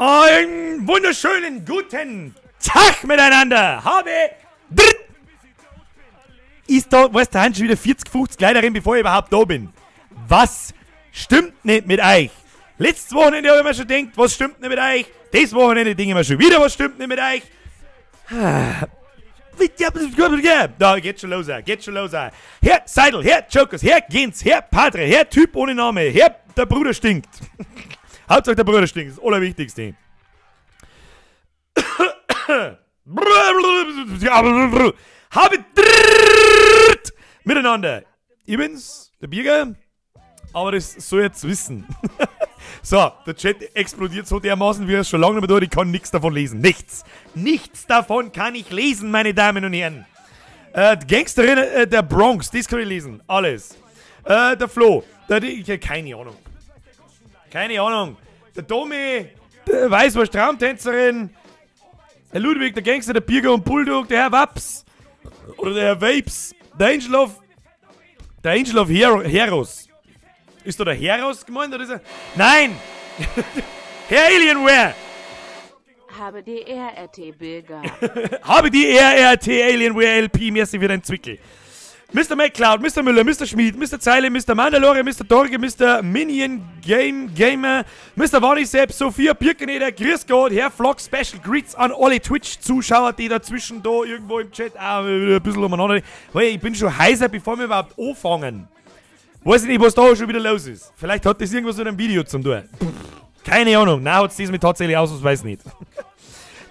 Einen wunderschönen guten Tag miteinander. Habe ist da, weißt du, schon wieder 40, 50 Leute bevor ich überhaupt da bin. Was stimmt nicht mit euch? Letztes Wochenende habe ich mir schon gedacht, was stimmt nicht mit euch? Das Wochenende denke ich mir schon wieder, was stimmt nicht mit euch? Da geht schon los, geht schon los. Herr Seidel, Herr Jokers, Herr Gens, Herr Padre, Herr Typ ohne Name, Herr der Bruder stinkt. Hauptsache der Bruder stinkt, das Allerwichtigste. Habe miteinander. Ich bin's, der Birger, aber das soll jetzt wissen. So, der Chat explodiert so dermaßen, wie er es schon lange nicht mehr tut. Ich kann nichts davon lesen. Nichts. Nichts davon kann ich lesen, meine Damen und Herren. Die Gangsterin der Bronx, das kann ich lesen. Alles. Der Flo, der, ich, keine Ahnung. Keine Ahnung. Der Domi, der Weißwurst Traumtänzerin. Der Ludwig, der Gangster, der Birger und Bulldog, der Herr Waps. Oder der Herr Vapes. Der Angel of Heroes. Ist da der Heros gemeint oder ist er? Nein! Herr Alienware! Habe die RRT Birger. Habe die RRT Alienware LP, merci für deinen Zwickel. Mr. McCloud, Mr. Müller, Mr. Schmid, Mr. Zeile, Mr. Mandalore, Mr. Dorge, Mr. Minion Game Gamer, Mr. Warnisep, Sophia Birkeneder, Grüß Gott, Herr Flock, Special Greets an alle Twitch-Zuschauer, die dazwischen da irgendwo im Chat auch ein bisschen umeinander. Weil ich bin schon heiser, bevor wir überhaupt anfangen. Weiß ich nicht, was da schon wieder los ist. Vielleicht hat das irgendwas mit einem Video zum tun. Keine Ahnung. Nein, hat's das mit tatsächlich aus, was weiß nicht.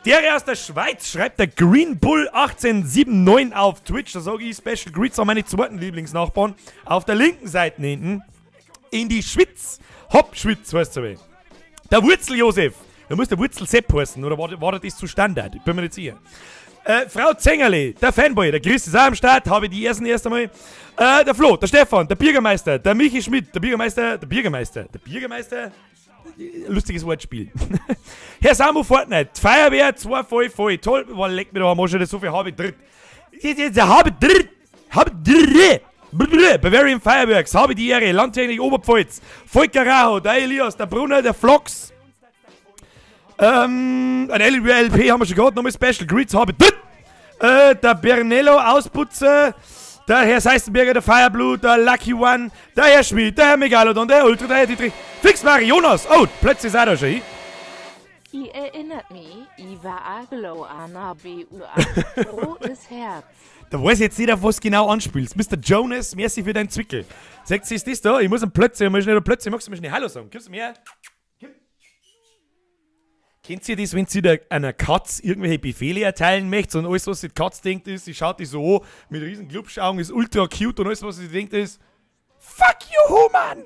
Der aus der Schweiz schreibt der Green Bull 1879 auf Twitch. Da sage ich Special Greets an meine zweiten Lieblingsnachbarn. Auf der linken Seite hinten. In die Schweiz. Hopp, Schweiz, weißt du wie. Der Wurzel Josef. Da muss der Wurzel Sepp heißen, oder war das zu Standard? Ich bin mir nicht sicher. Frau Zengerle, der Fanboy, der Chris ist auch am Start, habe ich die ersten erst einmal. Der Flo, der Stefan, der Bürgermeister, der Michi Schmidt, der Bürgermeister, der Bürgermeister, der Bürgermeister. Lustiges Wortspiel. Herr Samu Fortnite, Feuerwehr, 2 voll voll, toll, boah, leck mir doch am Arsch, so viel habe ich dritt. Habe dritt, habe dritt. Bavarian Fireworks, habe die Ehre, Landtechnik Oberpfalz, Volker Raho, der Elias, der Brunner, der Flox. Ein LP haben wir schon gehabt, nochmal Special Greets, habe ich dritt. Der Bernello Ausputzer, der Herr Seistenberger, der Fireblut, der Lucky One, der Herr Schmidt, der Herr Megalodon, der Herr Ultra, der Herr Dietrich, Fix Mari, Jonas, oh, plötzlich ist er da schon hin. I erinnert mich, I war Aglo Anna B U A, rotes Herz. Da weiß ich jetzt nicht, auf was genau anspielst. Mister Jonas, merci für deinen Zwickel. Sagt sie, ist das da? Ich muss am Plötze, ich muss schnell Plötze, magst du mir schnell Hallo sagen? Gibst du mir her? Gib. Kennt ihr das, wenn sie da einer Katz irgendwelche Befehle erteilen möchte und alles, was die Katz denkt, ist, sie schaut die so an, mit riesen Glubschaugen, ist ultra cute und alles, was sie denkt, ist Fuck you, Human!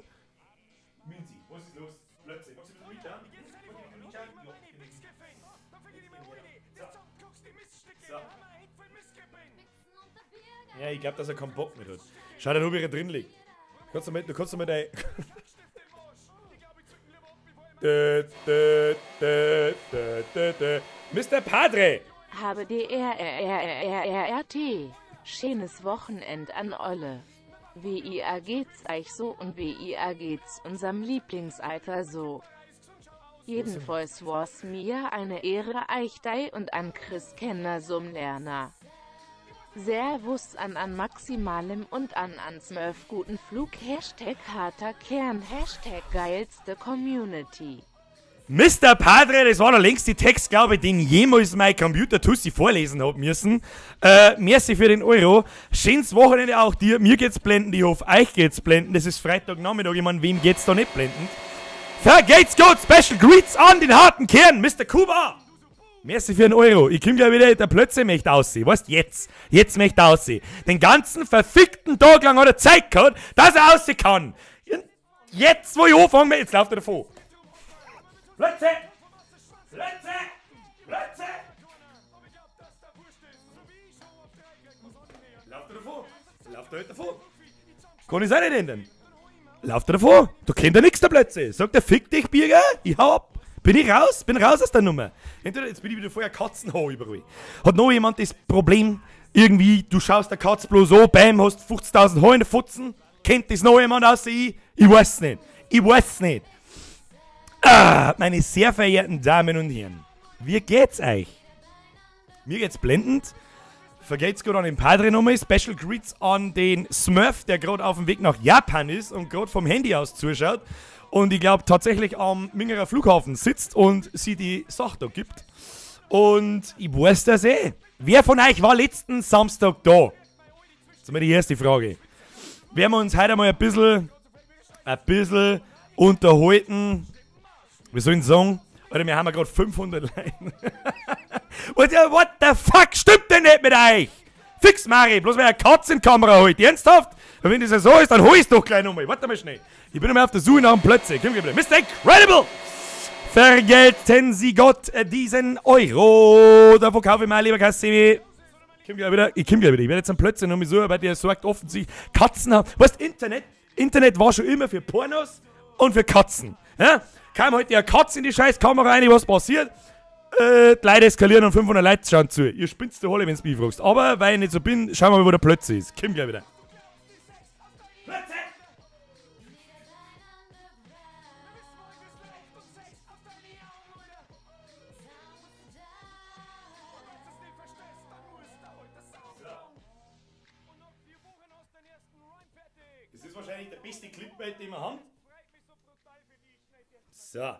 Minzi, was ist los? Plötzlich. Magst du ein bisschen mitschauen? So. Ja, ich glaub, dass er keinen Bock mehr hat. Schau dir, ob er drin liegt. Kannst du mit, du kannst du mit dein Dö, dö, dö, dö, dö, dö. Mister Padre! Habe D R R R R R R T. Schönes Wochenend an Olle. WIA geht's euch so und WIA geht's unserem Lieblingsalter so. Jedenfalls war's mir eine Ehre, euch dei und an Chris Kenner zum Lerner. Servus an Maximalem und an Smurf, guten Flug, Hashtag harter Kern, Hashtag geilste Community. Mister Padre, das war der längste Text, glaube ich, den jemals mein Computer Tussi vorlesen hab müssen. Merci für den Euro. Schönes Wochenende auch dir. Mir geht's blenden, ich hoffe, euch geht's blenden. Das ist Freitagnachmittag, ich mein, wem geht's da nicht blendend? Vergeht's gut, Special Greets an den harten Kern, Mister Kuba. Merci für den Euro. Ich komm gleich wieder, der Plötze möchte aussehen. Weißt, jetzt. Jetzt möchte er aussehen. Den ganzen verfickten Tag lang hat er Zeit gehabt, dass er aussehen kann. Und jetzt, wo ich anfange, jetzt läuft er davon. Plötze! Plötze! Plötze! Läuft er davon? Läuft er halt davon? Kann ich's auch nicht ändern. Läuft er davon? Da kennt er nix, der Plötze. Sagt er, fick dich, Birger, ich hau ab. Bin ich raus? Bin raus aus der Nummer. Entweder, jetzt bin ich wieder vorher Katzenhaar überall. Hat noch jemand das Problem, Irgendwie, du schaust der Katze bloß so, bam, hast 50.000 Haar in der Futzen. Kennt das noch jemand außer ich? Ich weiß nicht. Ich weiß nicht. Ah, meine sehr verehrten Damen und Herren, wie geht's euch? Mir geht's blendend. Vergeht's gut an den Padre nochmal. Special Greets an den Smurf, der gerade auf dem Weg nach Japan ist und gerade vom Handy aus zuschaut. Und ich glaube tatsächlich am Mingerer Flughafen sitzt und sie die Sache da gibt. Und ich weiß das eh. Wer von euch war letzten Samstag da? Das ist mal die erste Frage. Werden wir uns heute mal ein bisschen unterhalten. Wie soll ich sagen? Alter, wir haben ja gerade 500 Leute. What the fuck stimmt denn nicht mit euch? Fix, Mari, bloß weil eine Katze in die Kamera holt. Ernsthaft? Und wenn das ja so ist, dann hol ich's doch gleich nochmal. Warte mal schnell. Ich bin immer auf der Suche nach einem Plötze. Komm, gib mir. Mr. Incredible! Vergelten Sie Gott diesen Euro. Davon kaufe ich mal, lieber Kassimi. Ich komm gleich wieder. Ich komm gleich wieder. Ich werde jetzt einen Plötze nochmal suchen, weil der sorgt offensichtlich. Katzen haben. Weißt, Internet? Internet war schon immer für Pornos und für Katzen. Ja? Kam heute eine Katze in die scheiß Kamera rein, was passiert? Die Leute eskalieren und 500 Leute schauen zu. Ihr spinnt die Holle, wenn du mich fragst. Aber weil ich nicht so bin, schauen wir mal, wo der Plötze ist. Komm gleich wieder. Plötze! Das ist wahrscheinlich der beste Clipbait, den wir haben. So.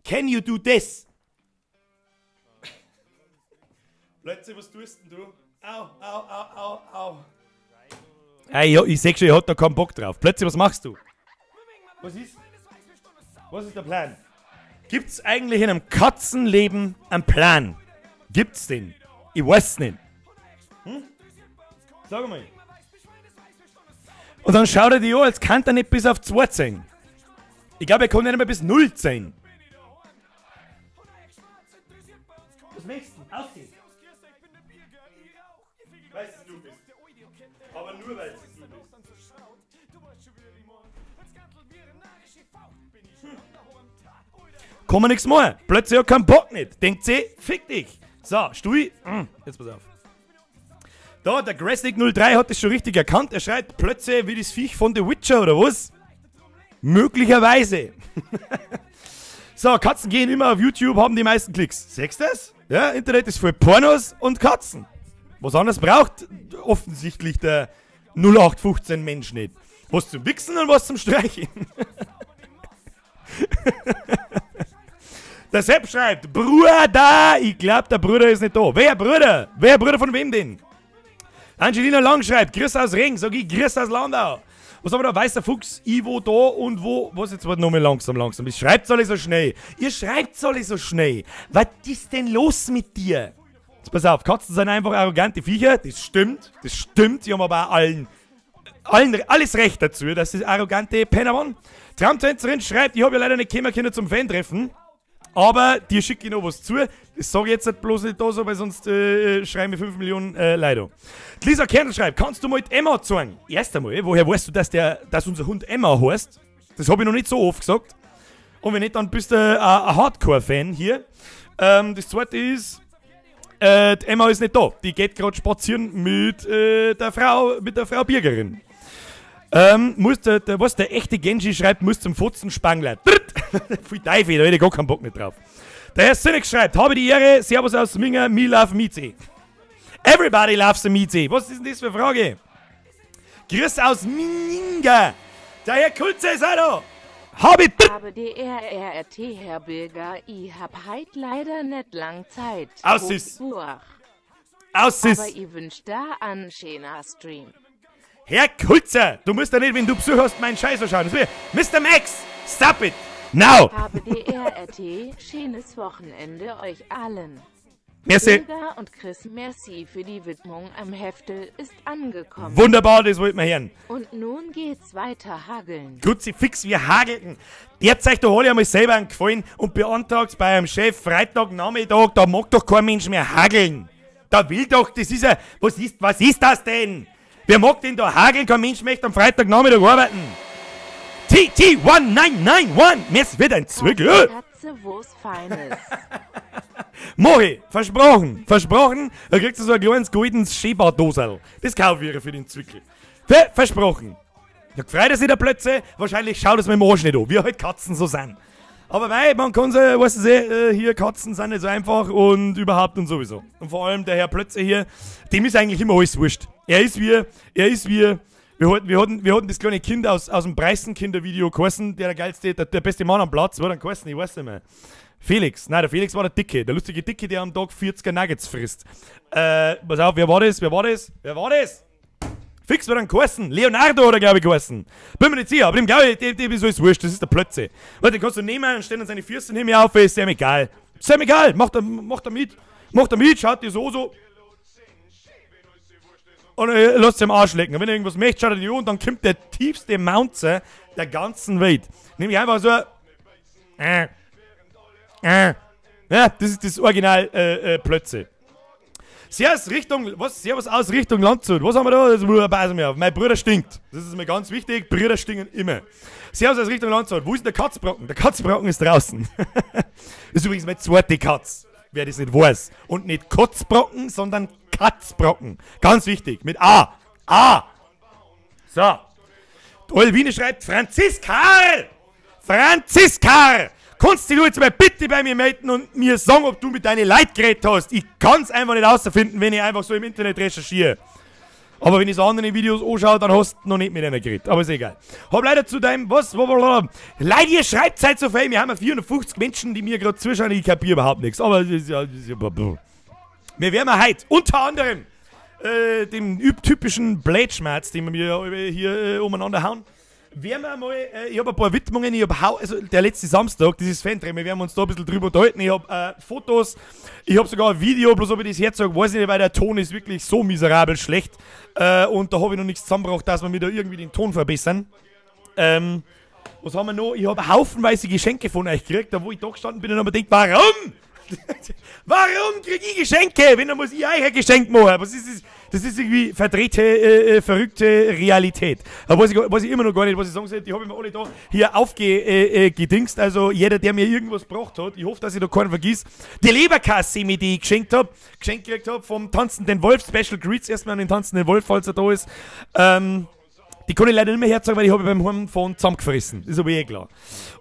Can you do this? Plötzlich, was tust denn du? Au, au, au, au, au. Ey, ja, ich seh schon, ich hab da keinen Bock drauf. Plötzlich, was machst du? Was ist? Was ist der Plan? Gibt's eigentlich in einem Katzenleben einen Plan? Gibt's den? Ich weiß nicht. Hm? Sag mal. Und dann schaut er die an, als kann er nicht bis auf 2 zählen. Ich glaube, er kann nicht mehr bis 0 zählen. Was möchtest du? Ausgehen. Weil es du bist. Aber nur weil es du bist. Kann man nichts machen. Plötzlich hat keinen Bock nicht. Denkt sie, fick dich. So, Stui. Jetzt pass auf. Da, der Grasnick 03 hat das schon richtig erkannt. Er schreibt plötzlich wie das Viech von The Witcher, oder was? Möglicherweise. So, Katzen gehen immer auf YouTube, haben die meisten Klicks. Siehst du das? Ja, Internet ist voll Pornos und Katzen. Was anderes braucht offensichtlich der 0815 Mensch nicht. Was zum Wichsen und was zum Streicheln. Der Sepp schreibt, Bruder, ich glaub, der Bruder ist nicht da. Wer Bruder? Wer Bruder von wem denn? Angelina Lang schreibt, Grüß aus Ring, sag ich, Grüß aus Landau. Was haben wir da? Weißer Fuchs, Ivo da und wo? Was jetzt? Warte nochmal langsam, langsam. Ihr schreibt alle so schnell. Ihr schreibt alle so schnell. Was ist denn los mit dir? Jetzt pass auf, Katzen sind einfach arrogante Viecher. Das stimmt, das stimmt. Die haben aber auch allen alles Recht dazu, dass sie arrogante Penner waren. Traumtänzerin schreibt, ich habe ja leider nicht kommen können zum Fan-Treffen. Aber dir schicke ich noch was zu. Das sage ich jetzt halt bloß nicht da so, weil sonst schreiben wir 5 Millionen Leute. Die Lisa Kernl schreibt, kannst du mal die Emma zeigen? Erst einmal, woher weißt du, dass unser Hund Emma heißt? Das habe ich noch nicht so oft gesagt. Und wenn nicht, dann bist du ein Hardcore-Fan hier. Das zweite ist, die Emma ist nicht da. Die geht gerade spazieren mit der Frau Birgerin. Was der echte Genji schreibt, muss zum Fotzen-Spangler. Pfui Teufel, da hätte ich gar keinen Bock nicht drauf. Der Herr Sinek schreibt, habe die Ehre, Servus aus Minga, me love Mieze. Everybody loves the Mieze. Was ist denn das für eine Frage? Grüß aus Minga. Der Herr Kulze ist auch da. Habe DRRT, Herr Bilger, ich hab heit leider nicht lang Zeit. Aus ist. Aus ist. Aber ich wünsch da einen schönen Stream. Herr Kulzer, du musst ja nicht, wenn du Besuch hast, meinen Scheiß anschauen. Mr. Max, stop it! Now! HBDRRT, schönes Wochenende euch allen. Merci. Bilger und Chris, merci für die Widmung am Heftel ist angekommen. Wunderbar, das wollten wir hören. Und nun geht's weiter hageln. Kruzifix, wir hageln. Derzeit, da hol ich einmal selber einen Gefallen und beantragt's bei einem Chef Freitagnachmittag, da mag doch kein Mensch mehr hageln. Da will doch, das ist ja, was ist das denn? Wer mag denn da hageln? Kein Mensch möchte am Freitagnachmittag arbeiten. TT1991. Mir wird ein Zwickel. Katze, wo's Feines. Mach ich. Versprochen. Versprochen. Da kriegst du so ein kleines goldenes Schäberdosel. Das kaufe ich ihr für den Zwickel. Versprochen. Ja, gefreut er sich der Plötze. Wahrscheinlich schaut es mir im Arsch nicht an, wie halt Katzen so sind. Aber mei, man kann sie, weißt du, hier Katzen sind nicht so einfach und überhaupt und sowieso. Und vor allem der Herr Plötze hier, dem ist eigentlich immer alles wurscht. Er ist wie, wir hatten das kleine Kind aus dem Preißen-Kindervideo geheißen, der geilste, der beste Mann am Platz, war dann geheißen, ich weiß nicht mehr. Felix, nein, der Felix war der Dicke, der lustige Dicke, der am Tag 40er Nuggets frisst. Pass auf, wer war das? Wer war das? Wer war das? Fix wird dann geheißen. Leonardo hat er, glaub ich, geheißen. Bin mir nicht sicher, aber dem glaub ich, dem ist alles wurscht, das ist der Plötze. Weil den kannst du nehmen und stellen dann seine Füße neben mir auf, ist ihm egal. Ist ihm egal, macht er mit. Macht er mit, schaut dir so. Und er lässt sich am Arsch lecken. Und wenn er irgendwas möchte, schaut er die an und dann kommt der tiefste Mounzer der ganzen Welt. Nämlich einfach so. Ja, das ist das Original Plötze. Servus Richtung, was? Servus aus Richtung Landshut. Was haben wir da? Das pass mir auf. Mein Bruder stinkt. Das ist mir ganz wichtig. Brüder stinken immer. Servus aus Richtung Landshut. Wo ist denn der Katzbrocken? Der Katzbrocken ist draußen. Das ist übrigens meine zweite Katz. Wer das nicht weiß. Und nicht Kotzbrocken, sondern Katzbrocken. Ganz wichtig. Mit A. A. So. Die Alwine schreibt, Franziska! Franziska! Kannst du jetzt mal bitte bei mir melden und mir sagen, ob du mit deinen Leuten geredet hast? Ich kann's einfach nicht rausfinden, wenn ich einfach so im Internet recherchiere. Aber wenn ich so andere Videos anschaue, dann hast du noch nicht mit einer geredet. Aber ist egal. Hab leider zu deinem, was? Leute, ihr schreibt halt so viel. Wir haben ja 450 Menschen, die mir gerade zuschauen. Ich kapiere überhaupt nichts. Aber es ist ja, wir werden heute unter anderem dem typischen Blätschmerz, den wir hier umeinander hauen. Werden wir mal, ich habe ein paar Widmungen, ich hab also der letzte Samstag, dieses Fan-Treffen, wir werden uns da ein bisschen drüber unterhalten. Ich habe Fotos, ich habe sogar ein Video, bloß ob ich das herzeige, weiß ich nicht, weil der Ton ist wirklich so miserabel schlecht. Und da habe ich noch nichts zusammengebracht, dass wir mir da irgendwie den Ton verbessern. Was haben wir noch? Ich habe haufenweise Geschenke von euch gekriegt, da wo ich da gestanden bin und habe mir gedacht, warum? Warum krieg ich Geschenke? Wenn, dann muss ich euch ein Geschenk machen. Was ist das? Das ist irgendwie verdrehte, verrückte Realität. Da weiß ich immer noch gar nicht, was ich sagen soll. Die habe ich mir alle da hier aufgedingst. Also jeder, der mir irgendwas gebracht hat, ich hoffe, dass ich da keinen vergiss. Die Leberkasse, die ich geschenkt gekriegt habe vom Tanzenden Wolf. Special Greets erstmal an den Tanzenden Wolf, falls er da ist. Die kann ich leider nicht mehr herzeigen, weil die habe ich beim Heimfahren zusammengefressen. Ist aber eh klar.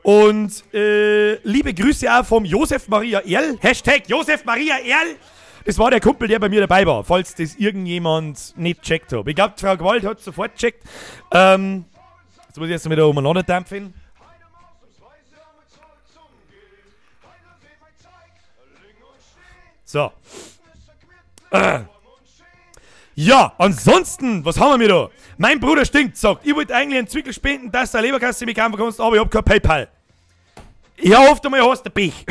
Und liebe Grüße auch vom Josef Maria Erl. Hashtag Josef Maria Erl. Das war der Kumpel, der bei mir dabei war, falls das irgendjemand nicht gecheckt hat. Ich glaube, Frau Gewalt hat sofort gecheckt. Jetzt muss ich erst mal wieder umeinander dampfen. So. Ja, ansonsten, was haben wir da? Mein Bruder stinkt, sagt, ich wollte eigentlich einen Zwickel spenden, dass du eine Leberkasse mich kaufen kannst, aber ich hab kein PayPal. Ich hoffe mal, hast du Pech.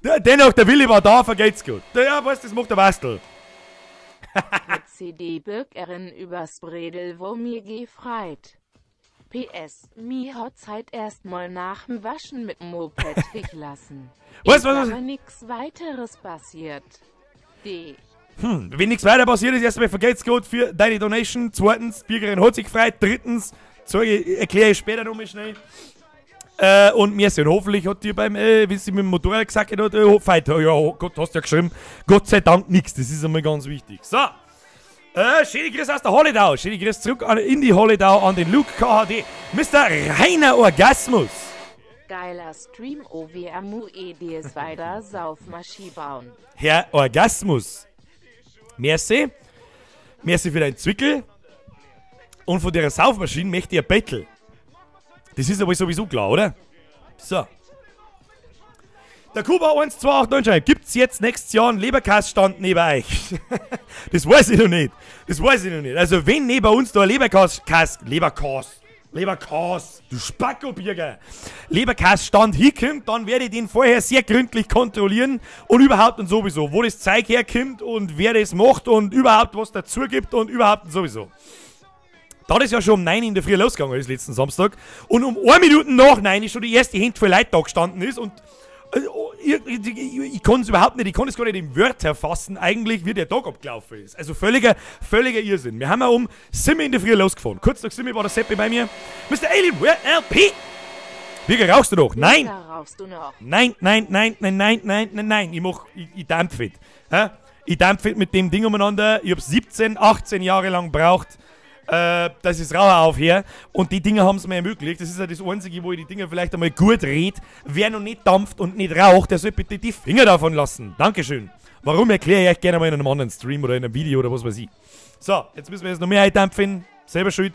Dennoch, der Wille war da, vergeht's gut. Ja, weißt du, das macht der Bastel. Mit CD-Bürgerin übers Bredel, wo mir gefreit. PS, mi hat Zeit erstmal nach dem Waschen mit Moped ich lassen. Was, was? Nix weiteres passiert. D. Wenn nichts weiter passiert ist, erstmal vergeht's gut für deine Donation. Zweitens, Bürgerin hat sich gefreut. Drittens, erkläre ich später nochmal schnell. Und merci. Und hoffentlich hat dir beim, wie sie mit dem Motorrad gesagt hat, feit. Ja, oh Gott, hast du ja geschrieben. Gott sei Dank nichts. Das ist einmal ganz wichtig. So. Schöne Grüße aus der Holledau. Schöne Grüße zurück in die Holledau an den Luke KHD. Mr. Rainer Orgasmus. Geiler Stream OWMUEDS weiter Saufmaschine bauen. Herr Orgasmus. Merci. Merci für deinen Zwickel. Und von der Saufmaschine möchte ich ein Bettel. Das ist aber sowieso klar, oder? So. Der Kuba 1289 schreibt, gibt's jetzt nächstes Jahr einen Leberkässtand neben euch? Das weiß ich noch nicht. Das weiß ich noch nicht. Also wenn neben uns da ein Leberkäse, du Spacko-Birger, Leberkässtand hinkommt, dann werde ich den vorher sehr gründlich kontrollieren und überhaupt und sowieso, wo das Zeug herkommt und wer das macht und überhaupt was dazu gibt und überhaupt und sowieso. Da ist ja schon um 9 in der Früh losgegangen ist, letzten Samstag. Und um 1 Minute nach 9 ist schon die erste Handvoll Leute da gestanden ist und ich kann es überhaupt nicht, ich kann es gar nicht in Wörter fassen, eigentlich, wie der Tag abgelaufen ist. Also völliger Irrsinn. Wir haben ja um 7 in der Früh losgefahren. Kurz nach 7 war der Seppi bei mir. Mr. Alienware LP! Birger, rauchst du noch? Nein! Rauchst du noch? Nein, nein, nein, nein, nein, nein, nein, nein. Ich dampfe. Hä? Ich dampfe mit dem Ding umeinander. Ich hab 17, 18 Jahre lang gebraucht, dass ich Rauchen aufhöre. Und die Dinger haben's mir ermöglicht. Das ist ja das Einzige, wo ich die Dinger vielleicht einmal gut red. Wer noch nicht dampft und nicht raucht, der soll bitte die Finger davon lassen. Dankeschön. Warum, erkläre ich euch gerne mal in einem anderen Stream oder in einem Video oder was weiß ich. So, jetzt müssen wir jetzt noch mehr eindampfen. Selber schuld.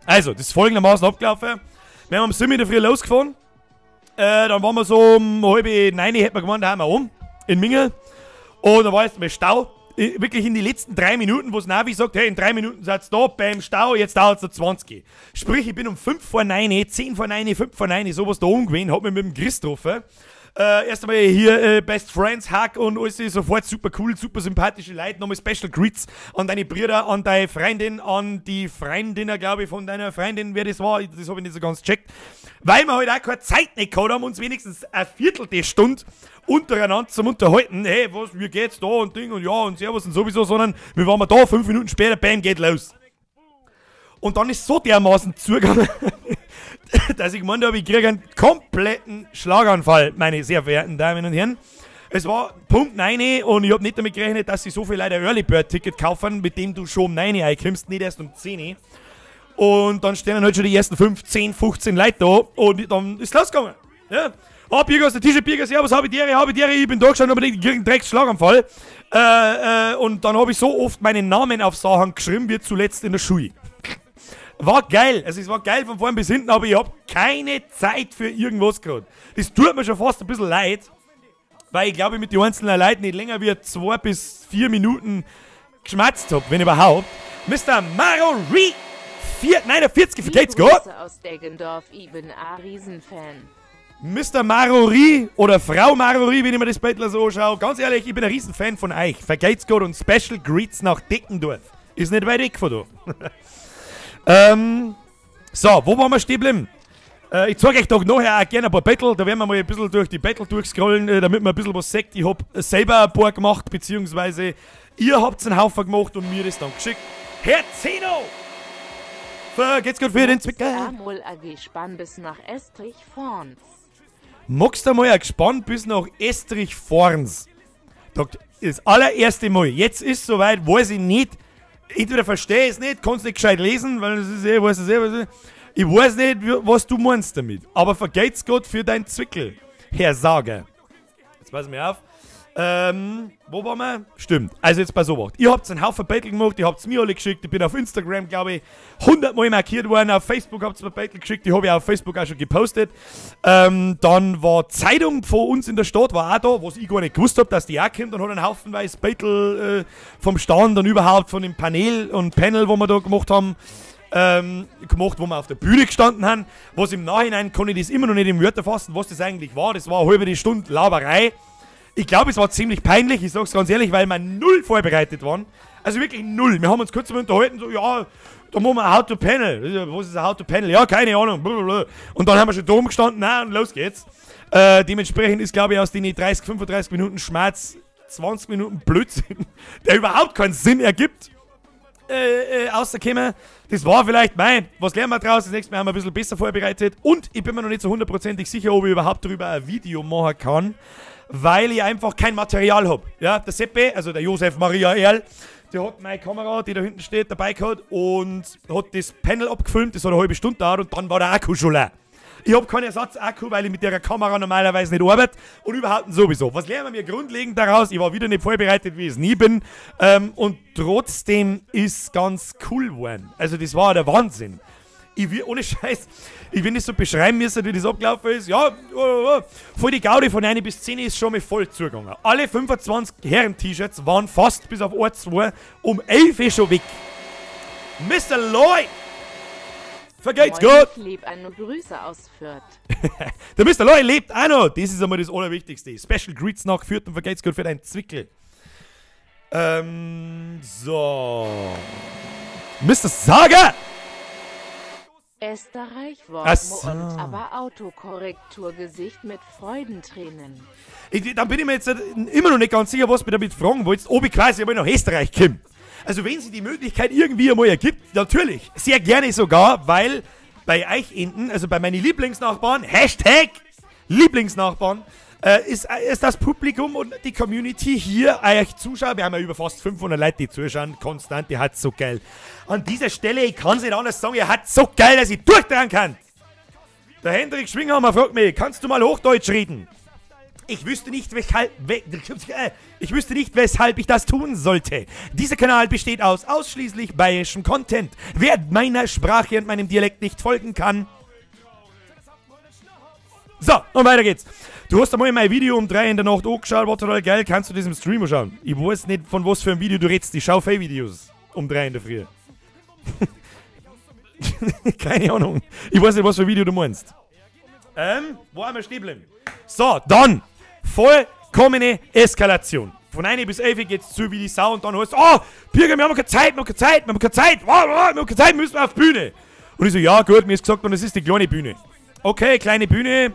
Also, das ist folgendermaßen abgelaufen. Wir haben um 7 in der Früh losgefahren. Dann waren wir so um 8:30, hätten wir gemeint, da haben wir um. In Minge. Und da war jetzt mal Stau. Wirklich in die letzten 3 Minuten, wo das Navi sagt, hey, in 3 Minuten seid ihr da, beim Stau, jetzt dauert's noch 20. Sprich, ich bin um fünf vor neun, zehn vor neun, fünf vor neun, sowas da oben gewesen, hab mich mit dem Chris getroffen. Erst einmal hier Best Friends, Hack und alles ist sofort super cool, super sympathische Leute. Nochmal Special Greets an deine Brüder, an deine Freundin, an die Freundin, glaub ich, von deiner Freundin, wer das war, das hab ich nicht so ganz gecheckt. Weil wir halt auch keine Zeit nicht gehabt haben, uns wenigstens eine Viertel der Stunde untereinander zum Unterhalten. Hey, was, wie geht's da und Ding und ja und Servus und sowieso, sondern wir waren da, 5 Minuten später, bam, geht los. Und dann ist so dermaßen zugegangen, dass ich gemeint habe, ich kriege einen kompletten Schlaganfall, meine sehr verehrten Damen und Herren. Es war Punkt 9 und ich hab nicht damit gerechnet, dass sie so viele Leute ein Early Bird Ticket kaufen, mit dem du schon um 9 reinkommst, nicht erst um 10. Und dann stehen dann halt schon die ersten 5, 10, 15 Leute da und dann ist es losgegangen. Ja. Ah, Birger aus der Tische, Birger, servus, hab ich die Ehre, hab ich die Ehre, ich bin da gestanden, aber ich krieg einen Drecks-Schlaganfall. Und dann hab ich so oft meinen Namen auf Sachen geschrieben, wie zuletzt in der Schule. War geil, also es war geil von vorn bis hinten, aber ich hab keine Zeit für irgendwas grad. Das tut mir schon fast ein bisschen leid, weil ich glaube, ich mit den einzelnen Leuten nicht länger wie 2 bis 4 Minuten geschmatzt hab, wenn überhaupt. Mister Marori, 49, vergeht's gut. Grüße aus Deggendorf, ich bin ein Riesenfan. Mister Marori oder Frau Marori, wenn ich mir das Bild so anschaue. Ganz ehrlich, ich bin ein Riesenfan von euch. Vergeht's gut und Special Greets nach Deggendorf. Ist nicht weit weg von da. So, wo waren wir stehen geblieben? Ich zeig euch doch nachher auch gerne ein paar Battle. Da werden wir mal ein bisschen durch die Battle durchscrollen, damit man ein bisschen was sieht. Ich hab selber ein paar gemacht, beziehungsweise ihr habt's einen Haufen gemacht und mir das dann geschickt. Herr Zeno! Geht's gut für den Zwicker? Amol AG Spann bis nach Estrich Forns. Magst du mal ein Gespann bis nach Estrich Forns? Das allererste Mal. Jetzt ist soweit, weiß ich nicht. Entweder verstehe ich es nicht, kann's nicht gescheit lesen, weil das ist eh, weiß es eh, weiß ich. Ich weiß nicht, was du meinst damit. Aber vergeht's Gott für dein Zwickel, Herr Sager. Jetzt pass mir auf. Wo waren wir? Stimmt. Also jetzt pass auf. Ihr habt einen Haufen Battle gemacht, ihr habt's mir alle geschickt. Ich bin auf Instagram, glaub ich, 100 Mal markiert worden. Auf Facebook habt's mir Battle geschickt. Die hab ich auf Facebook auch schon gepostet. Dann war Zeitung von uns in der Stadt, war auch da, was ich gar nicht gewusst hab, dass die auch kommt und hat einen Haufenweise Battle vom Stand und überhaupt von dem Panel und Panel, wo wir da gemacht haben, gemacht, wo wir auf der Bühne gestanden haben. Was im Nachhinein kann ich das immer noch nicht in Wörter fassen, was das eigentlich war. Das war eine halbe Stunde Laberei. Ich glaube, es war ziemlich peinlich, ich sag's ganz ehrlich, weil wir null vorbereitet waren. Also wirklich null. Wir haben uns kurz mal unterhalten, so, ja, da machen wir ein How to Panel. Was ist ein How to Panel? Ja, keine Ahnung. Blablabla. Und dann haben wir schon da rumgestanden, na, und los geht's. Dementsprechend ist, glaube ich, aus den 30, 35 Minuten Schmerz 20 Minuten Blödsinn, der überhaupt keinen Sinn ergibt, rausgekommen. Das war vielleicht mein, was lernen wir draus? Das nächste Mal haben wir ein bisschen besser vorbereitet. Und ich bin mir noch nicht so hundertprozentig sicher, ob ich überhaupt darüber ein Video machen kann, weil ich einfach kein Material hab. Ja, der Seppe, also der Josef Maria Erl, der hat meine Kamera, die da hinten steht, dabei gehabt und hat das Panel abgefilmt, das hat eine halbe Stunde gedauert und dann war der Akku schon leer. Ich hab keinen Ersatzakku, weil ich mit der Kamera normalerweise nicht arbeite und überhaupt sowieso. Was lernen wir grundlegend daraus? Ich war wieder nicht vorbereitet, wie ich es nie bin. Und trotzdem ist ganz cool geworden. Also das war der Wahnsinn. Ich will, ohne Scheiß, ich will nicht so beschreiben müssen, wie das abgelaufen ist. Ja, oh, oh, oh. Voll die Gaudi von 1 bis 10 ist schon mal voll zugegangen. Alle 25 Herren-T-Shirts waren fast bis auf 1, 2 um 11 Uhr schon weg. Mister Lloyd! Vergeht's Moin, gut! Ich lebe auch noch. Grüße aus Fürth. Der Mister Lloyd lebt auch noch. Das ist einmal das Allerwichtigste. Special Greets nach Fürth und vergeht's gut für deinen Zwickel. So. Mister Sager! Österreich Ach so. und aber Autokorrekturgesicht mit Freudentränen. Dann bin ich mir jetzt immer noch nicht ganz sicher, was du mir damit fragen wolltest, ob ich quasi einmal nach Österreich komme. Also wenn sich die Möglichkeit irgendwie einmal ergibt, natürlich. Sehr gerne sogar, weil bei Eichenten, also bei meinen Lieblingsnachbarn, Hashtag Lieblingsnachbarn, ist das Publikum und die Community hier, euch Zuschauer, wir haben ja über fast 500 Leute, die zuschauen, konstant, die hat so geil. An dieser Stelle, ich kann es nicht anders sagen, ihr hat so geil, dass ich durchdrehen kann. Der Hendrik Schwinghammer fragt mich, kannst du mal Hochdeutsch reden? Ich wüsste nicht, weshalb, ich wüsste nicht, weshalb ich das tun sollte. Dieser Kanal besteht aus ausschließlich bayerischem Content. Wer meiner Sprache und meinem Dialekt nicht folgen kann... So, und weiter geht's. Du hast einmal mein Video um 3 in der Nacht angeschaut, war total geil, kannst du das im Stream schauen? Ich weiß nicht, von was für ein Video du redest, ich schau viele Videos um 3 in der Früh. Keine Ahnung. Ich weiß nicht, was für ein Video du meinst. Wo haben wir stehen geblieben? So, dann vollkommene Eskalation. Von 1 bis 11 geht's zu wie die Sau und dann heißt es, oh, Birger, wir haben keine Zeit, wir haben keine Zeit, wir haben keine Zeit, oh, oh, wir haben keine Zeit, müssen wir auf die Bühne. Und ich so, ja gut, mir ist gesagt, und es ist die kleine Bühne. Okay, kleine Bühne,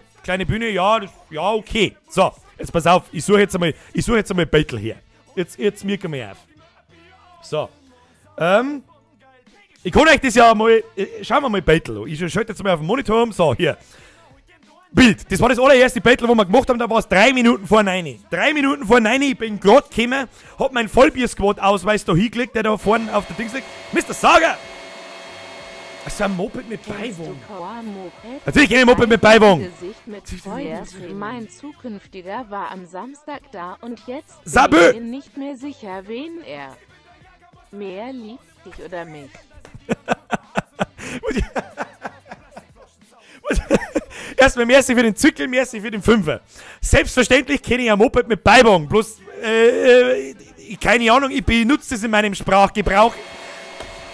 ja, das, ja, okay. So, jetzt pass auf, ich suche jetzt einmal Beutel her. Jetzt mirke mal auf. So. Ich kann euch das ja mal, schauen wir mal Beutel an. Ich schalte jetzt mal auf den Monitor um, so, hier. Bild. Das war das allererste Battle, wo wir gemacht haben, da war es 3 Minuten vor 9. 3 Minuten vor 9, ich bin gerade gekommen, hab meinen Vollbier-Squad-Ausweis da hingelegt, der da vorne auf der Dings liegt. Mr. Sager! Das ist ein Moped mit Beiwagen. Natürlich kenne ich Moped mit Beiwagen. Gesicht mit Feuer. Mein zukünftiger war am Samstag da und jetzt Sabö! Bin ich nicht mehr sicher, wen er mehr liebt, dich oder mich. Erstmal merci für den Zückel, merci für den Fünfer. Selbstverständlich kenne ich ein Moped mit Beiwagen, bloß, keine Ahnung, ich benutze das in meinem Sprachgebrauch.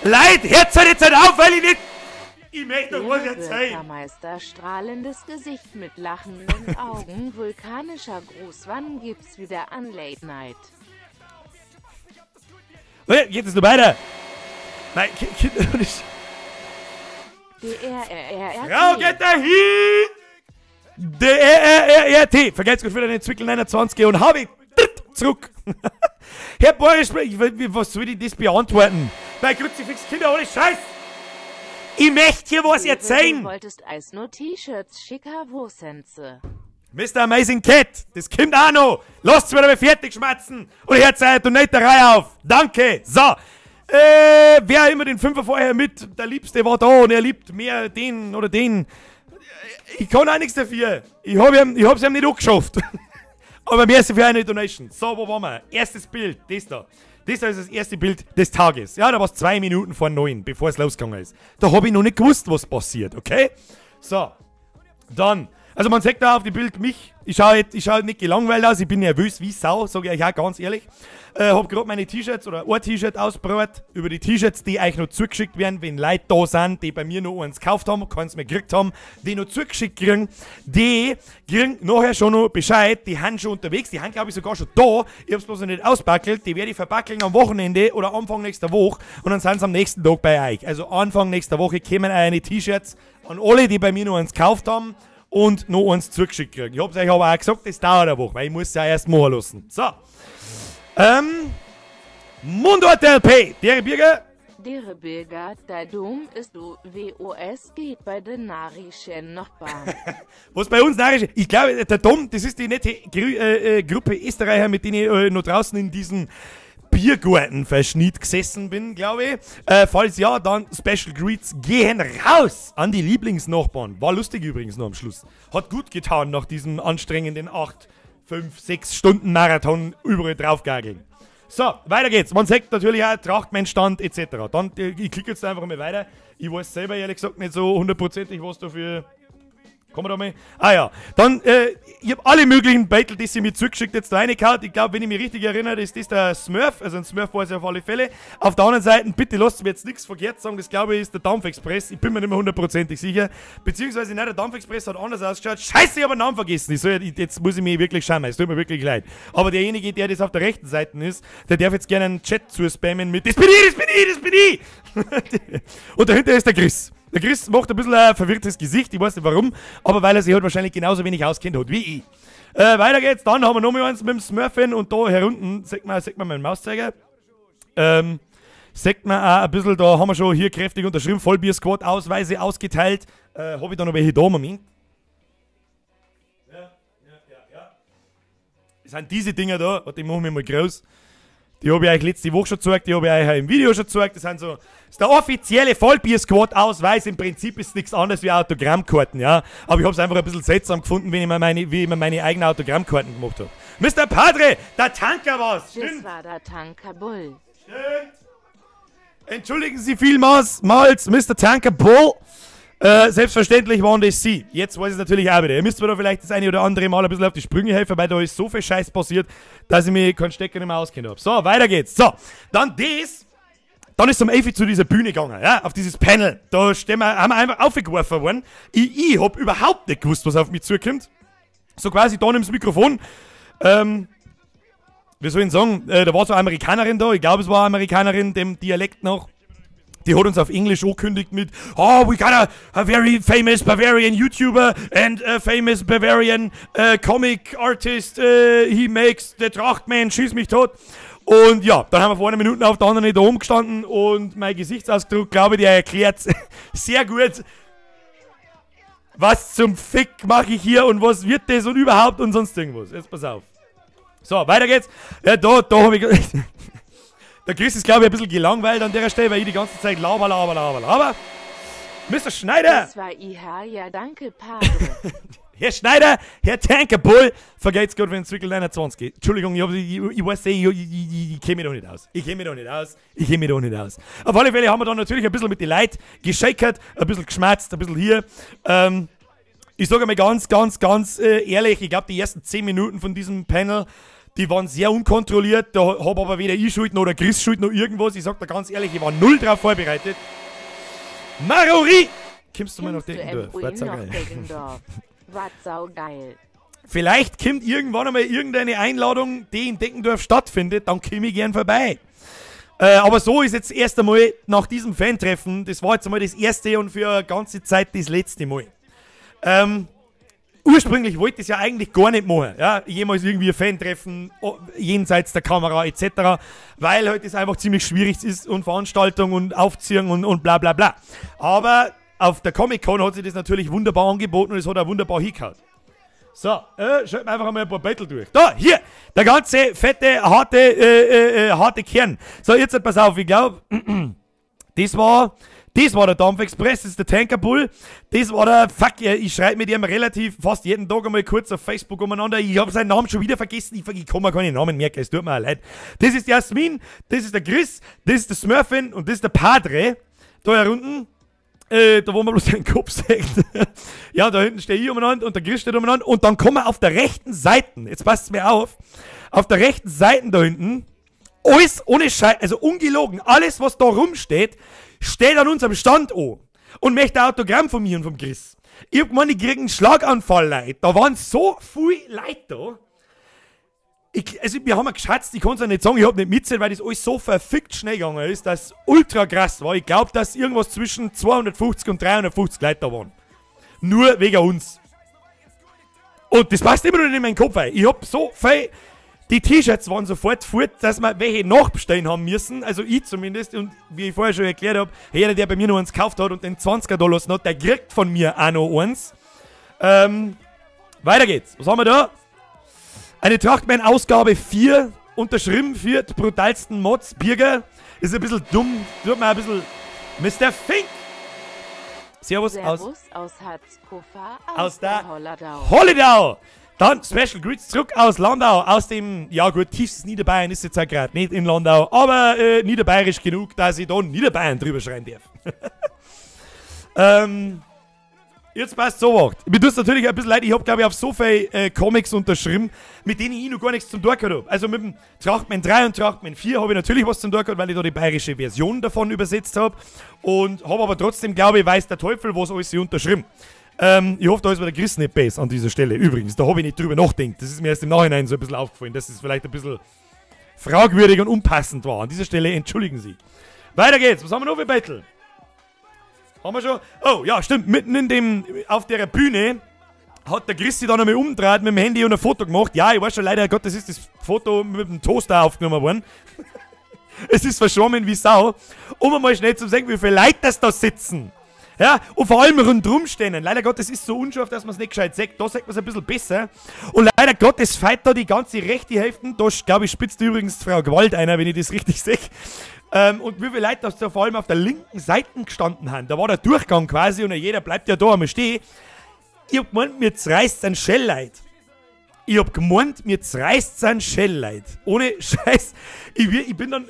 Leid, hört halt jetzt halt auf, weil ich nicht... Ich möchte doch was erzählen. Bürgermeister, strahlendes Gesicht mit lachenden Augen, vulkanischer Gruß, wann gibt's wieder an Late Night? Geht es noch weiter? Nein, Kinder und ich... D-R-R-R-T. Frau geht dahin! D-R-R-R-T. Vergelt's gut für deinen Zwickel 29 und hab ich zurück. Herr Boris, was soll ich das beantworten? Mein Kruzifix, Kinder, ohne Scheiß! Ich möchte hier was erzählen! Du wolltest als nur T-Shirts schicker Wursenze. Mr. Amazing Cat, das kommt auch noch! Lasst mich aber fertig schmatzen! Und hört seid und nicht der Reihe auf! Danke! So! Wer immer den Fünfer vorher mit, der Liebste war da und er liebt mehr den oder den. Ich kann auch nichts dafür. Ich hab's ihm nicht angeschafft. Aber mehr ist für eine Donation. So, wo waren wir? Erstes Bild, das da. Das da ist das erste Bild des Tages. Ja, da war es 8:58, bevor es losgegangen ist. Da hab ich noch nicht gewusst, was passiert, okay? So, dann. Also man sieht da auf dem Bild mich. Ich schaue nicht gelangweilt aus, ich bin nervös wie Sau, sage ich euch auch ganz ehrlich. Hab gerade meine T-Shirts oder ein T-Shirt ausprobiert. Über die T-Shirts, die euch noch zugeschickt werden, wenn Leute da sind, die bei mir noch eins gekauft haben, keins mehr gekriegt haben, die noch zugeschickt kriegen, die kriegen nachher schon noch Bescheid, die sind schon unterwegs, die sind glaube ich sogar schon da, ich hab's bloß noch nicht auspackelt, die werde ich verpackeln am Wochenende oder Anfang nächster Woche und dann sind sie am nächsten Tag bei euch. Also Anfang nächster Woche kommen eine T-Shirts an alle, die bei mir noch eins gekauft haben und noch eins zugeschickt kriegen. Ich hab's euch aber auch gesagt, das dauert eine Woche, weil ich muss ja erst machen lassen. So. Mundort LP, Dere Birger. Dere Birger, der Dom ist du, WOS geht bei den Narischen Nachbarn. Was bei uns Narischen? Ich glaube, der Dom, das ist die nette Gruppe Österreicher, mit denen ich noch draußen in diesem Biergartenverschnitt gesessen bin, glaube ich. Falls ja, dann Special Greets gehen raus an die Lieblingsnachbarn. War lustig übrigens noch am Schluss. Hat gut getan nach diesem anstrengenden 8, 5, 6 Stunden Marathon überall draufgageln. So, weiter geht's. Man sieht natürlich auch Trachtmannstand etc. Dann, ich klicke jetzt einfach mal weiter. Ich weiß selber ehrlich gesagt nicht so hundertprozentig, was da für... Kommen wir da mal? Ah ja, dann, ich hab alle möglichen Battle, die sie mir zugeschickt jetzt da reingehauen. Ich glaube, wenn ich mich richtig erinnere, ist das der Smurf, also ein Smurf war es auf alle Fälle. Auf der anderen Seite, bitte lasst mir jetzt nichts verkehrt sagen, das glaube ich ist der Dampfexpress. Ich bin mir nicht mehr hundertprozentig sicher. Beziehungsweise, nein, der Dampfexpress hat anders ausgeschaut. Scheiße, ich hab einen Namen vergessen. Jetzt muss ich mich wirklich schauen, es tut mir wirklich leid. Aber derjenige, der das auf der rechten Seite ist, der darf jetzt gerne einen Chat zu spammen mit: Das bin ich, das bin ich, das bin ich! Und dahinter ist der Chris. Der Chris macht ein bisschen ein verwirrtes Gesicht, ich weiß nicht warum, aber weil er sich halt wahrscheinlich genauso wenig auskennt hat wie ich. Weiter geht's, dann haben wir noch mal eins mit dem Smurfen und da herunten, sieht man meinen Mauszeiger. Sagt man auch ein bisschen, da haben wir schon hier kräftig unterschrieben, Vollbier-Squad-Ausweise ausgeteilt. Hab ich da noch welche da? Moment. Ja. Das sind diese Dinger da, warte, die machen wir mal groß. Die habe ich euch letzte Woche schon gezeigt, die habe ich euch im Video schon gezeigt. Das sind so, das ist der offizielle Vollbier-Squad-Ausweis. Im Prinzip ist nichts anderes wie Autogrammkarten, ja. Aber ich habe es einfach ein bisschen seltsam gefunden, wenn ich mir meine, wie ich mir meine eigenen Autogrammkarten gemacht habe. Mr. Padre, der Tanker war's. Stimmt. Das war der Tanker Bull. Stimmt. Entschuldigen Sie vielmals, Mr. Tanker Bull. Selbstverständlich waren das Sie. Jetzt weiß ich es natürlich auch wieder. Ihr müsst mir da vielleicht das eine oder andere Mal ein bisschen auf die Sprünge helfen, weil da ist so viel Scheiß passiert, dass ich mich keinen Stecker nicht mehr auskennt habe. So, weiter geht's. So, dann das. Dann ist um 11 zu dieser Bühne gegangen, ja, auf dieses Panel. Da stehen wir, haben wir einfach aufgeworfen worden. Ich hab überhaupt nicht gewusst, was auf mich zukommt. So quasi, da nimm's Mikrofon. Wie soll ich denn sagen? Da war so eine Amerikanerin da. Ich glaube, es war eine Amerikanerin, dem Dialekt nach. Die hat uns auf Englisch angekündigt mit: "Oh, we got a very famous Bavarian YouTuber and a famous Bavarian comic artist. He makes the Trachtman, schieß mich tot." Und ja, dann haben wir vor einer Minute auf der anderen da oben gestanden und mein Gesichtsausdruck, glaube ich, der erklärt sehr gut, was zum Fick mache ich hier und was wird das und überhaupt und sonst irgendwas. Jetzt pass auf. So, weiter geht's. Ja, da habe ich... Der Chris ist, glaube ich, ein bisschen gelangweilt an der Stelle, weil ich die ganze Zeit laber, laber, laber, laber. Mr. Schneider! Das war IH, ja danke, Padre. Herr Schneider, Herr Tankerbull, vergeht's Gott, wenn Zwickel 29 geht. Entschuldigung, ich weiß eh, ich kenne mich doch nicht aus. Ich kenne mich doch nicht aus. Ich kenne mich doch nicht aus. Auf alle Fälle haben wir dann natürlich ein bisschen mit den Leuten geschakert, ein bisschen geschmatzt, ein bisschen hier. Ich sage mal ganz, ganz, ganz ehrlich, ich glaube, die ersten 10 Minuten von diesem Panel, die waren sehr unkontrolliert, da hab aber weder ich schuld noch der Chris schuld noch irgendwas. Ich sag da ganz ehrlich, ich war null drauf vorbereitet. Marori! Kommst du mal nach Deggendorf? War saugeil. Vielleicht kommt irgendwann einmal irgendeine Einladung, die in Deggendorf stattfindet, dann komme ich gern vorbei. Aber so ist jetzt erst einmal nach diesem Fan-Treffen, das war jetzt einmal das erste und für eine ganze Zeit das letzte Mal. Ursprünglich wollte ich es ja eigentlich gar nicht machen, ja, jemals irgendwie ein Fan-Treffen, jenseits der Kamera etc., weil halt das einfach ziemlich schwierig ist und Veranstaltung und Aufziehen und bla bla bla. Aber auf der Comic-Con hat sich das natürlich wunderbar angeboten und es hat auch wunderbar hingehauen. So, schalten wir einfach einmal ein paar Battle durch. Da, hier, der ganze fette, harte Kern. So, jetzt pass auf, ich glaube, das war der Dampfexpress, das ist der Tankerbull. Das war der, fuck, ich schreibe mit ihm relativ fast jeden Tag einmal kurz auf Facebook umeinander. Ich habe seinen Namen schon wieder vergessen, ich kann mir keine Namen merken, es tut mir auch leid. Das ist Jasmin, das ist der Chris, das ist der Smurfin und das ist der Padre. Da hier unten. Da wo man bloß den Kopf sieht. Ja, da hinten stehe ich umeinander und der Chris steht umeinander. Und dann kommen wir auf der rechten Seite, jetzt passt es mir auf, auf der rechten Seite da hinten, alles ohne Scheiß, also ungelogen, alles was da rumsteht, steht an unserem Stand an und möchte ein Autogramm von mir und vom Chris. Ich hab gemeint, ich krieg einen Schlaganfall, Leute. Da waren so viele Leute da. Also wir haben geschätzt, ich kann's ja nicht sagen, ich hab nicht mitzählt, weil das alles so verfickt schnell gegangen ist, dass es ultra krass war. Ich glaub, dass irgendwas zwischen 250 und 350 Leute da waren. Nur wegen uns. Und das passt immer noch nicht in meinen Kopf rein. Ich hab so viel... Die T-Shirts waren sofort fort, dass wir welche nachbestellen haben müssen. Also ich zumindest. Und wie ich vorher schon erklärt hab, jeder, der bei mir noch eins gekauft hat und den 20er Dollar hat, der kriegt von mir auch noch eins. Weiter geht's. Was haben wir da? Eine Trachtman-Ausgabe 4, unterschrieben für die brutalsten Mods. Birger ist ein bisschen dumm, tut mir ein bisschen... Mr. Fink! Servus, Servus aus Hatzkofer, aus der Holledau. Holledau! Dann Special Greets zurück aus Landau, aus dem, ja gut, tiefstes Niederbayern ist jetzt halt gerade nicht in Landau, aber niederbayerisch genug, dass ich da Niederbayern drüber schreien darf. Jetzt passt so was. Mir tut's natürlich ein bisschen leid, ich hab, glaub ich, auf so viele Comics unterschrieben, mit denen ich noch gar nichts zum Tun gehabt hab. Also mit dem Trachtman 3 und Trachtman 4 hab ich natürlich was zum Tun gehabt, weil ich da die bayerische Version davon übersetzt hab. Und hab aber trotzdem, glaube ich, weiß der Teufel, was alles ich unterschrieben. Ich hoffe, da ist mir der Chris nicht besser an dieser Stelle. Übrigens, da hab ich nicht drüber nachgedacht. Das ist mir erst im Nachhinein so ein bisschen aufgefallen, dass es vielleicht ein bisschen fragwürdig und unpassend war. An dieser Stelle entschuldigen Sie. Weiter geht's. Was haben wir noch für Battle? Haben wir schon? Oh, ja, stimmt. Mitten in dem, auf der Bühne hat der Chris sich dann einmal umgedreht mit dem Handy und ein Foto gemacht. Ja, ich weiß schon, leider Gott, das ist das Foto mit dem Toaster aufgenommen worden. Es ist verschwommen wie Sau. Um einmal schnell zu sehen, wie viele Leute das da sitzen. Ja, und vor allem rundrum stehen. Leider Gottes ist es so unscharf, dass man es nicht gescheit sieht. Da sieht man es ein bisschen besser. Und leider Gottes feit da die ganze rechte Hälfte. Da, glaube ich, spitzt übrigens Frau Gewalt einer, wenn ich das richtig sehe. Und wie viele Leute das da vor allem auf der linken Seite gestanden haben. Da war der Durchgang quasi und jeder bleibt ja da einmal stehen. Ich hab gemeint, mir zerreißt ein Schellleid. Ich hab gemeint, mir zerreißt sein Schellleid. Ohne Scheiß. Ich bin dann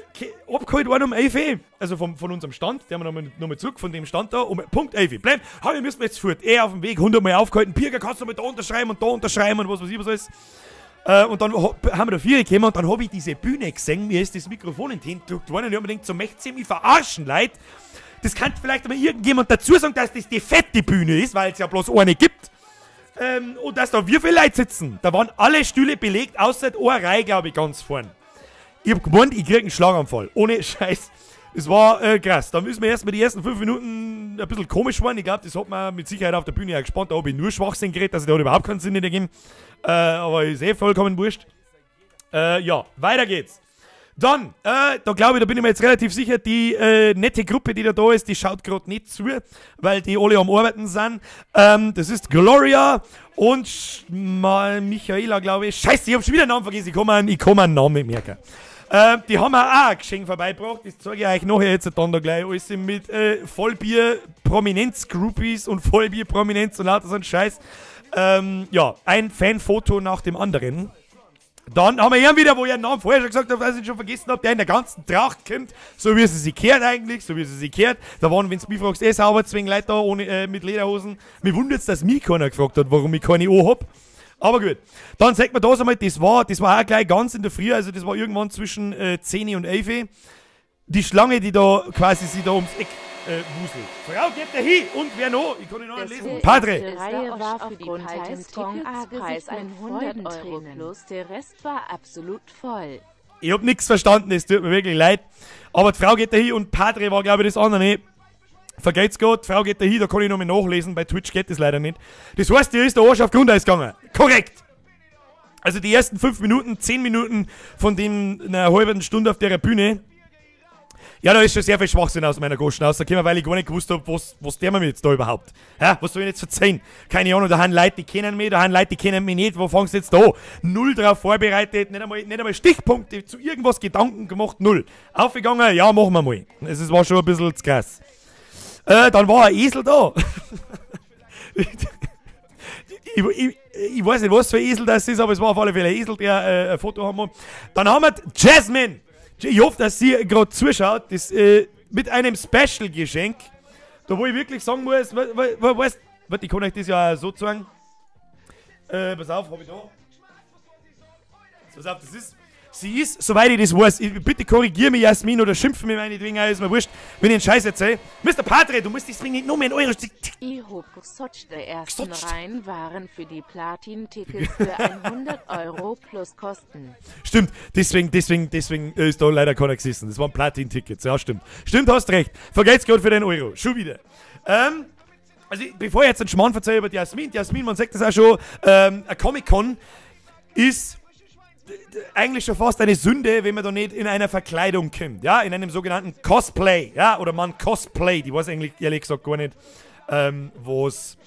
abgeholt worden um 11 Uhr. Also von unserem Stand. Der haben wir noch mal zurück von dem Stand da. Um Punkt 11 Uhr. Bleib. Ha, wir müssen jetzt fort. Er auf dem Weg 100 Mal aufgehalten. Pirger, kannst du mal da unterschreiben und da unterschreiben und was weiß ich was alles. Und dann haben wir da 4 gekommen und dann hab ich diese Bühne gesehen. Mir ist das Mikrofon in die Hände gedrückt worden und ich hab mir gedacht, so möcht's ihr mich verarschen, Leute. Das kann vielleicht mal irgendjemand dazu sagen, dass das die fette Bühne ist, weil es ja bloß eine gibt. Und dass da wie viele Leute sitzen. Da waren alle Stühle belegt, außer eine Reihe, glaub ich, ganz vorn. Ich hab gemeint, ich krieg einen Schlaganfall. Ohne Scheiß. Das war krass. Da müssen wir erstmal die ersten 5 Minuten ein bisschen komisch geworden. Ich glaub, das hat man mit Sicherheit auf der Bühne auch gespannt. Da hab ich nur Schwachsinn geredet, also der hat überhaupt keinen Sinn nicht ergeben. Aber ist eh vollkommen wurscht. Ja, weiter geht's. Dann, da glaube ich, da bin ich mir jetzt relativ sicher, die nette Gruppe, die da ist, die schaut grad nicht zu, weil die alle am Arbeiten sind. Das ist Gloria und mal Michaela, glaube ich. Scheiße, ich hab schon wieder einen Namen vergessen, ich kann mir einen Namen nicht merken. Die haben mir auch ein Geschenk vorbeigebracht, das zeige ich euch nachher jetzt dann da gleich. Alles mit Vollbier-Prominenz-Groupies und Vollbier-Prominenz und lauter so ein Scheiß. Ja, ein Fanfoto nach dem anderen. Dann haben wir ihn wieder, wo ich einen Namen vorher schon gesagt habe, dass ich ihn schon vergessen hab, der in der ganzen Tracht kommt, so wie sie sich kehrt eigentlich, so wie sie sich kehrt. Da waren, wenn's mich fragst, eh sauber zwingen Leute da ohne, mit Lederhosen. Mich wundert's, dass mich keiner gefragt hat, warum ich keine an hab. Aber gut. Dann sagt man das einmal, das war auch gleich ganz in der Früh, also das war irgendwann zwischen 10 und 11. Die Schlange, die da quasi sich da ums Eck wuselt. Frau geht da hin und wer noch? Ich kann ihn noch nicht Das lesen. wär Padre. erste Reihe war für die Ticketspreis 100 Euro plus, der Rest war absolut voll. Ich hab nix verstanden, es tut mir wirklich leid. Aber die Frau geht da hin und Padre war, glaub ich, das andere nicht. Vergeht's Gott, Frau geht da hin, da kann ich noch mal nachlesen, bei Twitch geht das leider nicht. Das heißt, dir ist der Arsch auf Grundeis gegangen. Korrekt! Also die ersten 5 Minuten, 10 Minuten von dem einer halben Stunde auf der Bühne, ja, da ist schon sehr viel Schwachsinn aus meiner Goschen rausgekommen, weil ich gar nicht gewusst hab, was der mir jetzt da überhaupt. Ja, was soll ich jetzt verzeihen? Keine Ahnung, da haben Leute, die kennen mich, da haben Leute, die kennen mich nicht, wo fangst du jetzt da an? Null drauf vorbereitet, nicht einmal Stichpunkte zu irgendwas Gedanken gemacht, null. Aufgegangen, ja, machen wir mal. Es war schon ein bisschen zu krass. Dann war ein Esel da. Ich weiß nicht, was für ein Esel das ist, aber es war auf alle Fälle ein Esel, der ein Foto haben wir. Dann haben wir Jasmine. Ich hoffe, dass sie grad zuschaut, das mit einem Special-Geschenk, da wo ich wirklich sagen muss, weißt, warte, ich kann euch das ja auch so zeigen. Pass auf, hab ich da. Jetzt pass auf, das ist, sie ist, soweit ich das weiß, ich, bitte korrigier mich, Jasmin, oder schimpf mich meinetwegen, ist mir wurscht, wenn ich einen Scheiß erzähl. Mister Padre, du musst deswegen nicht nur mehr in eure Ich hab gesagt, der ersten Gesagt. Reihen waren für die Platin-Tickets für 100 Euro plus Kosten. Stimmt, deswegen ist da leider keiner gesessen. Das waren Platin-Tickets, ja stimmt. Stimmt, hast recht. Vergeht's grad für den Euro. Schon wieder. Also, bevor ich jetzt einen Schmarrn verzeihe über die Jasmin, die Jasmin, man sagt das auch schon, eine Comic-Con ist eigentlich schon fast eine Sünde, wenn man da nicht in einer Verkleidung kommt, ja, in einem sogenannten Cosplay, ja, oder man Cosplay, ich weiß eigentlich ehrlich gesagt gar nicht, wo's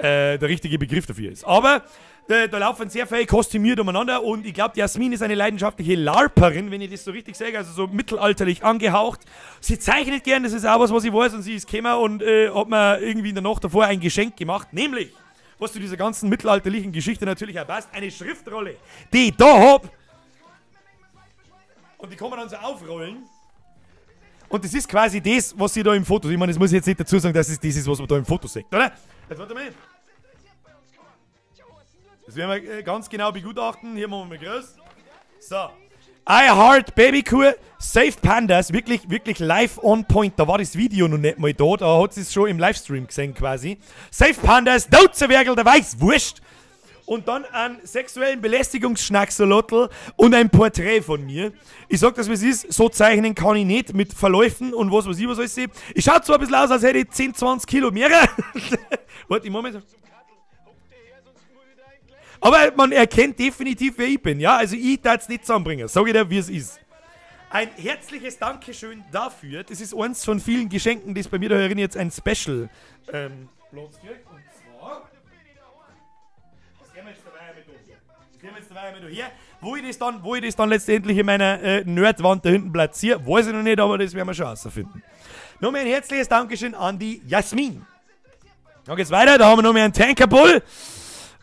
der richtige Begriff dafür ist. Aber da laufen sehr viele kostümiert umeinander und ich glaub, die Jasmin ist eine leidenschaftliche LARPerin, wenn ich das so richtig sage, also so mittelalterlich angehaucht. Sie zeichnet gern, das ist auch was, was ich weiß, und sie ist gekommen und hat mir irgendwie in der Nacht davor ein Geschenk gemacht, nämlich, was zu dieser ganzen mittelalterlichen Geschichte natürlich auch passt, eine Schriftrolle, die ich da hab. Und die kann man dann so aufrollen. Und das ist quasi das, was sie da im Foto, ich meine, das muss ich jetzt nicht dazu sagen, dass es das ist, was man da im Foto sieht, oder? Jetzt warte mal. Das werden wir ganz genau begutachten. Hier machen wir mal groß. So. I Heart Babykur, Save Pandas, wirklich, wirklich live on point. Da war das Video noch nicht mal da, da hat sie es schon im Livestream gesehen quasi. Save Pandas, Dozewergel, der weiß, wurscht. Und dann einen sexuellen Belästigungsschnacksalotl und ein Porträt von mir. Ich sag das, wie es ist, so zeichnen kann ich nicht mit Verläufen und was weiß ich, was alles. Ich schau zwar ein bisschen aus, als hätte ich 10, 20 Kilo mehr. Warte, ich mach mal so. Aber man erkennt definitiv, wer ich bin, ja? Also ich darf's nicht zusammenbringen. Sag ich dir, wie es ist. Ein herzliches Dankeschön dafür. Das ist eins von vielen Geschenken, das bei mir da herin jetzt ein Special Platz kriegt. Und zwar. Das nehmen wir jetzt dabei mit da. Das nehmen wir jetzt dabei mit da her. Wo ich das dann letztendlich in meiner Nerdwand da hinten platziere, weiß ich noch nicht, aber das werden wir schon rausfinden. Nochmal ein herzliches Dankeschön an die Jasmin. Dann geht's weiter, da haben wir noch mehr einen Tankerbull.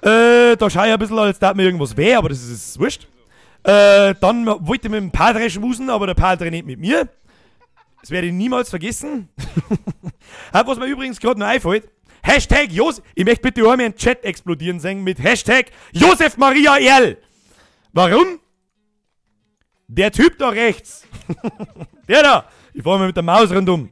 Da schaue ich ein bisschen, als tat mir irgendwas weh, aber das ist wurscht. Dann wollte ich mit dem Padre schmusen, aber der Padre nicht mit mir. Das werde ich niemals vergessen. Was mir übrigens gerade noch einfällt. Hashtag Josef. Ich möchte bitte auch mal einen Chat explodieren sehen mit Hashtag Josef Maria Erl. Warum? Der Typ da rechts. Der da. Ich fahre mal mit der Maus rundum.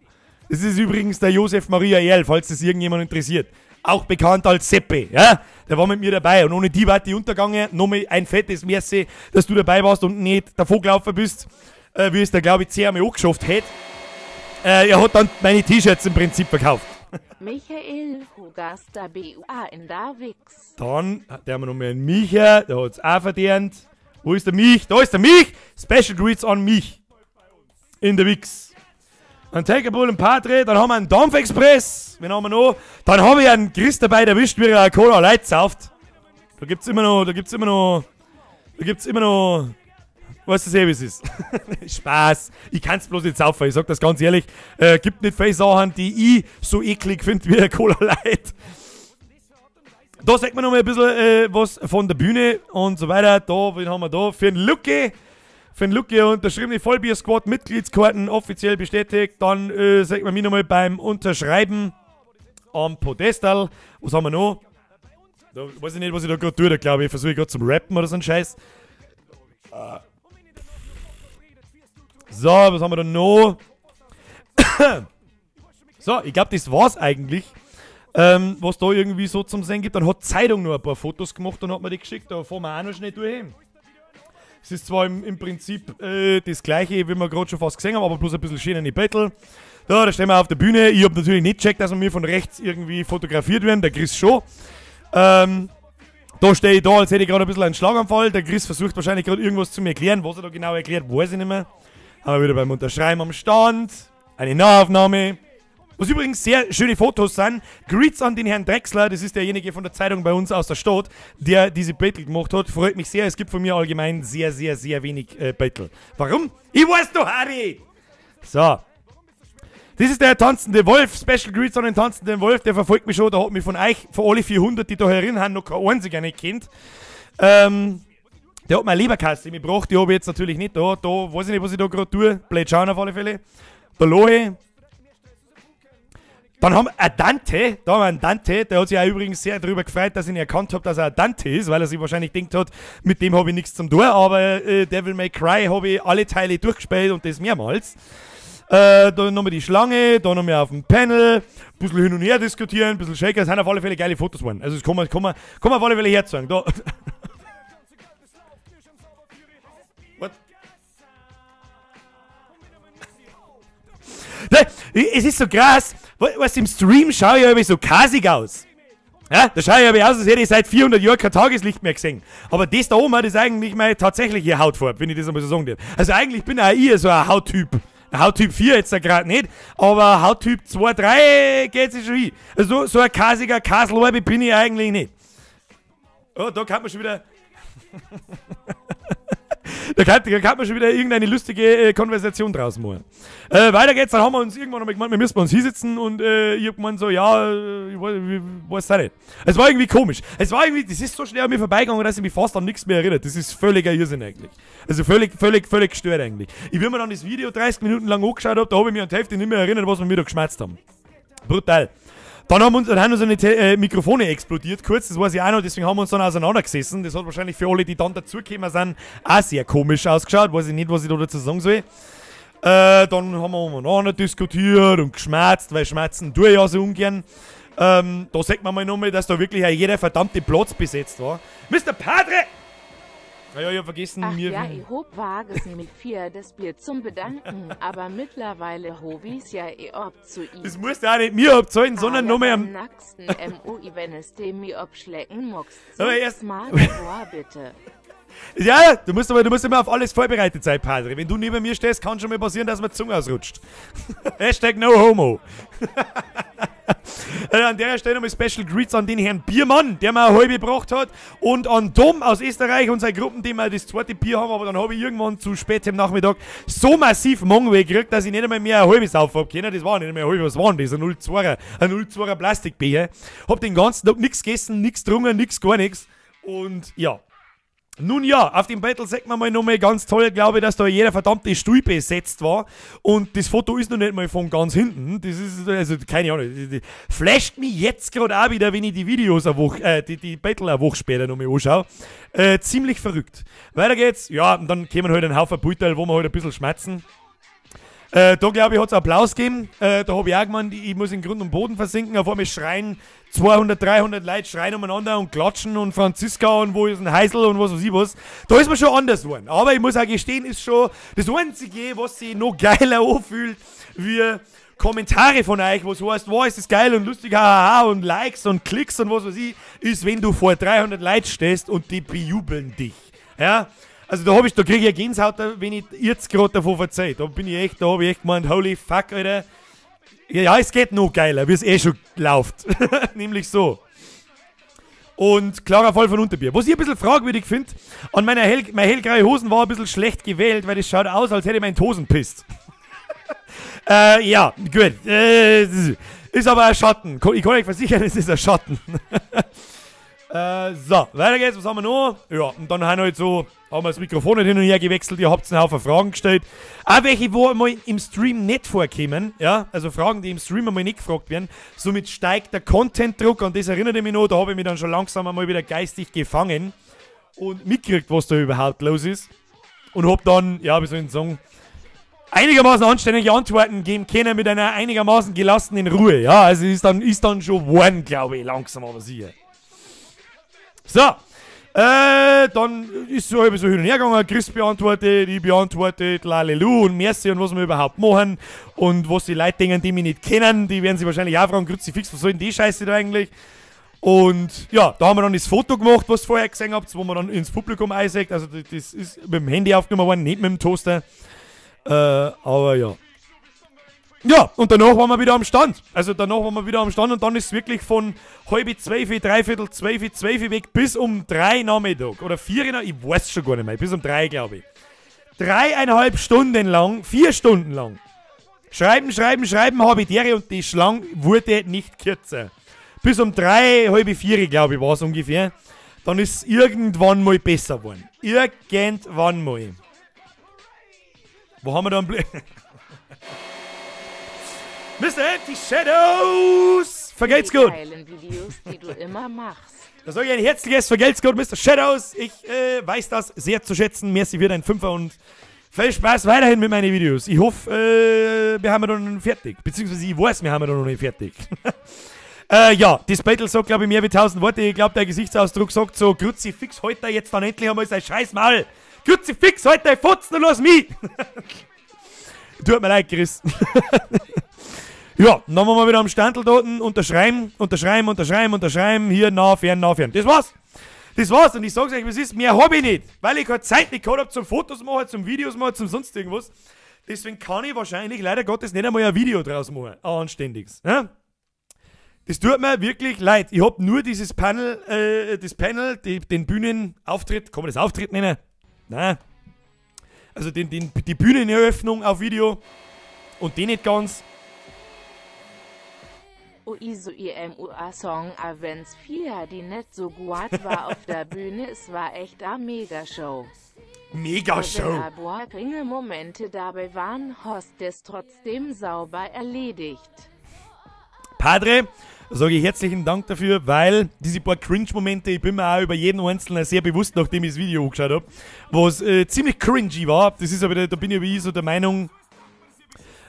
Das ist übrigens der Josef Maria Erl, falls das irgendjemand interessiert. Auch bekannt als Seppe, ja? Der war mit mir dabei und ohne die war die Untergange. Nochmal ein fettes Merci, dass du dabei warst und nicht davon gelaufen bist, wie es der, glaube ich, CM angeschafft hätte. Er hat dann meine T-Shirts im Prinzip verkauft. Michael Hogasta BUA in Davix. Dann, der haben wir nochmal einen Micha, der hat's auch verdient. Wo ist der Mich? Da ist der Mich! Special Greets an mich. In der Wix. Dann Takeable und Padre, dann haben wir einen Dampfexpress. Wen haben wir noch? Dann habe ich einen Chris dabei erwischt, wie er eine Cola Light sauft. Da gibt's immer noch, weißt du eh, wie es ist. Spaß. Ich kann's bloß nicht saufen, ich sag das ganz ehrlich. Gibt nicht viele Sachen, die ich so eklig find wie eine Cola Light. Da sagt man noch mal ein bisschen was von der Bühne und so weiter. Da, wen haben wir da? Für den Lucke. Für den Lucke unterschriebene Vollbier-Squad Mitgliedskarten offiziell bestätigt. Dann sagt man mich nochmal beim Unterschreiben am Podestal. Was haben wir noch? Da weiß ich nicht, was ich da gerade tue. Da glaube ich, versuche ich gerade zum Rappen oder so ein Scheiß. So, was haben wir da noch? So, ich glaube, das war's eigentlich. Was da irgendwie so zum Sehen gibt. Dann hat die Zeitung noch ein paar Fotos gemacht und hat mir die geschickt. Da fahren wir auch noch schnell durch. Es ist zwar im Prinzip das gleiche, wie wir gerade schon fast gesehen haben, aber bloß ein bisschen schöner in die Battle. Da stehen wir auf der Bühne. Ich hab natürlich nicht gecheckt, dass wir mir von rechts irgendwie fotografiert werden. Der Chris schon. Da stehe ich da, als hätte ich gerade ein bisschen einen Schlaganfall. Der Chris versucht wahrscheinlich gerade irgendwas zu mir erklären. Was er da genau erklärt, weiß ich nicht mehr. Haben wir wieder beim Unterschreiben am Stand. Eine Nahaufnahme. Was übrigens sehr schöne Fotos sind. Greets an den Herrn Drechsler, das ist derjenige von der Zeitung bei uns aus der Stadt, der diese Battle gemacht hat. Freut mich sehr, es gibt von mir allgemein sehr, sehr, sehr wenig Battle. Warum? Ich weiß doch, Harry! So. Das ist der tanzende Wolf. Special Greets an den tanzenden Wolf, der verfolgt mich schon. Da hat mich von euch, von alle 400, die da herin haben, noch kein einziger nicht kennt. Der hat meine Leberkasse mitgebracht, die habe ich jetzt natürlich nicht da. Da weiß ich nicht, was ich da gerade tue. Blöd schauen auf alle Fälle. Der Lohe. Dann haben wir einen Dante, da haben wir einen Dante, der hat sich auch übrigens sehr darüber gefreut, dass ich ihn erkannt habe, dass er ein Dante ist, weil er sich wahrscheinlich denkt hat, mit dem habe ich nichts zum tun, aber Devil May Cry habe ich alle Teile durchgespielt und das mehrmals. Da nochmal die Schlange, da nochmal auf dem Panel, ein bisschen hin und her diskutieren, ein bisschen shaken, das sind auf alle Fälle geile Fotos geworden. Also das kann man auf alle Fälle herzeigen. Da. What? Es ist so krass, was im Stream schaue ich aber so kasig aus. Ja, da schaue ich aber aus, als hätte ich seit 400 Jahren kein Tageslicht mehr gesehen. Aber das da oben, das ist eigentlich meine tatsächliche Hautfarbe, wenn ich das einmal so sagen darf. Also eigentlich bin auch ich so ein Hauttyp. Hauttyp 4 jetzt da gerade nicht, aber Hauttyp 2, 3 geht sich schon hin. Also so ein kasiger Kaselorbe bin ich eigentlich nicht. Oh, da kann man schon wieder... Da kann man schon wieder irgendeine lustige Konversation draus machen. Weiter geht's, dann haben wir uns irgendwann nochmal gemeint, wir müssen uns hinsetzen und ich hab gemeint so, ja, ich weiß auch nicht. Es war irgendwie komisch. Es war irgendwie, das ist so schnell an mir vorbeigegangen, dass ich mich fast an nichts mehr erinnere. Das ist völliger Irrsinn eigentlich. Also völlig, völlig, völlig gestört eigentlich. Ich will mir dann das Video 30 Minuten lang angeschaut hab, da hab ich mich an die Hälfte nicht mehr erinnert, was wir mir da geschmerzt haben. Brutal. Dann haben unsere Mikrofone explodiert kurz, das weiß ich auch noch, deswegen haben wir uns dann auseinandergesessen. Das hat wahrscheinlich für alle, die dann dazugekommen sind, auch sehr komisch ausgeschaut. Weiß ich nicht, was ich da dazu sagen soll. Dann haben wir umeinander diskutiert und geschmerzt, weil Schmerzen tue ich ja so ungern. Da sieht man mal nochmal, dass da wirklich auch jeder verdammte Platz besetzt war. Mr. Padre! Naja, ich hab vergessen, ach mir... ja, ich hob Wages mit 4 das Bier zum Bedanken, aber mittlerweile hob ich's ja eh ob zu ihm. Das musst du auch nicht mir abzahlen, sondern nur mehr am... Nacksten MOI, wenn es dem mir abschlecken muckst. Aber erst mal vor, bitte. Ja, du musst immer auf alles vorbereitet sein, Padre. Wenn du neben mir stehst, kann schon mal passieren, dass mir die Zunge ausrutscht. #NoHomo. An der Stelle nochmal Special Greets an den Herrn Biermann, der mir eine halbe gebracht hat. Und an Dom aus Österreich, unsere Gruppen, die wir das zweite Bier haben. Aber dann habe ich irgendwann zu spät am Nachmittag so massiv Magenweh gekriegt, dass ich nicht einmal mehr ein halbes auf hab können. Das war nicht mehr ein halbes, was war denn das? Ein 0,2er, ein 0,2er Plastikbecher. Hab den ganzen Tag nichts gegessen, nichts getrunken, nix, gar nichts. Und ja. Nun ja, auf dem Battle sagt man mal nochmal ganz toll, glaube ich, dass da jeder verdammte Stuhl besetzt war. Und das Foto ist noch nicht mal von ganz hinten. Das ist, also, keine Ahnung. Das flasht mich jetzt gerade auch wieder, wenn ich die Videos eine Woche, die Battle eine Woche später nochmal anschaue. Ziemlich verrückt. Weiter geht's. Ja, und dann kommen halt ein Haufen Beutel, wo wir halt ein bisschen schmerzen. Da glaube ich, hat's Applaus gegeben. Da hab ich auch gemeint, ich muss in Grund und Boden versinken. Auf einmal schreien 200, 300 Leute schreien umeinander und klatschen und Franziska und wo ist ein Heisel und was weiß ich was. Da ist mir schon anders geworden. Aber ich muss auch gestehen, ist schon das Einzige, was sich noch geiler anfühlt, wie Kommentare von euch, wo es heißt, wow, ist das geil und lustig, hahaha, und Likes und Klicks und was weiß ich, ist, wenn du vor 300 Leuten stehst und die bejubeln dich. Ja? Also da krieg ich eine Gänsehaut, wenn ich jetzt grad davon verzeih. Da bin ich echt, da hab ich echt gemeint, holy fuck, Alter. Ja, es geht noch geiler, wie es eh schon läuft. Nämlich so. Und klarer Fall von Unterbier. Was ich ein bisschen fragwürdig find, an meiner meine hellgraue Hosen war ein bisschen schlecht gewählt, weil es schaut aus, als hätte ich meinen Hosen pisst. Ja, gut. Ist aber ein Schatten. Ich kann euch versichern, es ist ein Schatten. So, weiter geht's, was haben wir noch? Ja, und dann haben wir halt so, haben wir das Mikrofon nicht hin und her gewechselt, ihr habt einen Haufen Fragen gestellt. Auch welche, wo einmal im Stream nicht vorkommen, ja, also Fragen, die im Stream einmal nicht gefragt werden. Somit steigt der Content-Druck, und das erinnert ich mich noch, da habe ich mich dann schon langsam einmal wieder geistig gefangen und mitgekriegt, was da überhaupt los ist. Und hab dann, ja, wie soll ich denn sagen, einigermaßen anständige Antworten geben können mit einer einigermaßen gelassenen Ruhe. Ja, also ist dann schon geworden, glaube ich, langsam aber sicher. So, dann ist so halb so hin und her gegangen, Chris beantwortet, ich beantwortet, lalelu und merci und was wir überhaupt machen und was die Leute denken, die mich nicht kennen, die werden sich wahrscheinlich auch fragen, Kruzifix, was soll denn die Scheiße da eigentlich? Und ja, da haben wir dann das Foto gemacht, was ihr vorher gesehen habt, wo man dann ins Publikum einsägt, also das ist mit dem Handy aufgenommen worden, nicht mit dem Toaster, aber ja. Ja, und danach waren wir wieder am Stand. Also danach waren wir wieder am Stand und dann ist es wirklich von halb zwölf, dreiviertel zwölf, zwölf weg bis um 3 Nachmittag. Oder 4, ich weiß schon gar nicht mehr, bis um 3, glaub ich. Dreieinhalb Stunden lang, 4 Stunden lang. Schreiben, schreiben, schreiben, habe ich dere und die Schlange wurde nicht kürzer. Bis um 3, halb vier, glaub ich, war's ungefähr. Dann ist es irgendwann mal besser geworden. Irgendwann mal. Wo haben wir da einen Blick? Mister Empty Shadows! Vergelt's Die gut! geilen Videos, die du immer machst. Da sag ich ein herzliches Vergelt's gut, Mister Shadows. Ich weiß das sehr zu schätzen. Merci für dein Fünfer und viel Spaß weiterhin mit meinen Videos. Ich hoffe, wir haben dann fertig. Beziehungsweise ich weiß, wir haben dann noch nicht fertig. Ja, das Battle sagt, glaub ich, mehr wie 1000 Worte. Ich glaub, der Gesichtsausdruck sagt so, Kruzifix, heute jetzt dann endlich einmal sein scheiß Maul. Kruzifix, heute dein Fotzen und lass mich! Tut mir leid, Chris. Ja, dann waren wir wieder am Standel dort, unterschreiben, unterschreiben, unterschreiben, unterschreiben, hier, nah, fern, nah, fern. Das war's. Das war's. Und ich sag's euch, was ist, mehr hab ich nicht. Weil ich keine Zeit nicht gehabt hab zum Fotos machen, zum Videos machen, zum sonst irgendwas. Deswegen kann ich wahrscheinlich leider Gottes nicht einmal ein Video draus machen. Ein anständiges. Ja? Das tut mir wirklich leid. Ich hab nur dieses Panel das Panel, die, den Bühnenauftritt, kann man das Auftritt nennen? Nein. Also die Bühneneröffnung auf Video und den nicht ganz. O I S O I M U A Song Avens 4, die nicht so gut war auf der Bühne, es war echt a Mega-Show. Mega-Show! Aber wenn Momente dabei waren, hast es trotzdem sauber erledigt. Padre, sage ich herzlichen Dank dafür, weil diese paar Cringe-Momente, ich bin mir auch über jeden Einzelnen sehr bewusst, nachdem ich das Video angeschaut hab, was ziemlich cringy war. Das ist aber, da bin ich wie so der Meinung,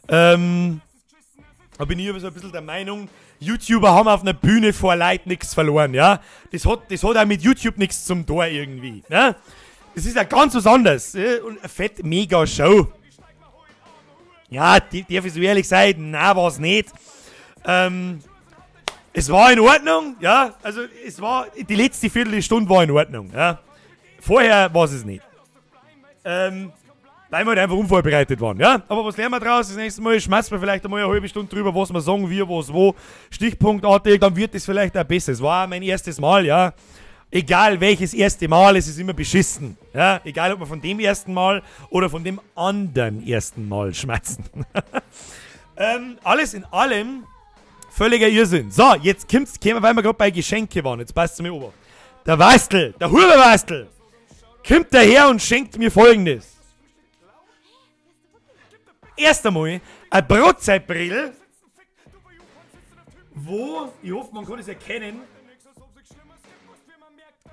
da bin ich aber so ein bisschen der Meinung, YouTuber haben auf einer Bühne vor Leuten nichts verloren, ja. Das hat auch mit YouTube nichts zum Tor irgendwie, ne? Das ist ja ganz was anderes, ja? Und eine fett mega Show. Ja, die, darf ich so ehrlich sein? Nein, war's nicht. Es war in Ordnung, ja. Also, es war, die letzte Viertelstunde war in Ordnung, ja. Vorher war es nicht. Weil wir halt einfach unvorbereitet waren, ja? Aber was lernen wir draus? Das nächste Mal schmeißen wir vielleicht einmal eine halbe Stunde drüber, was wir sagen, wie, was, wo. Stichpunktartig, dann wird es vielleicht auch besser. Es war mein erstes Mal, ja? Egal welches erste Mal, es ist immer beschissen. Ja? Egal, ob wir von dem ersten Mal oder von dem anderen ersten Mal schmerzen. Alles in allem völliger Irrsinn. So, jetzt kommt's, kommen wir, weil wir gerade bei Geschenke waren. Jetzt passt es mir ober. Der Wastel, der Huberwastel, kommt daher und schenkt mir Folgendes. Erst einmal ein Brotzeitbrill, wo, ich hoffe, man kann es erkennen,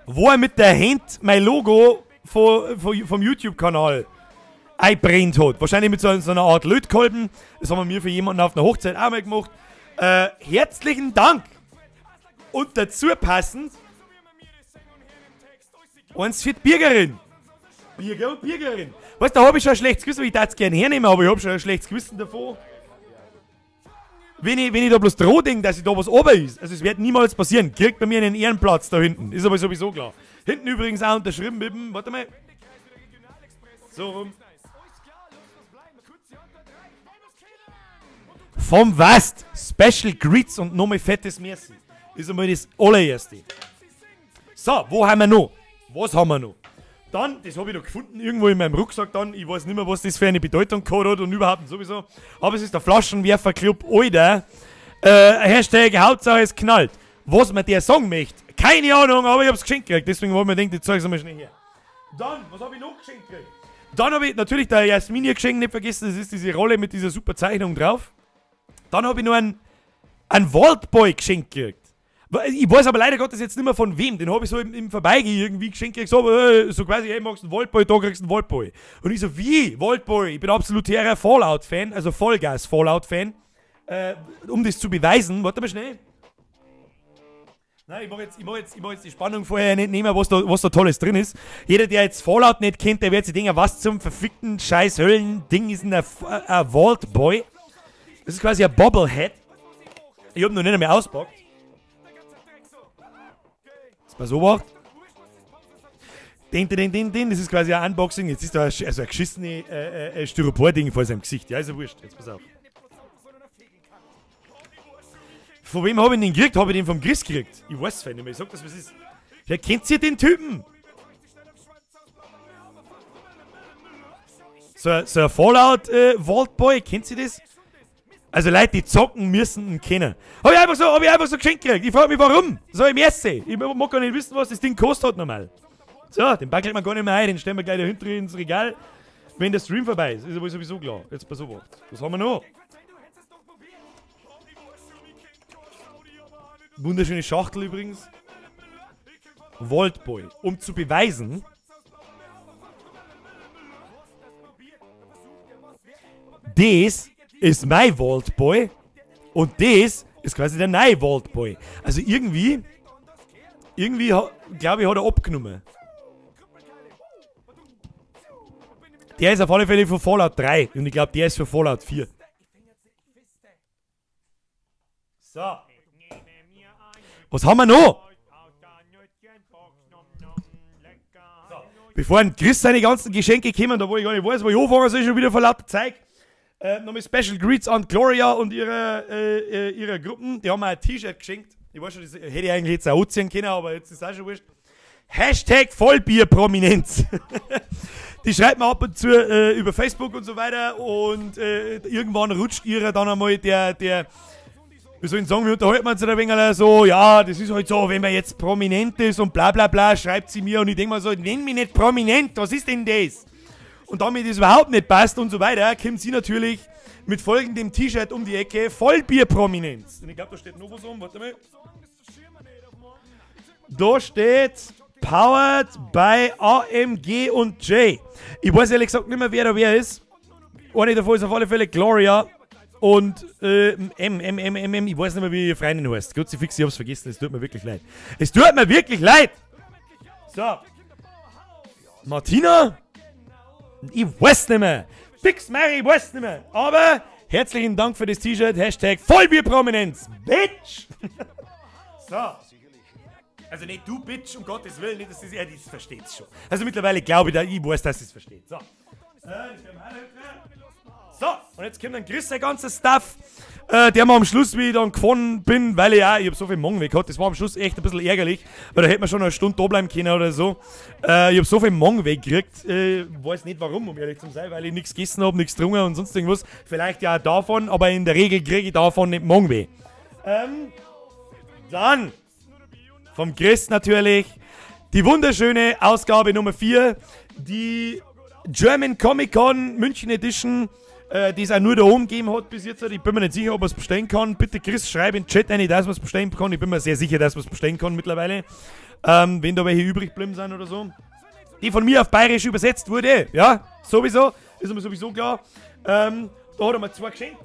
wo er mit der Hand mein Logo vom YouTube-Kanal einbrennt hat. Wahrscheinlich mit so einer Art Lötkolben. Das haben wir für jemanden auf einer Hochzeit auch mal gemacht. Herzlichen Dank! Und dazu passend eins für die Bürgerin. Bürger und Bürgerin. Weißt du, da hab ich schon ein schlechtes Gewissen, weil ich darf's gerne hernehmen, aber ich hab schon ein schlechtes Gewissen davon. Wenn ich da bloß droh denk, dass ich da was oben ist. Also es wird niemals passieren. Kriegt bei mir einen Ehrenplatz da hinten. Ist aber sowieso klar. Hinten übrigens auch unterschrieben mit dem, warte mal. So rum. Vom Wast. Special Greets und nochmal fettes Merci. Ist einmal das allererste. So, wo haben wir noch? Was haben wir noch? Dann, das hab ich noch gefunden, irgendwo in meinem Rucksack dann. Ich weiß nicht mehr, was das für eine Bedeutung gehabt hat und überhaupt sowieso. Aber es ist der Flaschenwerferclub, Alter. Hashtag Hauptsache es knallt. Was mir der sagen möchte, keine Ahnung, aber ich hab's geschenkt gekriegt. Deswegen wollte ich mir denken, ich zeig's einmal schnell her. Dann, was hab ich noch geschenkt gekriegt? Dann hab ich natürlich der Jasmin ihr Geschenk nicht vergessen. Das ist diese Rolle mit dieser super Zeichnung drauf. Dann hab ich noch einen Vaultboy geschenkt gekriegt. Ich weiß aber leider Gottes jetzt nicht mehr von wem. Den hab ich so im Vorbeigehen irgendwie geschenkt gekriegt. So quasi, hey, magst du einen Vaultboy, da kriegst du einen Vaultboy. Und ich so, wie? Vaultboy? Ich bin absoluter Fallout-Fan, also Vollgas-Fallout-Fan. Um das zu beweisen, warte mal schnell. Nein, ich mach jetzt die Spannung vorher nicht nehmen, was da Tolles drin ist. Jeder, der jetzt Fallout nicht kennt, der wird sich denken, was zum verfickten scheiß Höllen-Ding ist denn ein Vaultboy? Das ist quasi ein Bobblehead. Ich hab noch nicht mehr auspackt. Pass auf. Den. Das ist quasi ein Unboxing. Jetzt ist da ein geschissene Styropor-Ding vor seinem Gesicht. Ja, ist ja wurscht. Jetzt pass auf. Von wem hab ich den gekriegt? Hab ich den vom Chris gekriegt? Ich weiß es nicht mehr. Ich sag das, was ist. Ja, kennt ihr den Typen? So ein Fallout Vaultboy, kennt ihr das? Also Leute, die zocken, müssen ihn kennen. Hab ich einfach so geschenkt gekriegt. Ich frag mich, warum. So im Ersten. Ich mag gar nicht wissen, was das Ding gekostet hat normal. So, den packen wir gar nicht mehr ein. Den stellen wir gleich da hinten ins Regal, wenn der Stream vorbei ist. Ist aber sowieso klar. Jetzt pass auf. Was haben wir noch? Wunderschöne Schachtel übrigens. Vaultboy. Um zu beweisen, das ist mein Vaultboy und das ist quasi der neue Vaultboy. Also irgendwie glaube ich, hat er abgenommen. Der ist auf alle Fälle von Fallout 3 und ich glaube, der ist für Fallout 4. So. Was haben wir noch? So. Bevor ein Chris seine ganzen Geschenke kommen, da wo ich gar nicht weiß, wo ich anfangen soll, schon wieder vor lauter Zeug. Nochmal Special Greets an Gloria und ihre Gruppen. Die haben mir ein T-Shirt geschenkt. Ich weiß schon, das hätte ich eigentlich jetzt auch anziehen können, aber jetzt ist auch schon wurscht. Hashtag Vollbierprominenz. Die schreibt mir ab und zu über Facebook und so weiter. Und irgendwann rutscht ihrer dann einmal der, wie soll ich sagen, wir unterhalten uns ein wenig so, ja, das ist halt so, wenn man jetzt prominent ist und bla bla bla, schreibt sie mir und ich denke mir so, nenn mich nicht prominent, was ist denn das? Und damit es überhaupt nicht passt und so weiter, kommt sie natürlich mit folgendem T-Shirt um die Ecke, Vollbierprominenz. Und ich glaube, da steht noch was um, warte mal. Da steht Powered by AMG und J. Ich weiß ehrlich gesagt nicht mehr, wer da wer ist. Eine davon ist auf alle Fälle Gloria und M, M. Ich weiß nicht mehr, wie ihre Freundin heißt. Gott sei fix, ich hab's vergessen. Es tut mir wirklich leid. Es tut mir wirklich leid! So. Martina? Ich weiß nicht mehr. Fix, Mary, ich weiß nicht mehr. Aber herzlichen Dank für das T-Shirt. Hashtag Vollbierprominenz. Bitch! So. Also nicht du Bitch, um Gottes Willen, nicht, dass das, er das versteht schon. Also mittlerweile glaube ich, da, ich weiß, dass es versteht. So. So, und jetzt kommt dann Chris sein ganzer Stuff, der mir am Schluss, wie ich dann gefahren bin, weil ich auch, ich hab so viel Magenweh gehabt, das war am Schluss echt ein bisschen ärgerlich, weil da hätte man schon eine Stunde da bleiben können oder so. Ich hab so viel Magenweh gekriegt, weiß nicht warum, um ehrlich zu sein, weil ich nichts gegessen hab, nichts getrunken und sonst irgendwas. Vielleicht ja auch davon, aber in der Regel kriege ich davon nicht Magenweh. Dann, vom Chris natürlich, die wunderschöne Ausgabe Nummer 4, die German Comic Con München Edition, die es auch nur da oben gegeben hat bis jetzt. Ich bin mir nicht sicher, ob man es bestellen kann. Bitte Chris, schreib in den Chat rein, dass man es bestellen kann. Ich bin mir sehr sicher, dass man es bestellen kann mittlerweile. Wenn da welche übrig geblieben sind oder so. Die von mir auf Bayerisch übersetzt wurde. Ja, sowieso. Ist mir sowieso klar. Da hat er mir 2 geschenkt.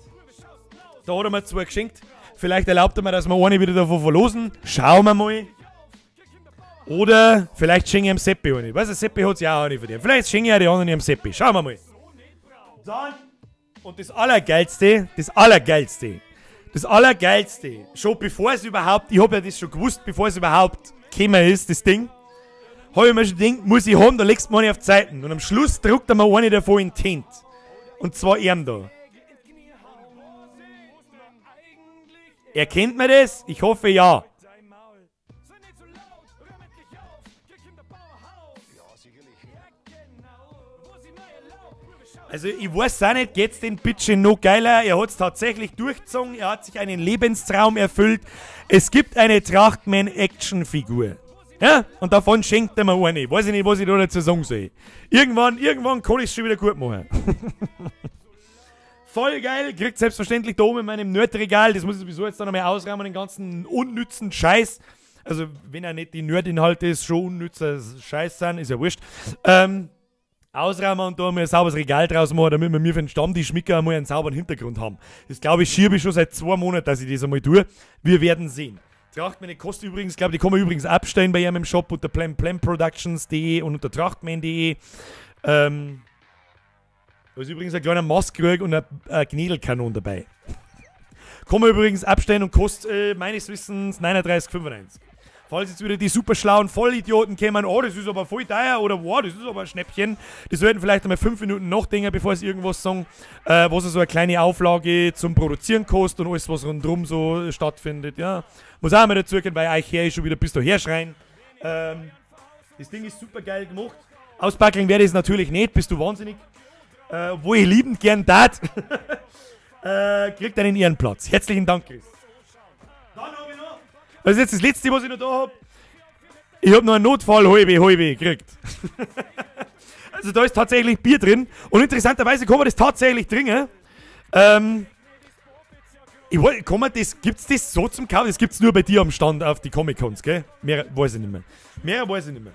Da hat er mir 2 geschenkt. Vielleicht erlaubt er mir, dass wir eine wieder davon verlosen. Schauen wir mal. Oder vielleicht schenke ich ihm Seppi eine. Weißt du, Seppi hat's ja auch eine verdient. Vielleicht schenke ich ja die anderen ihm Seppi. Schauen wir mal. Dann, und das Allergeilste, das Allergeilste, das Allergeilste, schon bevor es überhaupt, ich hab ja das schon gewusst, bevor es überhaupt gekommen ist, das Ding, hab ich mir schon gedacht, muss ich haben, da legst du mir eine auf die Seiten. Und am Schluss druckt er mir eine davon in die Hände. Und zwar ihm da. Erkennt man das? Ich hoffe ja. Also ich weiß auch nicht, geht's den Bitchen noch geiler? Er hat's tatsächlich durchgezogen, er hat sich einen Lebenstraum erfüllt. Es gibt eine Trachtman-Action-Figur. Ja? Und davon schenkt er mir eine. Weiß ich nicht, was ich da dazu sagen soll. Irgendwann kann ich's schon wieder gut machen. Voll geil, kriegt selbstverständlich da oben in meinem Nerdregal, das muss ich sowieso jetzt da nochmal ausräumen, den ganzen unnützen Scheiß. Also wenn er nicht die Nerdinhalte ist, schon unnützer Scheiß sind, ist ja wurscht. Ausräumen und da mal ein sauberes Regal draus machen, damit wir mir für den Stammtisch Micker einmal einen sauberen Hintergrund haben. Das glaube ich, schiebe ich schon seit 2 Monaten, dass ich das einmal tue. Wir werden sehen. Trachtmänner kostet übrigens, glaube ich, die kann man übrigens abstellen bei ihrem im Shop unter plemplem-productions.de und unter trachtman.de. Da ist übrigens ein kleiner Maßkrug und ein Knädelkanon dabei. Kann man übrigens abstellen und kostet meines Wissens 39,95. Falls jetzt wieder die super schlauen Vollidioten kämen, oh, das ist aber voll teuer oder wow, das ist aber ein Schnäppchen. Die sollten vielleicht einmal 5 Minuten nachdenken, bevor sie irgendwas sagen, was so eine kleine Auflage zum Produzieren kostet und alles, was rundherum so stattfindet. Ja. Muss auch mal dazu gehen, weil euch her ist schon wieder bis daher schreien. Das Ding ist super geil gemacht. Auspacken werde ich es natürlich nicht, bist du wahnsinnig. Obwohl ich liebend gern tat. Kriegt einen Ehrenplatz. Herzlichen Dank, Chris. Das ist jetzt das Letzte, was ich noch da hab. Ich hab noch einen Notfall halbe gekriegt. Also da ist tatsächlich Bier drin. Und interessanterweise kann man das tatsächlich trinken. Ich weiß, kann man das, gibt's das so zum Kaufen? Das gibt's nur bei dir am Stand auf die Comic-Cons, gell? Mehr weiß ich nicht mehr. Mehr weiß ich nicht mehr.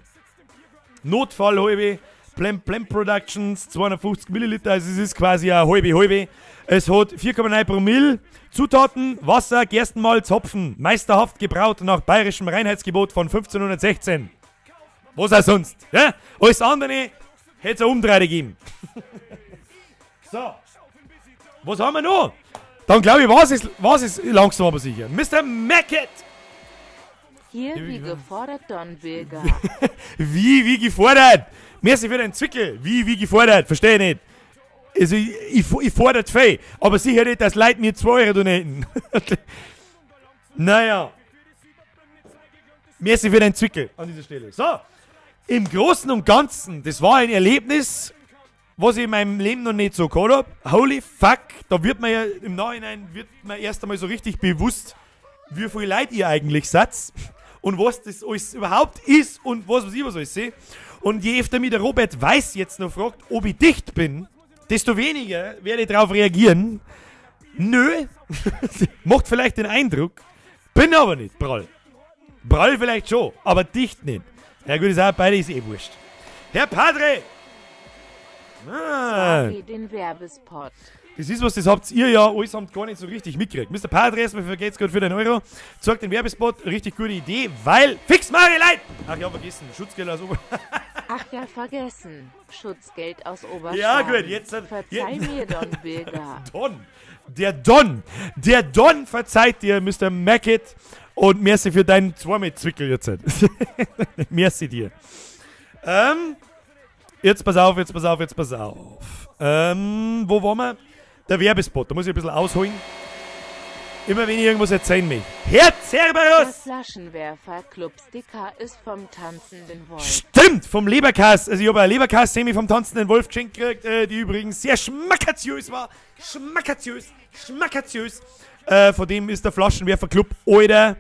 Notfall halbe, Plem Plem Productions, 250 Milliliter, also es ist quasi ein halbe. Es hat 4,9 Promille. Zutaten, Wasser, Gerstenmalz, Hopfen. Meisterhaft gebraut nach bayerischem Reinheitsgebot von 1516. Was auch sonst. Ja? Alles andere hätte es eine Umdrehung gegeben. So. Was haben wir noch? Dann glaube ich, was ist langsam aber sicher. Mr. Mackett! Hier wie gefordert, Don Bilger. Wie gefordert? Merci für den Zwickel. Wie gefordert? Verstehe ich nicht. Also ich fordere viel, aber sicher nicht, dass Leute mir 2 Euro donaten. Naja. Merci für den Zwickel an dieser Stelle. So, im Großen und Ganzen, das war ein Erlebnis, was ich in meinem Leben noch nicht so gehabt hab. Holy fuck, da wird man ja im Nachhinein wird man erst einmal so richtig bewusst, wie viel Leid ihr eigentlich seid und was das alles überhaupt ist und was weiß ich was alles sehe. Und je öfter mir der Robert Weiß jetzt noch fragt, ob ich dicht bin, desto weniger werde ich darauf reagieren. Nö, macht vielleicht den Eindruck, bin aber nicht prall. Prall vielleicht schon, aber dicht nicht. Ja gut, ist auch beide ist eh wurscht. Herr Padre! Ah. Den Werbespot. Das ist was, das habt ihr ja allesamt gar nicht so richtig mitgekriegt. Mr. Padre, erstmal vergeht's gerade für den Euro. Zeigt den Werbespot, richtig gute Idee, weil... Fix Marie Leid! Ach ja, vergessen, Schutzgeld aus Ober... Ach ja, vergessen. Schutzgeld aus Oberschwaben. Ja, gut, jetzt Verzeih mir, Don Bilger. Don. Der Don. Der Don verzeiht dir, Mr. Mackett. Und merci für deinen zweimal Zwickel jetzt. Merci dir. Jetzt pass auf, jetzt pass auf, jetzt pass auf. Wo waren wir? Der Werbespot, da muss ich ein bisschen ausholen. Immer wenn ich irgendwas erzählen möchte. Herr Cerberus! Der Flaschenwerfer-Club-Sticker ist vom tanzenden Wolf. Stimmt, vom Leberkass. Also ich habe eine Leberkass-Semi vom tanzenden Wolf geschenkt gekriegt, die übrigens sehr schmackaziös war. Schmackaziös, schmackaziös. Von dem ist der Flaschenwerfer-Club, Alter.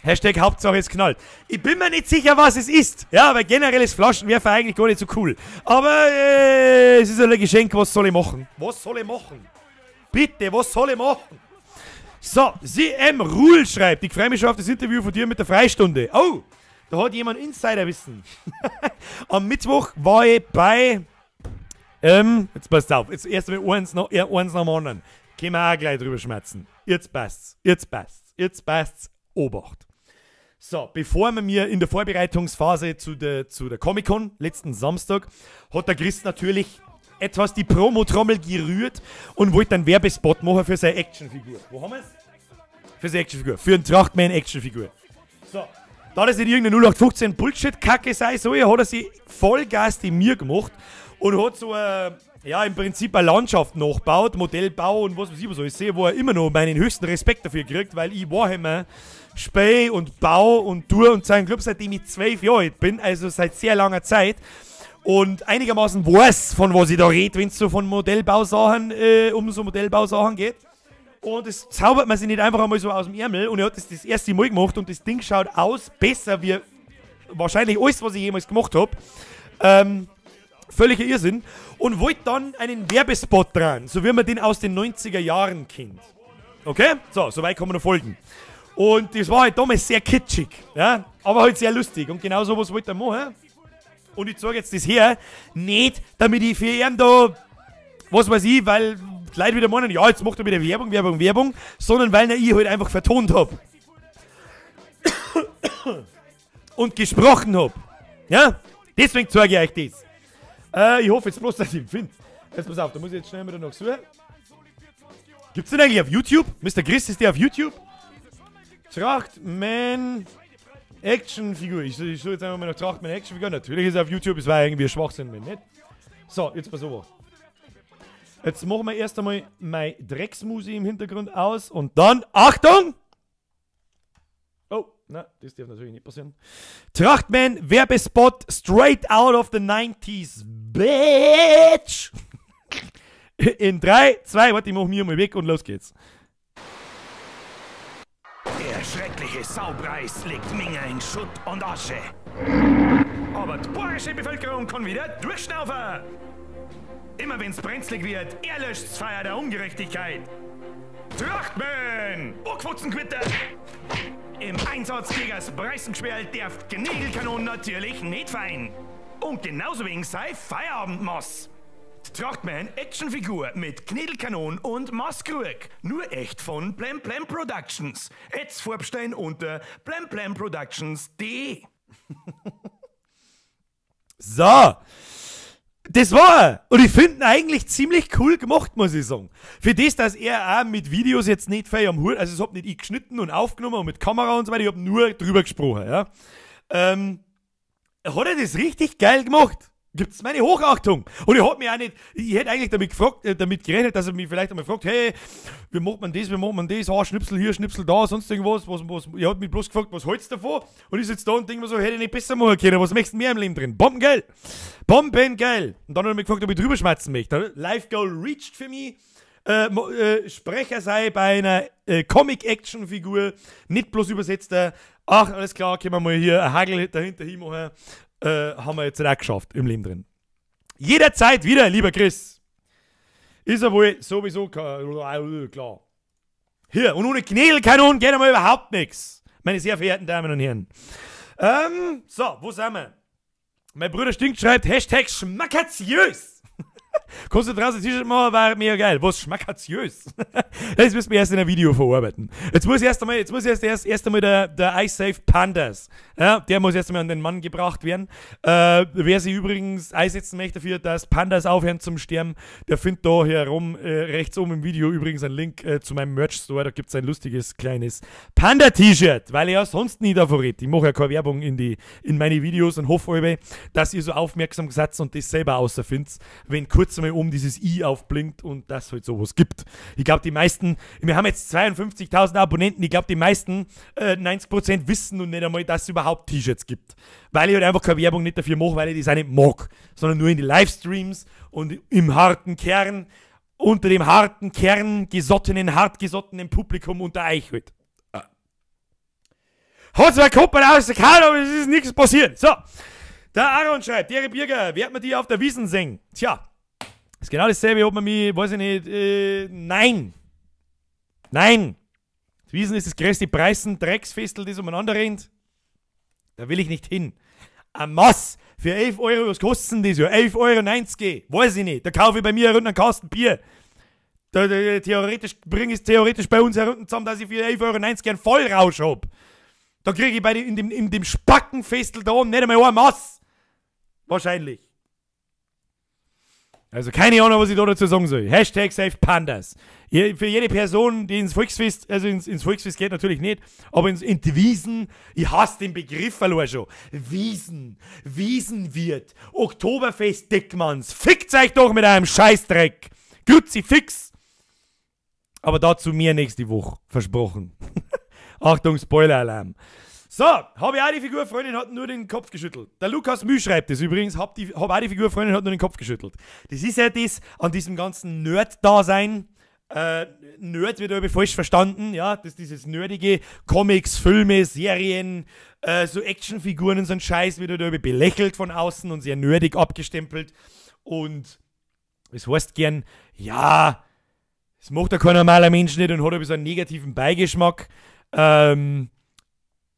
Hashtag Hauptsache es knallt. Ich bin mir nicht sicher, was es ist. Ja, weil generell ist Flaschenwerfer eigentlich gar nicht so cool. Aber es ist ein Geschenk, was soll ich machen? Was soll ich machen? Bitte, was soll ich machen? So, CM Ruhl schreibt, ich freue mich schon auf das Interview von dir mit der Freistunde. Oh, da hat jemand Insiderwissen. Am Mittwoch war ich bei, jetzt passt auf, jetzt erst einmal eins nach dem anderen. Können wir auch gleich drüber schmerzen. Jetzt passt's, jetzt passt's, jetzt passt's. Obacht. So, bevor wir mir in der Vorbereitungsphase zu der Comic-Con, letzten Samstag, hat der Chris natürlich etwas die Promotrommel gerührt und wollte einen Werbespot machen für seine Actionfigur. Wo haben wir's? Für seine Actionfigur. Für einen Trachtman Actionfigur. So, da das nicht irgendeine 0815 Bullshit-Kacke sei, so, hat er sich Vollgas die mir gemacht und hat so eine, ja, im Prinzip eine Landschaft nachgebaut, Modellbau und was weiß ich was alles sehe, wo er immer noch meinen höchsten Respekt dafür kriegt, weil ich Warhammer spiele und baue und tue und seinen Club, seitdem ich 12 Jahre alt bin, also seit sehr langer Zeit. Und einigermaßen weiß, von was ich da rede, wenn's so von Modellbausachen, um so Modellbausachen geht. Und das zaubert man sich nicht einfach einmal so aus dem Ärmel. Und er hat das, das erste Mal gemacht und das Ding schaut aus besser wie wahrscheinlich alles, was ich jemals gemacht hab. Völliger Irrsinn. Und wollte dann einen Werbespot dran, so wie man den aus den 90er Jahren kennt. Okay? So, soweit kann man noch folgen. Und das war halt damals sehr kitschig, ja? Aber halt sehr lustig. Und genau sowas wollte er machen. Und ich zeige jetzt das her, nicht, damit ich für ihn da, was weiß ich, weil die Leute wieder meinen, ja, jetzt macht er wieder Werbung, Werbung, Werbung, sondern weil ich halt einfach vertont hab. Und gesprochen hab. Ja? Deswegen zeige ich euch das. Ich hoffe jetzt bloß, dass ich ihn finde. Jetzt pass auf, da muss ich jetzt schnell wieder noch suchen. Gibt's den eigentlich auf YouTube? Mister Chris, ist der auf YouTube? Trachtman Actionfigur. Ich suche jetzt einfach mal nach Trachtman Actionfigur. Natürlich ist er auf YouTube, es war irgendwie ein Schwachsinn, wenn nicht. So, jetzt pass auf. Jetzt machen wir erst einmal mein Drecksmusi im Hintergrund aus und dann, Achtung! Oh, na, das darf natürlich nicht passieren. Trachtman Werbespot straight out of the 90s, bitch! In 3, 2, warte, ich mach mir mal weg und los geht's. Der schreckliche Saupreis legt Minga in Schutt und Asche. Aber die bayerische Bevölkerung kann wieder durchschnaufen. Immer wenn's brenzlig wird, er löscht's Feuer der Ungerechtigkeit. Trachtman! Urquotzenquitter! Im Einsatz gegen das Preisengeschwärl darf die Knädelkanone natürlich nicht fein. Und genauso wegen sei Feierabendmass. Trachtman Actionfigur mit Knädelkanon und Masskrug. Nur echt von Plam Plam Productions. Jetzt vorbestellen unter plamPlamProductions punkt de. So. Das war er. Und ich find ihn eigentlich ziemlich cool gemacht, muss ich sagen. Für das, dass er auch mit Videos jetzt nicht viel am Hut, also es hab nicht ich geschnitten und aufgenommen und mit Kamera und so weiter, ich hab nur drüber gesprochen, ja. Hat er das richtig geil gemacht. Gibt's meine Hochachtung. Und ich hab mich auch nicht, ich hätte eigentlich damit gerechnet, dass er mich vielleicht einmal fragt, hey, wie macht man das, wie macht man das, ah, Schnipsel hier, Schnipsel da, sonst irgendwas, was, was, ich hab mich bloß gefragt, was hältst du davon? Und ich sitz da und denk mir so, hätte ich nicht besser machen können, was möchtest du mehr im Leben drin? Bombengeil! Bombengeil! Und dann hat er mich gefragt, ob ich drüber schmerzen möchte. Life Goal reached für mich. Sprecher sei bei einer Comic-Action-Figur, nicht bloß übersetzter, ach, alles klar, können wir mal hier einen Hagel dahinter hinmachen. Haben wir jetzt auch geschafft im Leben drin. Jederzeit wieder, lieber Chris. Ist er wohl sowieso klar. Hier, und ohne Knädelkanon geht einmal überhaupt nix. Meine sehr verehrten Damen und Herren. So, wo sind wir? Mein Bruder Stink schreibt, Hashtag schmackaziös. Kannst du draußen ein T-Shirt machen, war mega geil. Was schmackaziös. Das müssen wir erst in einem Video verarbeiten. Jetzt muss erst einmal, jetzt muss erst, erst, erst einmal der iSafe Pandas. Ja, der muss erst einmal an den Mann gebracht werden. Wer sich übrigens einsetzen möchte dafür, dass Pandas aufhören zum Sterben, der findet da herum, rechts oben im Video übrigens einen Link zu meinem Merch-Store. Da gibt's ein lustiges kleines Panda-T-Shirt, weil ich ja sonst nie davon rede. Ich mache ja keine Werbung in meine Videos und hoffe alle, dass ihr so aufmerksam seid und das selber außerfindet, wenn kurz einmal um dieses i aufblinkt und das halt sowas gibt. Ich glaub, die meisten, wir haben jetzt 52.000 Abonnenten, ich glaub, die meisten, 90% wissen noch nicht einmal, dass es überhaupt T-Shirts gibt. Weil ich halt einfach keine Werbung nicht dafür mache, weil ich das auch nicht mag, sondern nur in die Livestreams und im harten Kern, unter dem harten Kern, gesottenen, hartgesottenen Publikum unter euch halt. Hat zwar Kumpel aus der Karte, aber es ist nichts passiert. So, der Aaron schreibt, Dere Birger, wird man die auf der Wiesn sehen? Tja, ist genau dasselbe, ob man mich, weiß ich nicht, nein. Nein. Die Wiesn ist das größte Preisen-Drecksfestel, das umeinander rennt. Da will ich nicht hin. Ein Mass für 11 Euro, was kostet denn das ja? Elf Euro neunzig, weiß ich nicht. Da kaufe ich bei mir herunter einen Kasten Bier. Da, theoretisch bring ich's theoretisch bei uns herunter zusammen, dass ich für elf Euro neunzig einen Vollrausch hab. Da krieg ich in dem Spackenfestel da oben nicht einmal ein Mass. Wahrscheinlich. Also keine Ahnung, was ich da dazu sagen soll. Hashtag Save Pandas. Für jede Person, die ins Volksfest, also ins Volksfest geht natürlich nicht, aber in die Wiesn, ich hasse den Begriff allein schon. Wiesn, Wiesnwirt, Oktoberfest Dickmanns, fickt euch doch mit einem Scheißdreck. Kruzifix. Aber dazu mehr nächste Woche, versprochen. Achtung, Spoiler-Alarm. So, hab ich auch die Figur, Freundin hat nur den Kopf geschüttelt. Der Lukas Müh schreibt das übrigens, hab auch die Figur, Freundin hat nur den Kopf geschüttelt. Das ist ja das an diesem ganzen Nerd-Dasein. Nerd wird aber falsch verstanden, ja, das ist dieses nerdige Comics, Filme, Serien, so Actionfiguren und so ein Scheiß wird da belächelt von außen und sehr nerdig abgestempelt. Und es heißt gern, ja, das macht ja kein normaler Mensch nicht und hat aber so einen negativen Beigeschmack.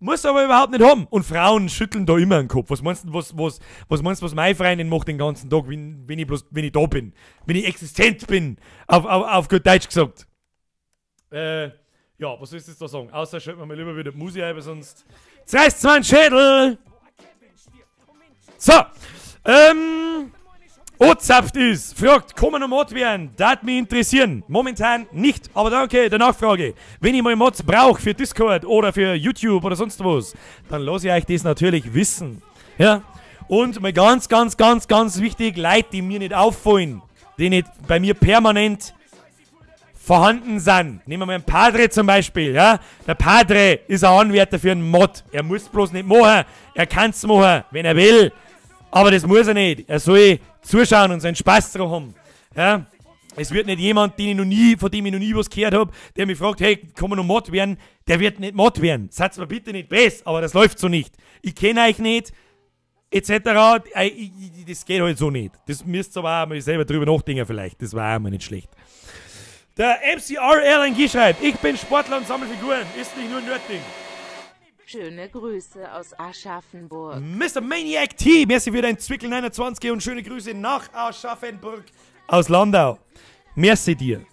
Muss aber überhaupt nicht haben. Und Frauen schütteln da immer den Kopf. Was meinst du, was meine Freundin macht den ganzen Tag, wenn ich da bin? Wenn ich existent bin, auf gut Deutsch gesagt. Ja, was soll ich jetzt da sagen? Außer schalten wir mal lieber wieder die Musik ein, weil sonst zerreißt mein Schädel! So, Ozapft ist, fragt, kann man noch Mod werden? Das mich interessieren. Momentan nicht, aber danke der Nachfrage. Wenn ich mal Mods brauche für Discord oder für YouTube oder sonst was, dann lasse ich euch das natürlich wissen. Ja? Und mal ganz, ganz, ganz, ganz wichtig, Leute, die mir nicht auffallen, die nicht bei mir permanent vorhanden sind. Nehmen wir mal einen Padre zum Beispiel. Ja? Der Padre ist ein Anwärter für einen Mod. Er muss bloß nicht machen. Er kann's machen, wenn er will. Aber das muss er nicht. Er soll zuschauen und seinen Spaß drauf haben. Ja? Es wird nicht jemand, den ich noch nie, von dem ich noch nie was gehört hab, der mich fragt, hey, kann man noch Mod werden? Der wird nicht Mod werden. Seid mir bitte nicht besser, aber das läuft so nicht. Ich kenn euch nicht, et cetera. Das geht halt so nicht. Das müsst ihr aber auch mal selber drüber nachdenken vielleicht. Das war auch mal nicht schlecht. Der MCRLNG schreibt, ich bin Sportler und sammle Figuren. Ist nicht nur ein Nerd-Ding. Schöne Grüße aus Aschaffenburg. Mister Maniac T, merci für dein Zwickel 29 und schöne Grüße nach Aschaffenburg aus Landau. Merci dir.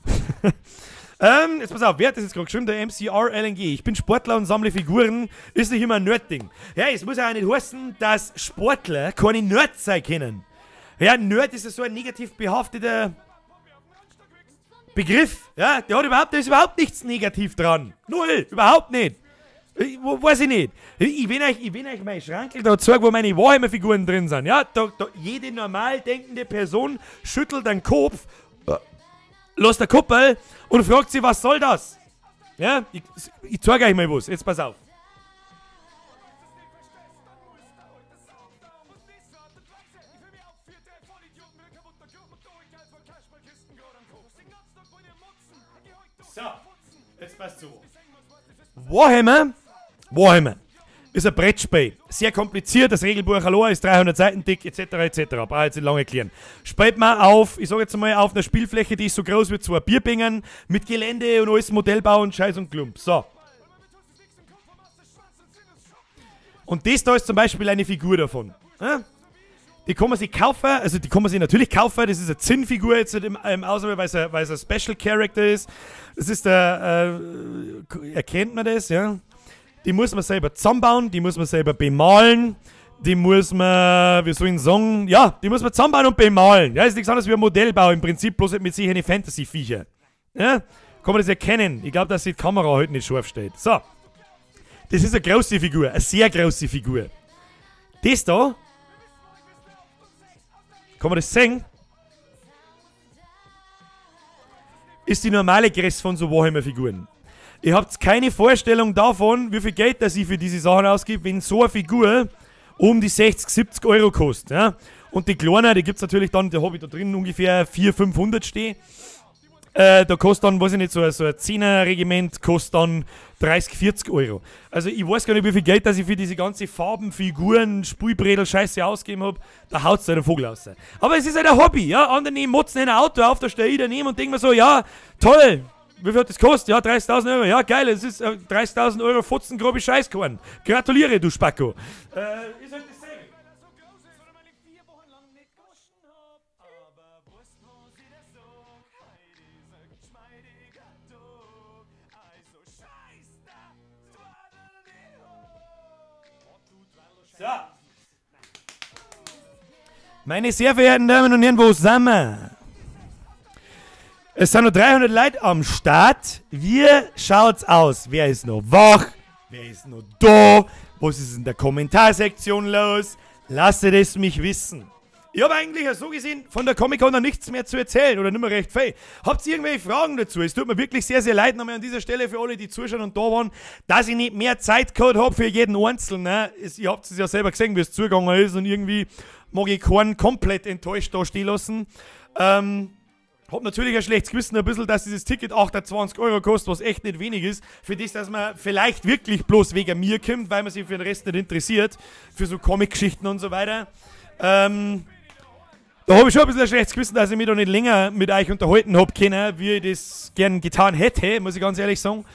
Jetzt pass auf, wer hat das jetzt gerade geschrieben? Der MCRLNG. Ich bin Sportler und sammle Figuren. Ist nicht immer ein Nerd-Ding. Ja, es muss ja auch nicht heißen, dass Sportler keine Nerds sein können. Ja, Nerd ist ja so ein negativ behafteter Begriff. Ja, der ist überhaupt nichts negativ dran. Null, überhaupt nicht. Weiß ich nicht. Ich will euch meinen Schrankel da zeigen, wo meine Warhammer-Figuren drin sind. Ja, da, jede normal denkende Person schüttelt den Kopf, lässt der Kuppel und fragt sich, was soll das? Ja, ich zeig euch mal was. Jetzt pass auf. So, jetzt passt zu. Warhammer ist ein Brettspiel. Sehr kompliziert, das Regelbuch allein ist 300 Seiten dick, et cetera, et cetera. Brauche ich jetzt nicht lange erklären. Spielt man auf, ich sag jetzt mal, auf einer Spielfläche, die ist so groß wie 2 Bierbänken, mit Gelände und alles Modellbau und Scheiß und Klump. So. Und das da ist zum Beispiel eine Figur davon. Ja? Die kann man sich kaufen, also die kann man sich natürlich kaufen, das ist eine Zinnfigur jetzt im Ausnahme, weil es ein Special Character ist. Das ist der, erkennt man das, ja? Die muss man selber zusammenbauen, die muss man selber bemalen, die muss man, wie soll ich sagen, ja, die muss man zusammenbauen und bemalen. Ja, ist nichts anderes wie ein Modellbau im Prinzip, bloß halt mit sich eine Fantasy-Viecher. Ja, kann man das erkennen? Ich glaube, dass die Kamera heute nicht scharf steht. So, das ist eine große Figur, eine sehr große Figur. Das da, kann man das sehen? Ist die normale Größe von so Warhammer-Figuren. Ihr habt keine Vorstellung davon, wie viel Geld das ich für diese Sachen ausgebe, wenn so eine Figur um die 60, 70 Euro kostet. Ja? Und die kleinen, die gibt's natürlich dann, da hab ich da drin ungefähr 400, 500 stehen. Da kostet dann, weiß ich nicht, so ein 10er-Regiment kostet dann 30, 40 Euro. Also ich weiß gar nicht, wie viel Geld, dass ich für diese ganze Farben, Figuren, Spielbredel, Scheiße ausgegeben hab. Da haut's halt der Vogel raus. Aber es ist halt ein Hobby, ja. Andere nehmen motzen ein Auto auf, da stehe ich daneben und denk mir so, ja, toll. Wie viel hat das gekostet? Ja, 30.000 Euro. Ja, geil, es ist 30.000 Euro Fotzen, grobe Scheißkorn. Gratuliere, du Spacko. Ist halt dasselbe. So. Meine sehr verehrten Damen und Herren, wo sind wir? Es sind noch 300 Leute am Start. Wie schaut's aus? Wer ist noch wach? Wer ist noch da? Was ist in der Kommentarsektion los? Lasst es mich wissen. Ich habe eigentlich ja so gesehen von der Comic-Con noch nichts mehr zu erzählen oder nicht mehr recht viel. Habt ihr irgendwelche Fragen dazu? Es tut mir wirklich sehr, sehr leid nochmal an dieser Stelle für alle, die zuschauen und da waren, dass ich nicht mehr Zeit gehabt hab für jeden Einzelnen. Ihr habt es ja selber gesehen, wie es zugegangen ist und irgendwie mag ich keinen komplett enttäuscht da stehen lassen. Hab natürlich ein schlechtes Gewissen ein bisschen, dass dieses Ticket 28 Euro kostet, was echt nicht wenig ist. Für das, dass man vielleicht wirklich bloß wegen mir kommt, weil man sich für den Rest nicht interessiert. Für so Comic-Geschichten und so weiter. Da hab ich schon ein bisschen ein schlechtes Gewissen, dass ich mich da nicht länger mit euch unterhalten hab können, wie ich das gern getan hätte, muss ich ganz ehrlich sagen.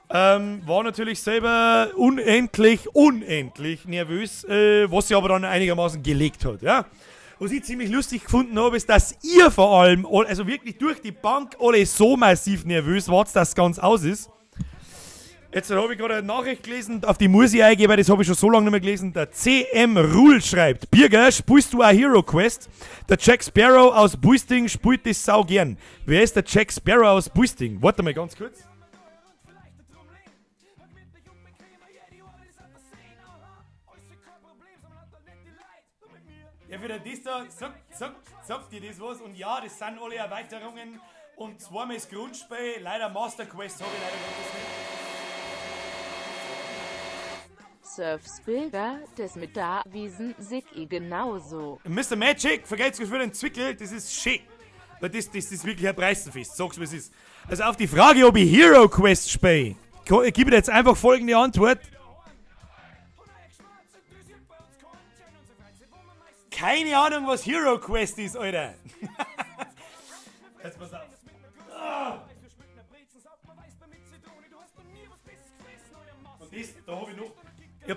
War natürlich selber unendlich, unendlich nervös, was sich aber dann einigermaßen gelegt hat, ja. Was ich ziemlich lustig gefunden habe, ist, dass ihr vor allem, also wirklich durch die Bank alle so massiv nervös wart, dass es ganz aus ist. Jetzt habe ich gerade eine Nachricht gelesen, auf die muss ich eingehen, weil das habe ich schon so lange nicht mehr gelesen. Der CM Rule schreibt, Birger, spielst du auch Hero Quest? Der Jack Sparrow aus Boosting spielt das sau gern. Wer ist der Jack Sparrow aus Boosting? Warte mal ganz kurz. Ja, für das da, sagt dir das was? Und ja, das sind alle Erweiterungen und zweimal das Grundspiel, leider Master Quest habe ich leider Gottes nicht. Surfsbilder des mit da Wiesen sig i genauso. Mr. Magic, vergelt's für den Zwickel, das ist schön. Weil das ist wirklich ein Preisenfest, sag's wie es ist. Also auf die Frage, ob ich Hero Quest spiele, gebe ich jetzt einfach folgende Antwort. Keine Ahnung, was Hero Quest ist, Alter. Jetzt pass auf. Ah. Und das, da hab ich noch. Ich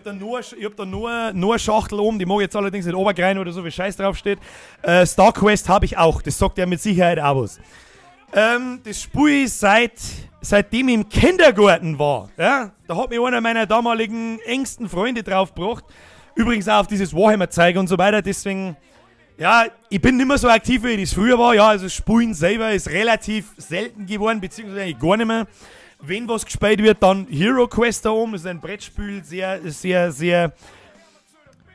hab da nur eine Schachtel oben, die mag ich jetzt allerdings nicht runtergreifen oder so, wie Scheiß drauf steht. Star Quest habe ich auch, das sagt ja mit Sicherheit auch was. Das spiele ich seitdem ich im Kindergarten war. Ja? Da hat mich einer meiner damaligen engsten Freunde draufgebracht. Übrigens auch auf dieses Warhammer-Zeug und so weiter, deswegen, ja, ich bin nicht mehr so aktiv, wie ich das früher war. Ja, also Spulen selber ist relativ selten geworden, beziehungsweise eigentlich gar nicht mehr. Wenn was gespielt wird, dann Hero Quest da oben, ist ein Brettspiel, sehr, sehr, sehr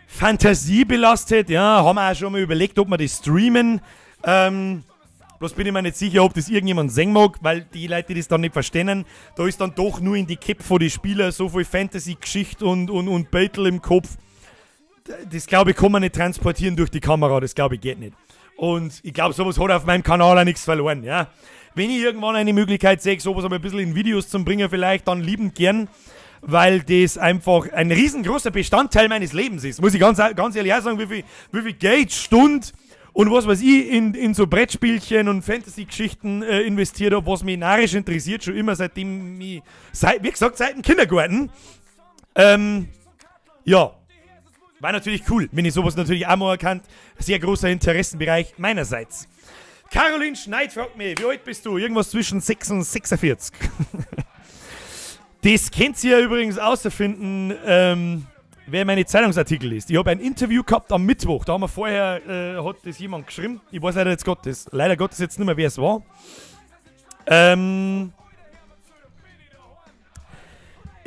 fantasiebelastet. Ja, haben wir auch schon mal überlegt, ob wir das streamen. Bloß bin ich mir nicht sicher, ob das irgendjemand sehen mag, weil die Leute, die das dann nicht verstehen, da ist dann doch nur in die Köpfe von den Spielern so viel Fantasy-Geschichte und Battle im Kopf. Das, glaube ich, kann man nicht transportieren durch die Kamera, das, glaube ich, geht nicht. Und ich glaube, sowas hat auf meinem Kanal auch nichts verloren, ja. Wenn ich irgendwann eine Möglichkeit sehe, sowas aber ein bisschen in Videos zu bringen vielleicht, dann liebend gern, weil das einfach ein riesengroßer Bestandteil meines Lebens ist. Muss ich ganz, ganz ehrlich auch sagen, wie viel Geld, Stund und was weiß ich in so Brettspielchen und Fantasy-Geschichten investiert habe, was mich narrisch interessiert, schon immer seitdem ich, wie gesagt, seit dem Kindergarten. Ja. War natürlich cool, wenn ich sowas natürlich auch mal erkannt. Sehr großer Interessenbereich meinerseits. Caroline Schneid fragt mich, wie alt bist du? Irgendwas zwischen 6 und 46. Das könnt ihr übrigens außerfinden, wer meine Zeitungsartikel liest. Ich habe ein Interview gehabt am Mittwoch. Da haben wir vorher, hat das jemand geschrieben. Ich weiß leider jetzt Gottes, leider Gottes jetzt nicht mehr, wer es war.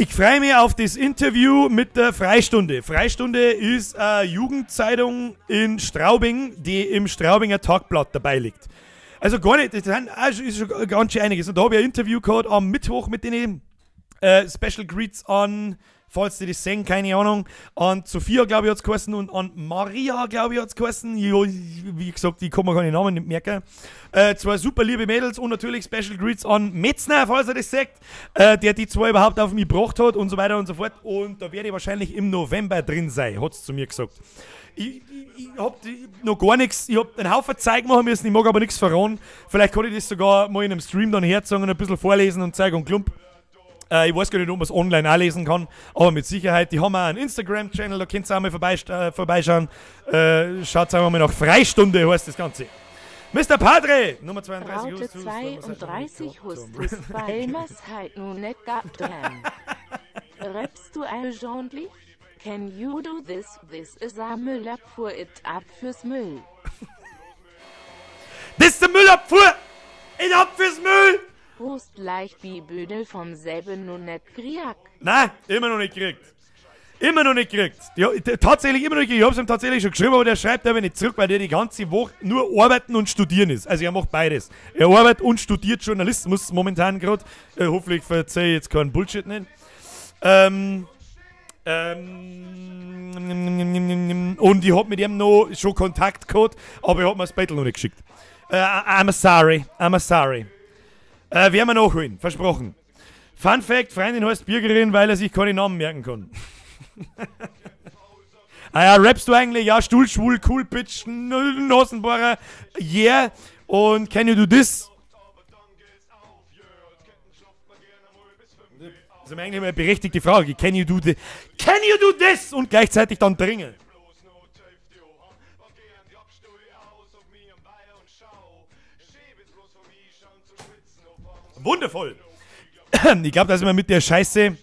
Ich freue mich auf das Interview mit der Freistunde. Freistunde ist eine Jugendzeitung in Straubing, die im Straubinger Tagblatt dabei liegt. Also gar nicht, das ist schon ganz schön einiges. Und da habe ich ein Interview gehabt am Mittwoch mit denen. Special Greets an, falls die das sehen, keine Ahnung. An Sophia, glaube ich, hat's geheißen, und an Maria, glaube ich, hat's geheißen. Jo, wie gesagt, ich kann mir keine Namen nicht merken. Zwei super liebe Mädels und natürlich Special Greets an Metzner, falls er das sagt, der die zwei überhaupt auf mich gebracht hat und so weiter und so fort. Und da werde ich wahrscheinlich im November drin sein, hat's zu mir gesagt. Ich hab noch gar nichts, ich hab einen Haufen Zeug machen müssen, ich mag aber nichts verraten. Vielleicht kann ich das sogar mal in einem Stream dann herzeigen und ein bisschen vorlesen und zeigen und Klump. Ich weiß gar nicht, ob man es online auch lesen kann, aber mit Sicherheit. Die haben auch einen Instagram-Channel, da könnt ihr auch mal vorbeischauen. Schaut einfach mal nach Freistunde, heißt das Ganze. Mr. Padre, Nummer 32. Raute 32 Hust ist bei halt nun nicht dran. Rappst du eigentlich? Can you do this? This is a Müllabfuhr, it ab fürs Müll. Das ist der Müllabfuhr! It ab fürs Müll! Hust leicht wie Büdel vom selben nun nicht kriegt. Nein, immer noch nicht gekriegt. Immer noch nicht gekriegt. Ja, tatsächlich immer noch nicht gekriegt. Ich hab's ihm tatsächlich schon geschrieben, aber der schreibt aber nicht zurück, weil der die ganze Woche nur arbeiten und studieren ist. Also er macht beides. Er arbeitet und studiert Journalismus momentan grad. Hoffentlich verzeih ich jetzt keinen Bullshit nicht. Und ich hab mit ihm noch schon Kontakt gehabt, aber er hat mir das Battle noch nicht geschickt. I'm sorry, I'm sorry. Werden wir nachholen, versprochen. Fun Fact, Freundin heißt Bürgerin, weil er sich keine Namen merken kann. Ah ja, rappst du eigentlich? Ja, Stuhl, schwul, cool, bitch, Nasenbohrer, yeah. Und can you do this? Das ist eigentlich eine berechtigte Frage. Can you do this? Can you do this? Und gleichzeitig dann dringen. Wundervoll. Ich glaub, dass ich mir mit der Scheiße,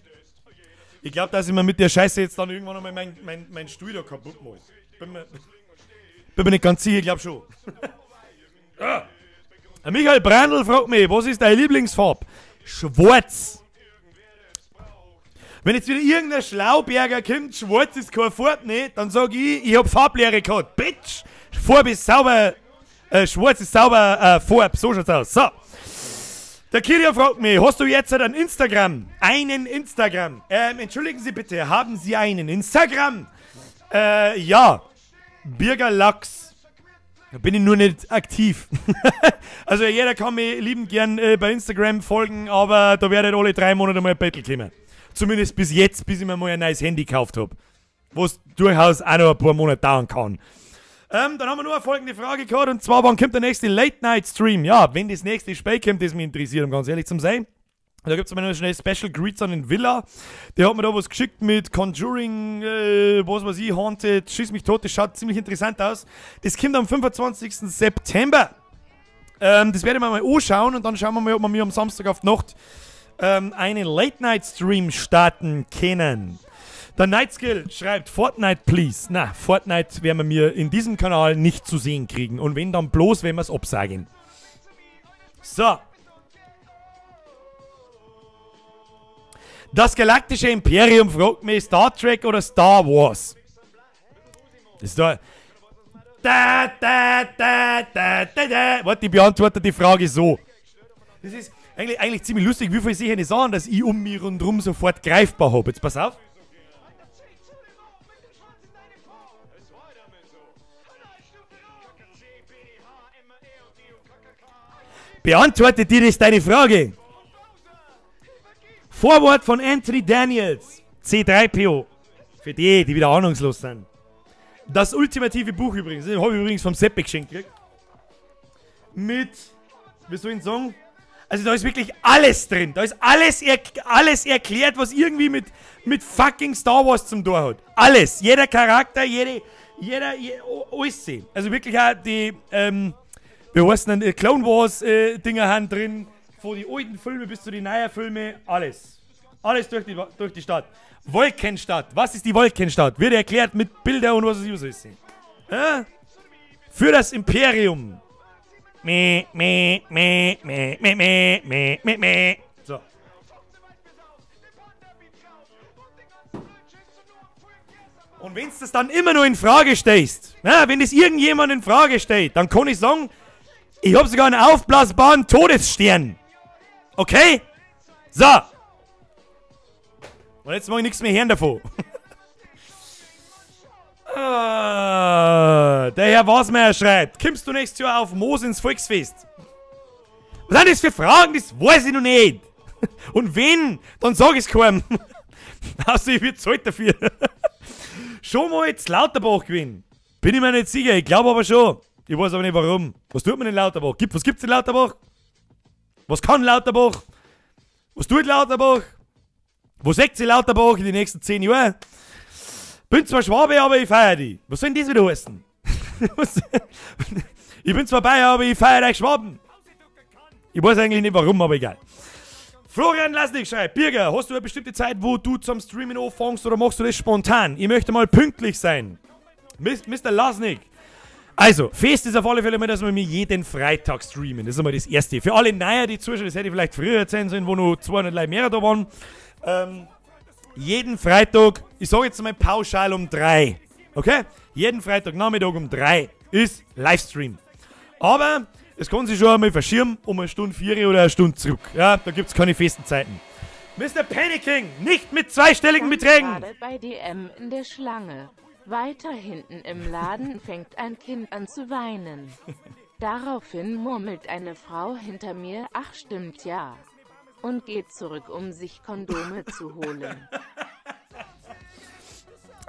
ich glaub, dass ich mir mit der Scheiße jetzt dann irgendwann einmal mein Stuhl da kaputt mache. Bin mir nicht ganz sicher, ich glaub schon. Ah. Michael Brandl fragt mich, was ist deine Lieblingsfarbe? Schwarz. Wenn jetzt wieder irgendein Schlauberger kommt, schwarz ist keine Farbe, ne, dann sag ich, ich hab Farblehre gehabt. Bitch! Farbe ist sauber, schwarz ist sauber, Farbe, so schaut's aus. So. Der Kirian fragt mich, hast du jetzt einen Instagram? Einen Instagram? Entschuldigen Sie bitte, haben Sie einen Instagram? Ja. Birgerlachs. Da bin ich nur nicht aktiv. Also jeder kann mir liebend gern bei Instagram folgen, aber da werde ich alle 3 Monate mal ein Battle kommen. Zumindest bis jetzt, bis ich mir mal ein neues Handy gekauft hab. Wo's durchaus auch noch ein paar Monate dauern kann. Dann haben wir nur eine folgende Frage gehabt, und zwar, wann kommt der nächste Late-Night-Stream? Ja, wenn das nächste Spiel kommt, das mich interessiert, um ganz ehrlich zu sein. Da gibt's mal noch schnell Special Greets an den Villa. Der hat mir da was geschickt mit Conjuring, was weiß ich, Haunted, Schieß mich tot, das schaut ziemlich interessant aus. Das kommt am 25. September. Das werde ich mir mal anschauen und dann schauen wir mal, ob wir mir am Samstag auf die Nacht einen Late-Night-Stream starten können. Der Nightskill schreibt, Fortnite please. Na, Fortnite werden wir mir in diesem Kanal nicht zu sehen kriegen. Und wenn, dann bloß, wenn wir's absagen. So. Das galaktische Imperium fragt mich, Star Trek oder Star Wars? Ist da... Da, da, da, da, da, da. Warte, ich beantworte die Frage so. Das ist eigentlich ziemlich lustig, wie viel sich eine sagen, dass ich um mich rundherum sofort greifbar hab. Jetzt pass auf. Beantwortet dir das deine Frage? Vorwort von Anthony Daniels, C3PO. Für die, die wieder ahnungslos sind. Das ultimative Buch übrigens, das hab ich übrigens vom Seppe geschenkt gekriegt. Mit, wie soll ich sagen? Also da ist wirklich alles drin. Da ist alles, er alles erklärt, was irgendwie mit fucking Star Wars zum Tor hat. Alles. Jeder Charakter, jede, jeder, je, alles sehen. Also wirklich auch die, wie heißen denn, Clone Wars Dinger haben drin. Von die alten Filme bis zu den neuen Filmen. Alles. Alles durch die Stadt. Wolkenstadt. Was ist die Wolkenstadt? Wird erklärt mit Bildern und was weiß ich was alles. Ja? Für das Imperium. Meh, meh, meh, meh, meh, meh, meh, meh, meh. So. Und wenn du das dann immer nur in Frage stellst, na, wenn das irgendjemand in Frage stellt, dann kann ich sagen, ich hab sogar einen aufblasbaren Todesstern. Okay? So. Und jetzt mach ich nichts mehr hören davon. Ah, der Herr Wasmeier schreibt, kommst du nächstes Jahr auf Moos ins Volksfest? Was sind das für Fragen? Das weiß ich noch nicht. Und wenn, dann sag ich's keinem. Außer ich wird zahlt dafür. Schon mal jetzt Lauterbach gewinnen? Bin ich mir nicht sicher, ich glaube aber schon. Ich weiß aber nicht warum. Was tut man in Lauterbach? Was gibt's in Lauterbach? Was kann Lauterbach? Was tut Lauterbach? Wo seht ihr Lauterbach in den nächsten 10 Jahren? Bin zwar Schwabe, aber ich feier die. Was soll denn das wieder heißen? Ich bin zwar Bayer, aber ich feier euch Schwaben. Ich weiß eigentlich nicht warum, aber egal. Florian Lasnik schreibt, Birger, hast du eine bestimmte Zeit, wo du zum Streamen anfängst oder machst du das spontan? Ich möchte mal pünktlich sein. Mister Lasnik. Also, fest ist auf alle Fälle mal, dass wir mir jeden Freitag streamen. Das ist einmal das Erste. Für alle Neuer, die zuschauen, das hätte ich vielleicht früher erzählen sollen, wo noch 200 Leute mehr da waren. Jeden Freitag, ich sag jetzt mal pauschal um 3. Okay? Jeden Freitagnachmittag um 3 ist Livestream. Aber es kann sich schon einmal verschieben um eine Stunde 4 oder eine Stunde zurück. Ja, da gibt's keine festen Zeiten. Mister Panicking, nicht mit zweistelligen Stand Beträgen. Gerade bei DM in der Schlange. Weiter hinten im Laden fängt ein Kind an zu weinen. Daraufhin murmelt eine Frau hinter mir, ach stimmt ja. Und geht zurück, um sich Kondome zu holen.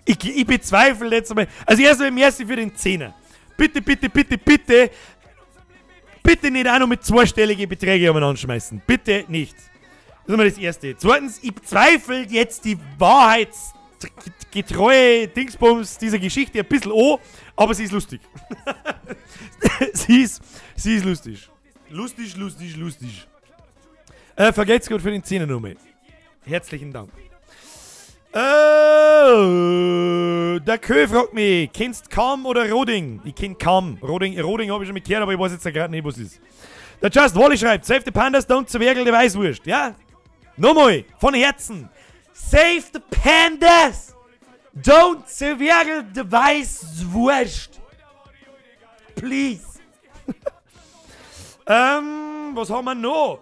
Ich bezweifle jetzt einmal. Also erstmal merci für den Zehner. Bitte, bitte, bitte, bitte. Bitte nicht auch noch mit zweistelligen Beträgen umeinander schmeißen. Bitte nicht. Das ist einmal das Erste. Zweitens, ich bezweifle jetzt die wahrheitsgetreue Dingsbums dieser Geschichte ein bisschen an, aber sie ist lustig. Sie ist lustig. Lustig, lustig, lustig. Vergelt's Gott für den Zehner nochmal. Herzlichen Dank. Der Kö fragt mich, kennst Kam oder Roding? Ich kenn Kam. Roding hab ich schon mit gehört, aber ich weiß jetzt ja grad nicht, was ist. Der Just Wally schreibt, save the Pandas, don't zwergel die Weißwurst. Ja? Nochmal, von Herzen. Save the Pandas, don't zwergel die Weißwurst. Please. Was haben wir noch?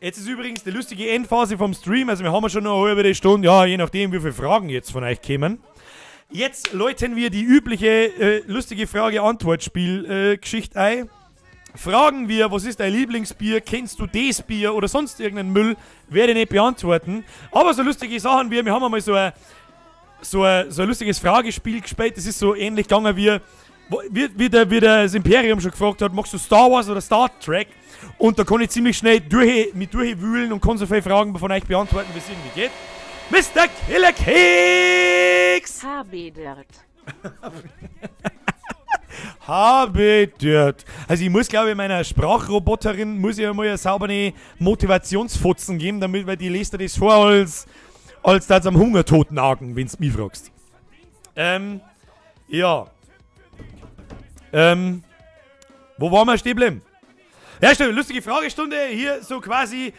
Jetzt ist übrigens die lustige Endphase vom Stream, also wir haben schon noch eine halbe Stunde, ja, je nachdem, wie viele Fragen jetzt von euch kommen. Jetzt läuten wir die übliche lustige Frage-Antwort-Spiel-Geschichte ein. Fragen wir, was ist dein Lieblingsbier, kennst du das Bier oder sonst irgendeinen Müll, werde ich nicht beantworten. Aber so lustige Sachen wie, wir haben einmal so ein lustiges Fragespiel gespielt, das ist so ähnlich gegangen wie, wie das Imperium schon gefragt hat, magst du Star Wars oder Star Trek? Und da kann ich ziemlich schnell mich durchwühlen und kann so viele Fragen von euch beantworten, wie es irgendwie geht. Mister Killer Keks! HB Dirt. HB Dirt. Also ich muss, glaube ich, meiner Sprachroboterin muss ich einmal eine saubere Motivationsfotzen geben, damit, weil die liest dir das vor, als das am Hungertod nagen, wenn's mich fragst. Ja. Wo waren wir stehen geblieben? Ja, stimmt, lustige Fragestunde, hier so quasi,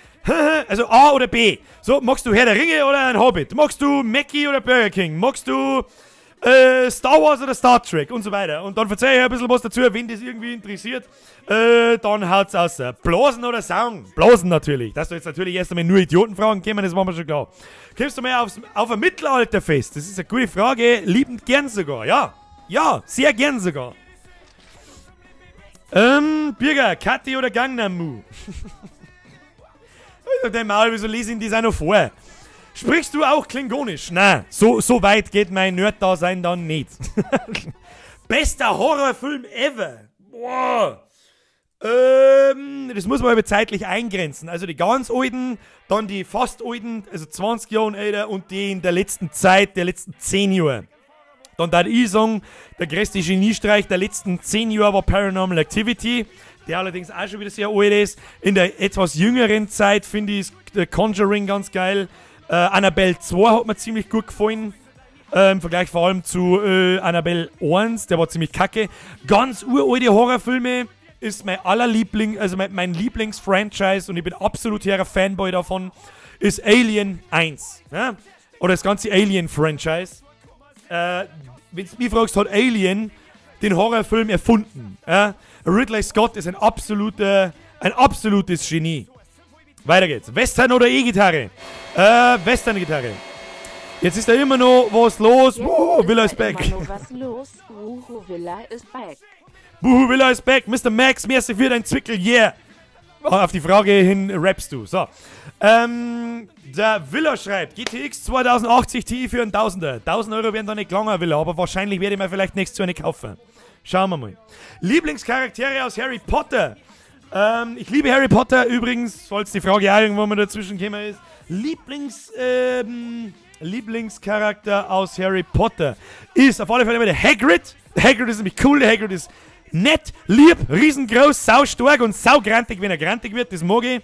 also A oder B. So, magst du Herr der Ringe oder ein Hobbit? Magst du Mackie oder Burger King? Magst du Star Wars oder Star Trek? Und so weiter. Und dann verzeih ich ein bisschen was dazu, wenn das irgendwie interessiert, dann haut's raus. Blasen oder Song? Blasen natürlich. Dass du jetzt natürlich erst einmal nur Idiotenfragen kommen, das machen wir schon klar. Kommst du mal auf ein Mittelalterfest? Das ist eine gute Frage, liebend gern sogar, ja. Ja, sehr gern sogar. Birger, Kathi oder Gangnam-Mu? Ich sag dein Maul, wieso lese ich das auch noch vor? Sprichst du auch Klingonisch? Nein, so weit geht mein Nerd-Dasein dann nicht. Bester Horrorfilm ever. Boah. Das muss man aber zeitlich eingrenzen. Also die ganz alten, dann die fast alten, also 20 Jahre älter und die in der letzten Zeit, der letzten 10 Jahre. Dann darf ich sagen, der größte Geniestreich der letzten 10 Jahre war Paranormal Activity, der allerdings auch schon wieder sehr alt ist. In der etwas jüngeren Zeit finde ich The Conjuring ganz geil. Annabelle 2 hat mir ziemlich gut gefallen. Im Vergleich vor allem zu Annabelle 1, der war ziemlich kacke. Ganz uralte Horrorfilme ist mein allerliebling, also mein Lieblingsfranchise und ich bin absolut hier ein Fanboy davon, ist Alien 1. Ja? Oder das ganze Alien-Franchise. Wenn du mich fragst, hat Alien den Horrorfilm erfunden. Ja? Ridley Scott ist ein absolutes Genie. Weiter geht's. Western oder E-Gitarre? Western-Gitarre. Jetzt ist da immer noch was los. Wuhu, Villa ist back. Immer noch was los. Wuhu, Villa ist back. Wuhu, Villa ist back. Mr. Max, merci für dein Zwickel, yeah. Auf die Frage hin rappst du. So. Der Villa schreibt, GTX 2080 Ti für einen Tausender. 1000 Euro werden da nicht gelangen, Villa, aber wahrscheinlich werde ich mir vielleicht nächstes Jahr eine kaufen. Schauen wir mal. Lieblingscharaktere aus Harry Potter. Ich liebe Harry Potter übrigens, falls die Frage auch irgendwann mal dazwischen gekommen ist. Lieblingscharakter aus Harry Potter ist auf alle Fälle immer der Hagrid. Der Hagrid ist nämlich cool, der Hagrid ist nett, lieb, riesengroß, saustark und saugrantig, wenn er grantig wird, das mag ich.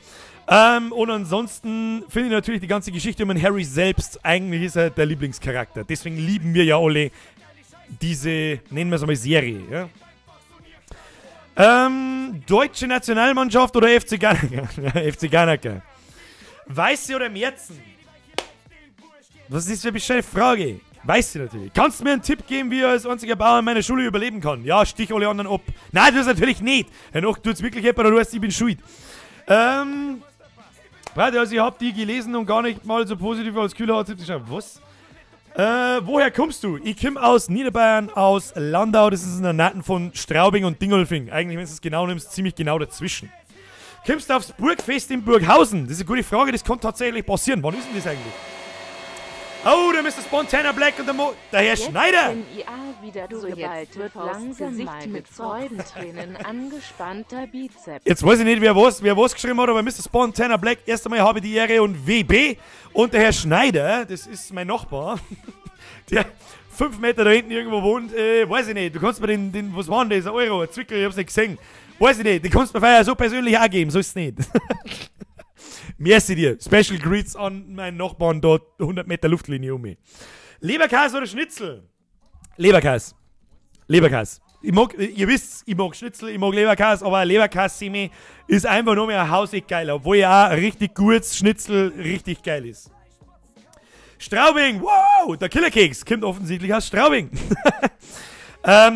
Und ansonsten finde ich natürlich die ganze Geschichte um den Harry selbst, eigentlich ist er der Lieblingscharakter. Deswegen lieben wir ja alle diese, nennen wir es einmal Serie. Ja? Deutsche Nationalmannschaft oder FC Ganacker? FC Ganacker. Weiße oder Märzen? Was ist das für eine bescheuerte Frage? Weiß ich natürlich. Kannst du mir einen Tipp geben, wie ich als einziger Bauer in meiner Schule überleben kann? Ja, stich alle anderen ab. Nein, das natürlich nicht. Danach tut's wirklich jemand, oder du weißt, ich bin schuld. Warte, also ich hab die gelesen und gar nicht mal so positiv als Kühler hat 70 geschrieben. Was? Woher kommst du? Ich komm aus Niederbayern, aus Landau. Das ist in der Nähe von Straubing und Dingolfing. Eigentlich, wenn du es genau nimmst, ziemlich genau dazwischen. Kommst du aufs Burgfest in Burghausen? Das ist eine gute Frage, das kann tatsächlich passieren. Wann ist denn das eigentlich? Oh, der Mr. Spontana Black und der Mo... Der Herr Jetzt Schneider! bin ich auch wieder Du so jetzt bald wird langsam Gesicht mal mit mit Freudentränen angespannter Bizeps. Jetzt weiß ich nicht, wer was geschrieben hat, aber Mr. Spontana Black, erst einmal habe ich die Ehre und WB. Und der Herr Schneider, das ist mein Nachbar, der 5 Meter da hinten irgendwo wohnt, weiß ich nicht, du kannst mir den, was war denn das, ein Euro, ein Zwickel, ich hab's nicht gesehen. Weiß ich nicht, den kannst du mir vorher so persönlich auch geben, so ist's nicht. Merci dir. Special Greets an meinen Nachbarn dort, 100 Meter Luftlinie um mich. Leberkäse oder Schnitzel? Leberkäse. Leberkäse. Ich mag, ihr wisst, ich mag Schnitzel, ich mag Leberkäse, aber Leberkäse-Semi ist einfach nur mehr hausig geil, obwohl ja auch richtig gutes Schnitzel richtig geil ist. Straubing, wow, der Killerkeks kommt offensichtlich aus Straubing.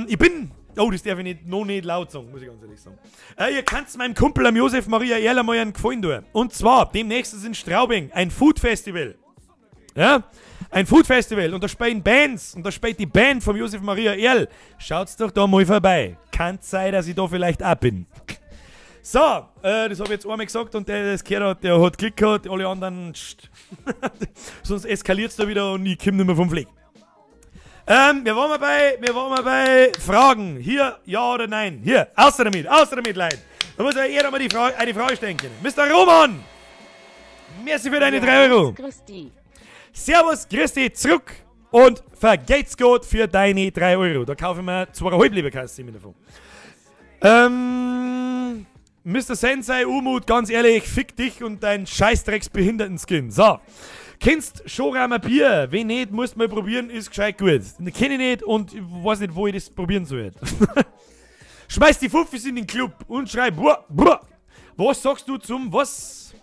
Ich bin, oh, das darf ich nicht, noch nicht laut sagen, muss ich ganz ehrlich sagen. Ihr könnt meinem Kumpel am Josef Maria Erler mal einen Gefallen tun. Und zwar, demnächst ist in Straubing ein Food Festival. Ja, ein Food Festival und da spielen Bands und da spielt die Band vom Josef Maria Erl. Schaut's doch da mal vorbei. Kann sein, dass ich da vielleicht auch bin. So, das hab ich jetzt einmal gesagt und der, das gehört hat, der hat Klick gehabt, alle anderen, pst. Sonst eskaliert's da wieder und ich komm nicht mehr vom Fleck. Wir waren mal bei Fragen. Hier, ja oder nein. Hier, außer damit, Leute. Da muss ja jeder mal eine Frage stellen können. Mister Roman, merci für deine 3 Euro. Christi. Servus, Christi, zurück und vergelt's Gott für deine 3 Euro. Da kaufe ich mir zweieinhalb Leberkäse davon. Mister Sensei, Umut, ganz ehrlich, fick dich und dein Scheißdrecks-Behinderten-Skin. So. Kennst Schoramer Bier? Wenn nicht, musst mal probieren, ist gescheit gut. Kenn ich nicht und ich weiß nicht, wo ich das probieren soll. Schmeiß die Fuffis in den Club und schrei, buah, buah. Was sagst du zum, was?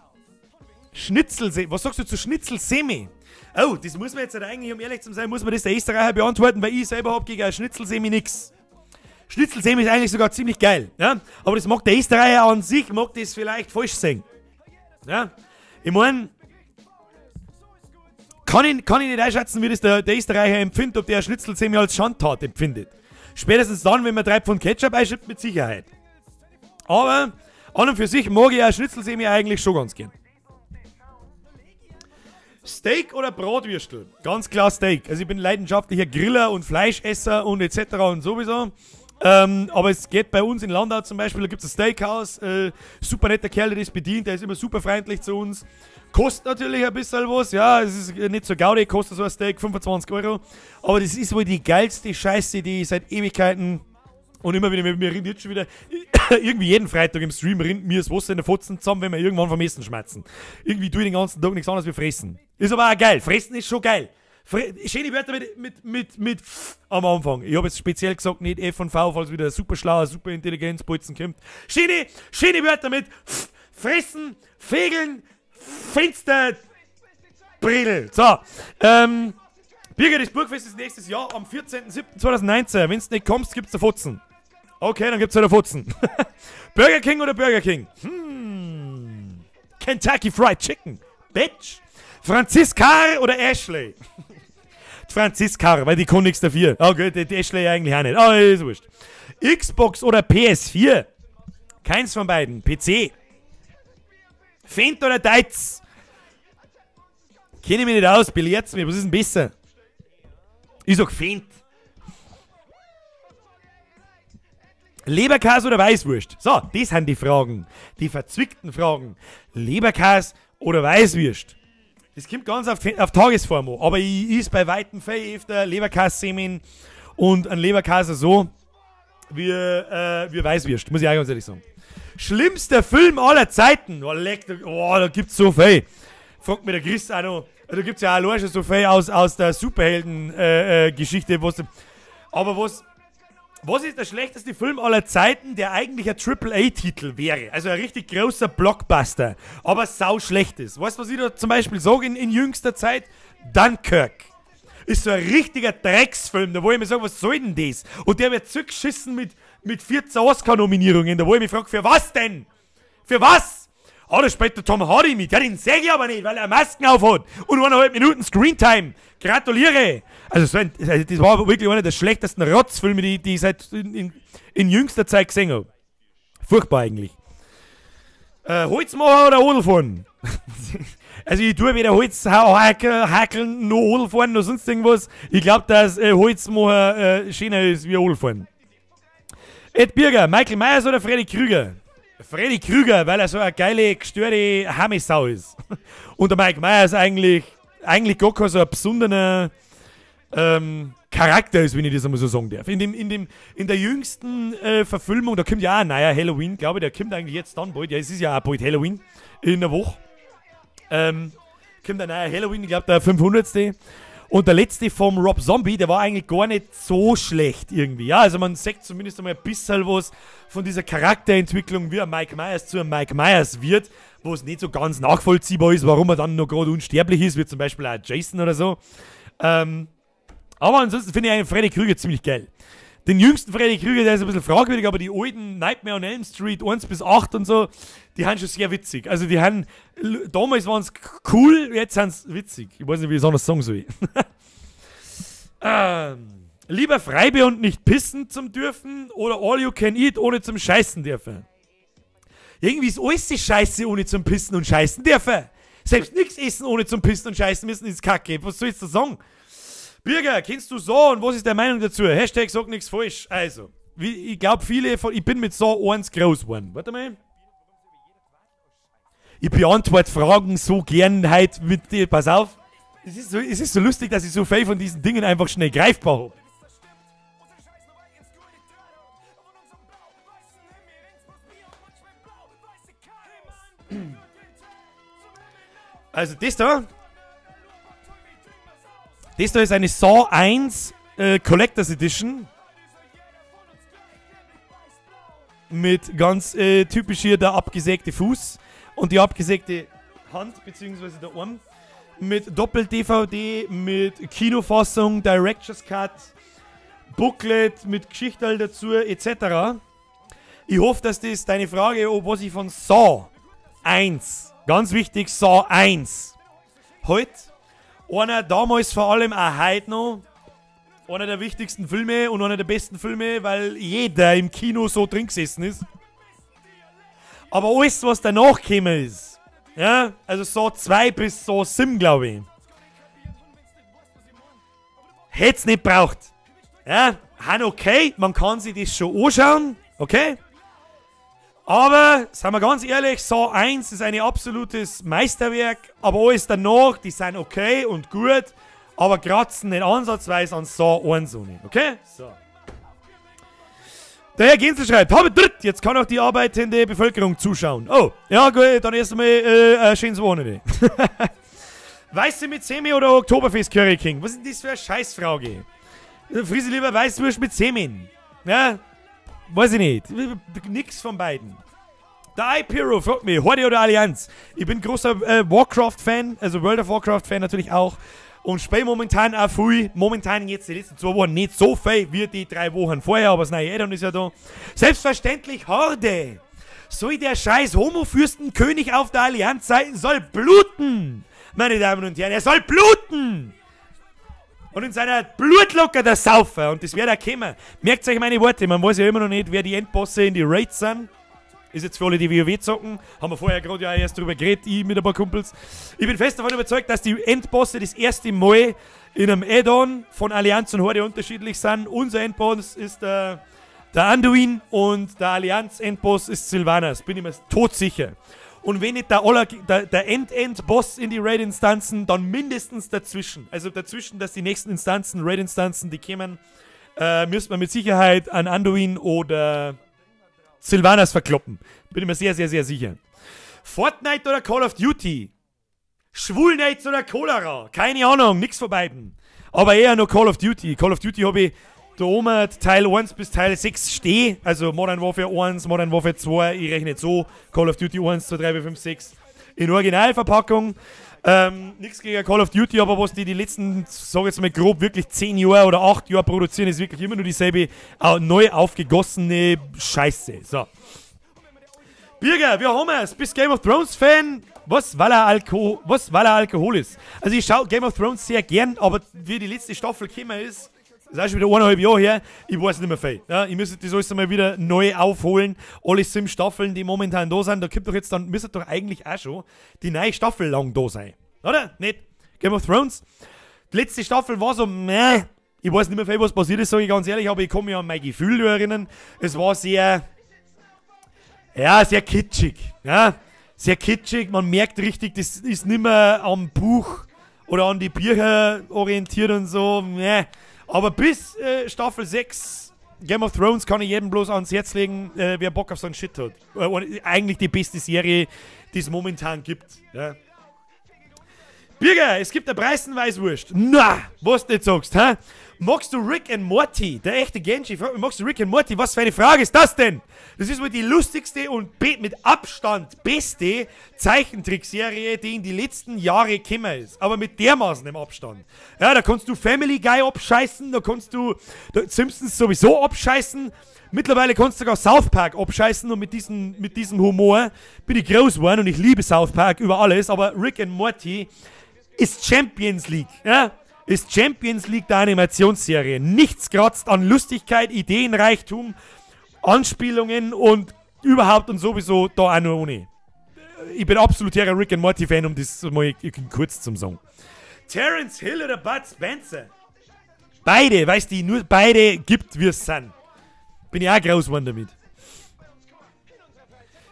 Schnitzel, was sagst du zu Schnitzelsemi? Oh, das muss man jetzt halt eigentlich, um ehrlich zu sein, muss man das der Österreicher beantworten, weil ich selber hab gegen ein Schnitzelsemi nix. Schnitzelsemi ist eigentlich sogar ziemlich geil, ja? Aber das mag der Österreicher an sich, mag das vielleicht falsch sehen. Ja? Ich mein, kann ich nicht einschätzen, wie das der Österreicher empfindet, ob der Schnitzelsemi als Schandtat empfindet. Spätestens dann, wenn man 3 Pfund Ketchup einschippt, mit Sicherheit. Aber an und für sich mag ich auch Schnitzelsemi eigentlich schon ganz gern. Steak oder Bratwürstel? Ganz klar Steak. Also ich bin leidenschaftlicher Griller und Fleischesser und et cetera und sowieso. Aber es geht bei uns in Landau zum Beispiel, da gibt es ein Steakhouse, super netter Kerl, der das bedient, der ist immer super freundlich zu uns. Kostet natürlich ein bisschen was, ja, es ist nicht so gaudi, kostet so ein Steak 25 Euro. Aber das ist wohl die geilste Scheiße, die ich seit Ewigkeiten und immer wieder, mir rinnt jetzt schon wieder, irgendwie jeden Freitag im Stream rinnt mir das Wasser in der Fotzen zusammen, wenn wir irgendwann vom Essen schmerzen. Irgendwie tue ich den ganzen Tag nichts anderes wie fressen. Ist aber auch geil, fressen ist schon geil. Schöne Wörter mit F am Anfang. Ich habe jetzt speziell gesagt, nicht F und V, falls wieder super schlauer, super Intelligenzbolzen kommt. Schöne, schöne Wörter mit F, fressen, fegeln, Fenster, Bredel. So, Birger, das Burgfest ist nächstes Jahr am 14.07.2019. Wenn's nicht kommst, gibt's da Fotzen. Okay, dann gibt's halt Fotzen. Burger King oder Burger King? Kentucky Fried Chicken. Bitch. Franziska oder Ashley? Franziska, weil die kann nichts dafür. Oh gut, die Ashley eigentlich auch nicht. Oh, ist wurscht. Xbox oder PS4? Keins von beiden. PC. Fendt oder Deutz? Kenne ich mich nicht aus, belehrt's mir. Was ist denn besser? Ich sag Fendt. Leberkäse oder Weißwurst? So, das sind die Fragen. Die verzwickten Fragen. Leberkäse oder Weißwurst? Das kommt ganz auf Tagesform an. Aber ich is bei weitem viel öfter Leberkäse-Semen und ein Leberkäse so wie Weißwurst, muss ich auch ganz ehrlich sagen. Schlimmster Film aller Zeiten. Oh, leck, oh, da gibt's so viel. Fragt mir der Chris auch noch. Da gibt's ja auch allein schon so viel aus der Superhelden- Geschichte. Aber was ist der schlechteste Film aller Zeiten, der eigentlich ein Triple-A-Titel wäre? Also ein richtig großer Blockbuster, aber sau schlecht ist. Weißt du, was ich da zum Beispiel sage in jüngster Zeit? Dunkirk. Ist so ein richtiger Drecksfilm, da wo ich mir sage, was soll denn das? Und der wird zurückgeschissen mit 14 Oscar-Nominierungen, da wo ich mich frage, für was denn? Für was? Ah, da spielt der Tom Hardy mit. Ja, den seh ich aber nicht, weil er Masken auf hat. Und 1,5 Minuten Screentime. Gratuliere. Also, das war wirklich einer der schlechtesten Rotzfilme, die ich seit in jüngster Zeit gesehen habe. Furchtbar eigentlich. Holzmacher oder Odelfahren? Also, ich tue weder Holz hackeln, noch Odelfahren, noch sonst irgendwas. Ich glaube, dass Holzmacher schöner ist wie Odelfahren. Ed Birger, Michael Myers oder Freddy Krüger? Freddy Krüger, weil er so eine geile, gestörte Hammisau ist. Und der Mike Myers eigentlich gar kein so ein besonderer Charakter ist, wenn ich das einmal so sagen darf. In der jüngsten Verfilmung, da kommt ja auch ein neuer Halloween, glaube ich, der kommt eigentlich jetzt dann bald. Ja, es ist ja auch bald Halloween in der Woche. Kommt ein neuer Halloween, ich glaube der 500. Und der letzte vom Rob Zombie, der war eigentlich gar nicht so schlecht irgendwie. Ja, also man sieht zumindest einmal ein bisschen was von dieser Charakterentwicklung, wie ein Mike Myers zu einem Mike Myers wird, wo es nicht so ganz nachvollziehbar ist, warum er dann noch gerade unsterblich ist, wie zum Beispiel auch Jason oder so. Aber ansonsten finde ich einen Freddy Krüger ziemlich geil. Den jüngsten Freddy Krüger, der ist ein bisschen fragwürdig, aber die alten Nightmare on Elm Street 1 bis 8 und so, die haben schon sehr witzig. Also die haben, damals waren es cool, jetzt sind es witzig. Ich weiß nicht, wie ich es anders sagen soll. Lieber Freibier und nicht pissen zum dürfen oder all you can eat ohne zum Scheißen dürfen. Irgendwie ist alles die Scheiße ohne zum Pissen und Scheißen dürfen. Selbst nichts essen ohne zum Pissen und Scheißen müssen ist Kacke. Was soll ich da sagen? Birger, kennst du Saw und was ist deine Meinung dazu? Hashtag sag nichts falsch. Also, wie, ich glaube viele von... Ich bin mit Saw 1 groß geworden. Warte mal. Ich beantworte Fragen so gern heute mit dir. Pass auf. Es ist so lustig, dass ich so viel von diesen Dingen einfach schnell greifbar habe. Also das da. Das da ist eine Saw 1 Collectors Edition. Mit ganz typisch hier der abgesägte Fuß und die abgesägte Hand bzw. der Arm. Mit Doppel-DVD, mit Kinofassung, Director's Cut, Booklet, mit Geschichte dazu, etc. Ich hoffe, dass das deine Frage, ob was ich von Saw 1, ganz wichtig, Saw 1, heute, einer damals vor allem auch heute noch, einer der wichtigsten Filme und einer der besten Filme, weil jeder im Kino so drin gesessen ist. Aber alles, was danach gekommen ist, ja, also Saw 2 bis Saw 7, glaube ich, hätt's nicht braucht. Ja, Han okay, man kann sich das schon anschauen, okay? Aber, sagen wir ganz ehrlich, Saw 1 ist ein absolutes Meisterwerk, aber alles danach, die sind okay und gut, aber kratzen nicht ansatzweise an Saw 1 so nicht, okay? So. Der Herr Gensel schreibt, habe dritt, jetzt kann auch die arbeitende Bevölkerung zuschauen. Oh, ja gut, dann erst einmal ein schönes Wochenende. Weiße mit Semi oder Oktoberfest Curry King? Was ist denn das für eine Scheißfrage? Friss ich lieber Weißwurst mit Semen. Ja? Weiß ich nicht. Nix von beiden. Der iPiro fragt mich, Horde oder Allianz? Ich bin großer Warcraft-Fan, also World of Warcraft-Fan natürlich auch. Und spiele momentan auch viel. Momentan jetzt die letzten 2 Wochen nicht so viel wie die 3 Wochen vorher, aber das neue Addon ist ja da. Selbstverständlich Horde! Soll der scheiß Homo-Fürstenkönig auf der Allianz-Seite soll bluten! Meine Damen und Herren, er soll bluten! Und in seiner Blutlocker der Saufer. Und das wird auch kommen. Merkt euch meine Worte, man weiß ja immer noch nicht, wer die Endbosse in die Raids sind. Ist jetzt für alle, die WoW zocken. Haben wir vorher gerade ja erst drüber geredet, ich mit ein paar Kumpels. Ich bin fest davon überzeugt, dass die Endbosse das erste Mal in einem Add-on von Allianz und Horde unterschiedlich sind. Unser Endboss ist der Anduin und der Allianz-Endboss ist Sylvanas. Bin ich mir todsicher. Und wenn nicht der End-End-Boss in die Raid-Instanzen, dann mindestens dazwischen. Also dazwischen, dass die nächsten Instanzen, Raid-Instanzen, die kämen, müsste man mit Sicherheit an Anduin oder Sylvanas verkloppen. Bin ich mir sehr, sehr, sehr sicher. Fortnite oder Call of Duty? Schwulnights oder Cholera? Keine Ahnung, nix von beiden. Aber eher noch Call of Duty. Call of Duty habe ich da oben Teil 1 bis Teil 6 steh. Also Modern Warfare 1, Modern Warfare 2, ich rechne nicht so. Call of Duty 1, 2, 3, 4, 5, 6. In Originalverpackung. Nix gegen Call of Duty, aber was die letzten, sag ich jetzt mal grob, wirklich 10 Jahre oder 8 Jahre produzieren, ist wirklich immer nur dieselbe neu aufgegossene Scheiße. So. Birger, wir haben es. Bist Game of Thrones Fan? Was, weil er Alkohol ist. Also ich schaue Game of Thrones sehr gern, aber wie die letzte Staffel gekommen ist, das ist auch schon wieder 1,5 Jahre her, ich weiß nicht mehr viel. Ja, ich müsste das alles einmal wieder neu aufholen. Alle 7 Staffeln, die momentan da sind, da kommt doch jetzt dann, müsste doch eigentlich auch schon die neue Staffel lang da sein. Oder? Nicht? Game of Thrones? Die letzte Staffel war so, meh. Ich weiß nicht mehr viel, was passiert ist, sage ich ganz ehrlich, aber ich kann mich an mein Gefühl erinnern. Es war sehr, ja, sehr kitschig. Ja, sehr kitschig. Man merkt richtig, das ist nicht mehr am Buch oder an die Bücher orientiert und so. Meh. Aber bis Staffel 6 Game of Thrones kann ich jedem bloß ans Herz legen, wer Bock auf so einen Shit hat. Eigentlich die beste Serie, die es momentan gibt. Ja. Birger, es gibt eine Preisenweißwurst. Na, was du jetzt sagst, hä? Magst du Rick and Morty? Der echte Genji fragt mich, magst du Rick and Morty? Was für eine Frage ist das denn? Das ist wohl die lustigste und mit Abstand beste Zeichentrickserie, die in die letzten Jahre gekommen ist. Aber mit dermaßen im Abstand. Ja, da kannst du Family Guy abscheißen, da kannst du Simpsons sowieso abscheißen. Mittlerweile kannst du sogar South Park abscheißen und mit diesem Humor bin ich groß geworden und ich liebe South Park über alles, aber Rick and Morty ist Champions League, ja? Ist Champions League der Animationsserie. Nichts kratzt an Lustigkeit, Ideenreichtum, Anspielungen und überhaupt und sowieso da auch nur ohne. Ich bin absoluter Rick and Morty Fan, um das mal kurz zu sagen. Terence Hill oder Bud Spencer? Beide, weißt du, nur beide gibt, wie es sind. Bin ich auch groß geworden damit.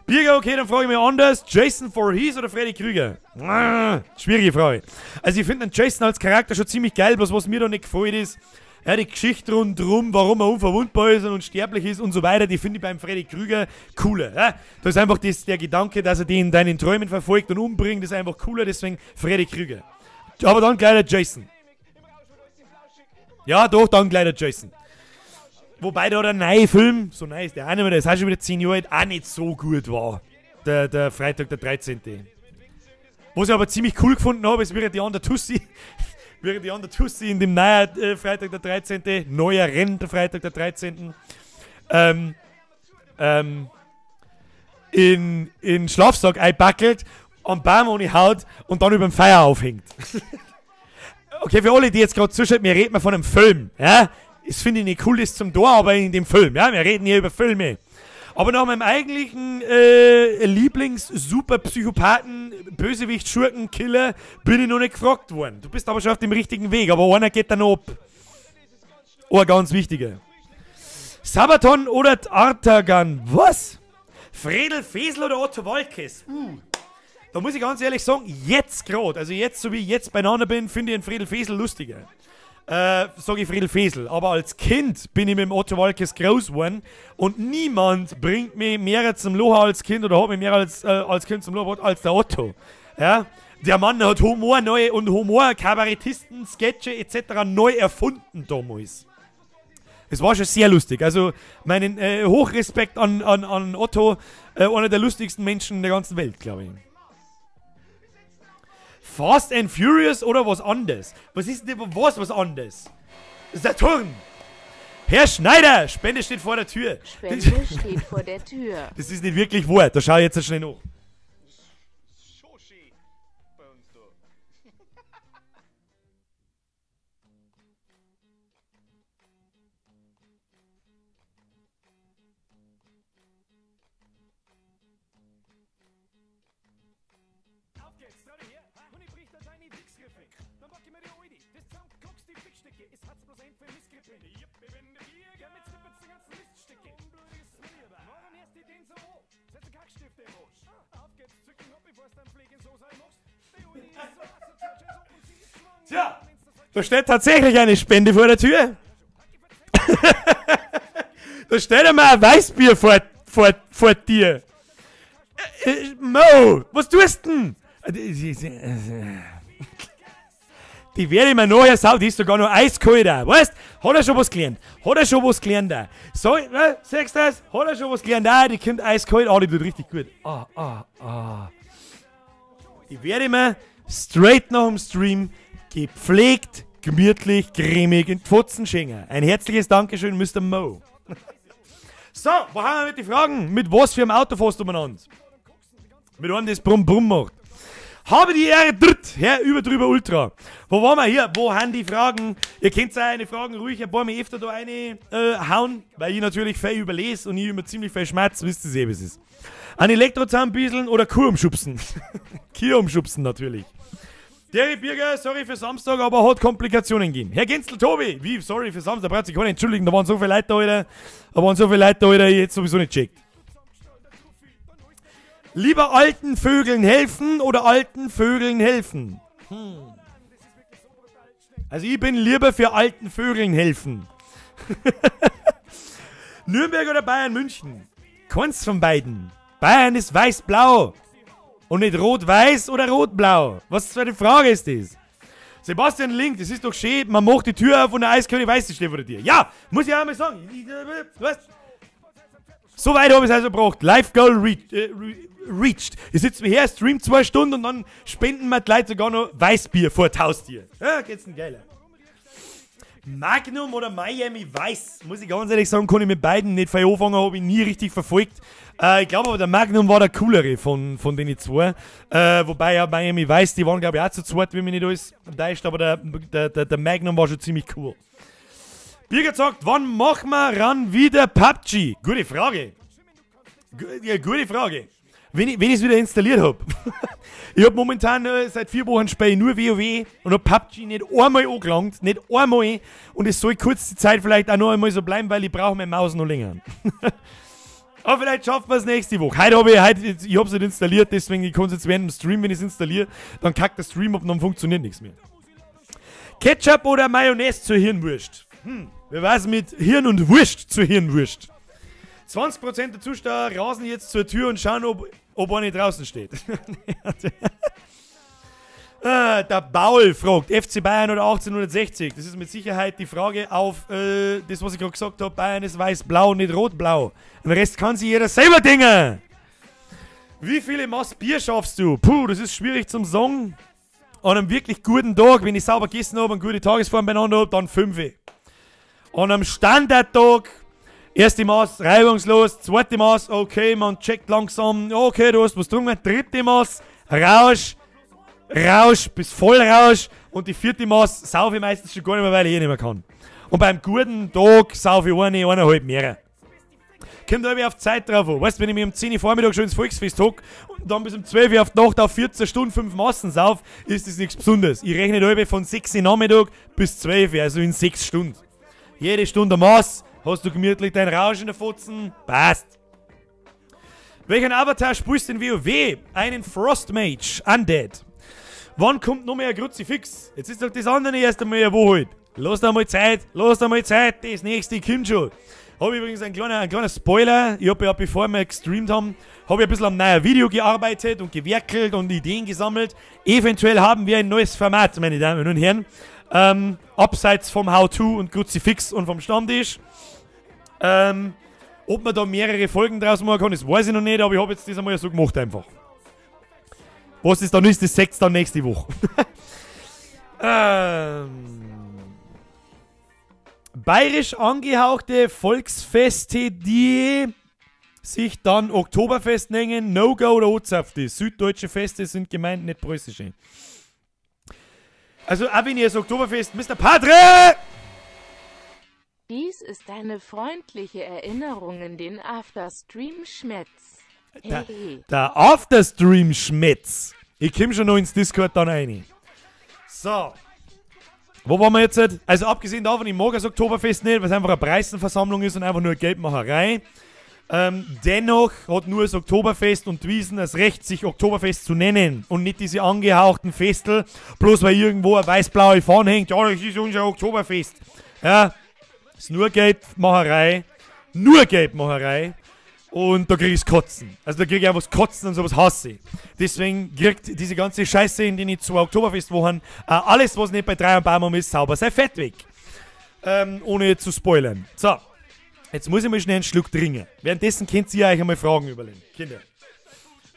Birger, okay, dann frage ich mich anders. Jason Voorhees oder Freddy Krüger? Ah, schwierige Frage. Also ich finde den Jason als Charakter schon ziemlich geil, bloß was mir da nicht gefällt ist, ja, die Geschichte rundherum, warum er unverwundbar ist und unsterblich ist und so weiter, die finde ich beim Freddy Krüger cooler. Ja? Da ist einfach der Gedanke, dass er die in deinen Träumen verfolgt und umbringt, ist einfach cooler, deswegen Freddy Krüger. Aber dann gleich der Jason. Ja, doch, dann gleich der Jason. Wobei da der neue Film, so neu ist der auch nicht mehr, der ist auch schon wieder 10 Jahre alt, auch nicht so gut war. Der Freitag, der 13. Was ich aber ziemlich cool gefunden habe, ist während die andere Tussi, während die andere Tussi in dem neuen Freitag, der 13., neuer Rennen, der Freitag, der 13., in Schlafsack einpackelt, am Baum ohne Haut und dann über dem Feuer aufhängt. Okay, für alle, die jetzt gerade zuschauen, wir reden von einem Film, ja? Das finde ich nicht cool, das zum Tor, aber in dem Film, ja, wir reden hier über Filme. Aber nach meinem eigentlichen Lieblings-Super-Psychopathen, Bösewicht, Schurken, Killer bin ich noch nicht gefragt worden. Du bist aber schon auf dem richtigen Weg, aber einer geht dann ab. Oh, ganz wichtiger. Sabaton oder Artagan? Was? Fredel Fesel oder Otto Waalkes? Da muss ich ganz ehrlich sagen, jetzt gerade, also jetzt, so wie ich jetzt beieinander bin, finde ich den Fredel Fesel lustiger. Sag ich Fredel Fesel. Aber als Kind bin ich mit dem Otto Waalkes groß geworden und niemand bringt mich mehr zum Loha als Kind oder hat mich mehr als Kind zum Loha als der Otto. Ja? Der Mann hat Humor neu und Humor, Kabarettisten, Sketche et cetera neu erfunden damals. Es war schon sehr lustig. Also meinen Hochrespekt an Otto, einer der lustigsten Menschen der ganzen Welt, glaube ich. Fast and Furious oder was anderes? Was ist denn was anderes? Saturn! Herr Schneider! Spende steht vor der Tür. Spende steht vor der Tür. Das ist nicht wirklich wahr. Da schau ich jetzt schnell nach. Tja, da steht tatsächlich eine Spende vor der Tür. Da steht einmal ein Weißbier vor dir. Mo, was tust denn? Die werde ich mir nachher saugen, die ist sogar noch eiskalt da. Weißt? Hat er schon was gelernt? Hat er schon was gelernt da? So, ne, siehst du das? Hat er schon was gelernt? Ah, die kommt eiskalt. Ah, die tut richtig gut. Ah, ah, ah. Die werde ich mir straight nach dem Stream gepflegt, gemütlich, cremig in die Pfotzen schenken. Ein herzliches Dankeschön, Mister Mo. So, wo haben wir mit den Fragen? Mit was für einem Auto fährst du umeinander? Mit einem, das Brumm Brumm macht. Habe die Ehre, dritt, Herr über drüber Ultra. Wo waren wir hier? Wo haben die Fragen? Ihr könnt auch eine Fragen ruhig ein paar Mal öfter da eine hauen, weil ich natürlich viel überlese und ich immer ziemlich viel schmerz, wisst ihr eh, wie es ist. Ein Elektrozahnbieseln oder Kuh umschubsen? Kuh umschubsen natürlich. Derry Birger, sorry für Samstag, aber hat Komplikationen gegeben. Herr Genzel, Tobi, wie, sorry für Samstag, braucht sich keiner entschuldigen, da waren so viele Leute da, Alter. Da waren so viele Leute da, Alter, ich hätte sowieso nicht checkt. Lieber alten Vögeln helfen oder alten Vögeln helfen? Also ich bin lieber für alten Vögeln helfen. Nürnberg oder Bayern München? Keins von beiden. Bayern ist weiß-blau. Und nicht rot-weiß oder rot-blau. Was für eine Frage ist das? Sebastian Link, das ist doch schön, man macht die Tür auf und der Eiskönig weiß, die steht vor der Tür. Ja, muss ich auch mal sagen. Was? So weit hab ich's also gebracht. Life Goal reached. Ich sitze mir her, stream 2 Stunden und dann spenden mir die Leute sogar noch Weißbier vor das Haustier. Ja, geht's denn geiler. Magnum oder Miami Vice? Muss ich ganz ehrlich sagen, kann ich mit beiden nicht viel anfangen, hab ich nie richtig verfolgt. Ich glaube aber, der Magnum war der coolere von den zwei. Wobei ja Miami Vice, die waren glaube ich auch zu zweit, wenn mich nicht alles täuscht, aber der Magnum war schon ziemlich cool. Birgit sagt, wann machen wir ran wieder PUBG? Gute Frage. Ja, gute Frage. Wenn ich's wieder installiert hab. Ich hab momentan seit 4 Wochen spiele ich nur WoW und hab PUBG nicht einmal angelangt. Nicht einmal. Und es soll kurz die Zeit vielleicht auch noch einmal so bleiben, weil ich brauche meine Maus noch länger. Aber vielleicht schaffen wir's nächste Woche. Heute hab ich, heute, ich hab's nicht installiert, deswegen ich kann's jetzt während dem Stream, wenn ich's installiere, dann kackt der Stream ab und dann funktioniert nichts mehr. Ketchup oder Mayonnaise zur Hirnwurst? Wer weiß mit Hirn und Wurst zur Hirnwurst? 20% der Zuschauer rasen jetzt zur Tür und schauen, ob eine draußen steht. Der Paul fragt, FC Bayern oder 1860? Das ist mit Sicherheit die Frage auf das, was ich gerade gesagt hab, Bayern ist weiß-blau, nicht rot-blau. Den Rest kann sich jeder selber denken. Wie viele Maß Bier schaffst du? Puh, das ist schwierig zum sagen. An einem wirklich guten Tag, wenn ich sauber gegessen hab und gute Tagesform beieinander hab, dann 5. An einem Standardtag, erste Maß reibungslos, zweite Maß, okay, man checkt langsam, okay, du hast was getrunken, dritte Maß, Rausch, Rausch bis Vollrausch und die vierte Maß saufe ich meistens schon gar nicht mehr, weil ich eh nicht mehr kann. Und beim guten Tag saufe ich eine, eineinhalb mehr. Kommt irgendwie auf die Zeit drauf an. Weißt du, wenn ich mich um 10 Uhr Vormittag schon ins Volksfest hock und dann bis um 12 Uhr auf die Nacht auf 14 Stunden 5 Massen sauf, ist das nichts Besonderes. Ich rechne halb von 6 Uhr Nachmittag bis 12 Uhr, also in 6 Stunden. Jede Stunde ein Maß, Hast du gemütlich dein Rausch in der Fotzen? Passt. Welchen Avatar spielst du in WoW? Einen Frostmage, Undead. Wann kommt noch mehr ein Kruzifix? Jetzt ist doch das andere erst einmal eine Woche halt. Lass da mal Zeit, lass da mal Zeit, das nächste kommt schon. Hab übrigens einen kleinen Spoiler. Ich hab ja, bevor wir gestreamt haben, hab ich ein bisschen am neuen Video gearbeitet und gewerkelt und Ideen gesammelt. Eventuell haben wir ein neues Format, meine Damen und Herren. Abseits vom How-To und Kruzifix und vom Stammtisch. Ob man da mehrere Folgen draus machen kann, das weiß ich noch nicht, aber ich hab jetzt das einmal so gemacht einfach. Was das dann ist, das seht's dann nächste Woche. Bayerisch angehauchte Volksfeste, die sich dann Oktoberfest nennen, No-Go oder Ozapfte. Süddeutsche Feste sind gemeint, nicht preußische. Also, auch wenn ihr das Oktoberfest, Mister Padre! Dies ist eine freundliche Erinnerung an den Afterstream-Schmetz. Hey. Der Afterstream-Schmetz. Ich komm schon noch ins Discord dann rein. So. Wo waren wir jetzt? Also abgesehen davon, ich mag das Oktoberfest nicht, weil es einfach eine Preisenversammlung ist und einfach nur Geldmacherei. Dennoch hat nur das Oktoberfest und Wiesn das Recht, sich Oktoberfest zu nennen und nicht diese angehauchten Festel, bloß weil irgendwo eine weiß-blaue Fahne hängt. Ja, das ist unser Oktoberfest. Ja, ist nur Geldmacherei. Nur Geldmacherei. Und da krieg ich's Kotzen. Also da krieg ich einfach das Kotzen und sowas hasse ich. Deswegen kriegt diese ganze Scheiße in den 2 Oktoberfestwochen, alles, was nicht bei 3 und Baum ist, sauber sein Fett weg. Ohne zu spoilern. So. Jetzt muss ich mal schnell einen Schluck trinken. Währenddessen könnt ihr euch einmal Fragen überlegen. Kinder.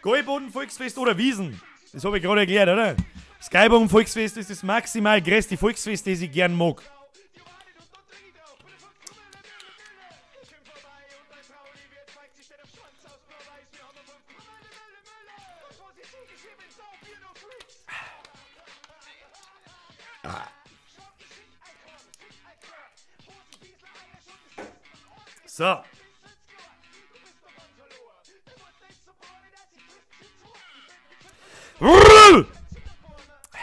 Gäuboden Volksfest oder Wiesn? Das hab ich gerade erklärt, oder? Das Gäuboden Volksfest ist das maximal größte Volksfest, das ich gern mag. So.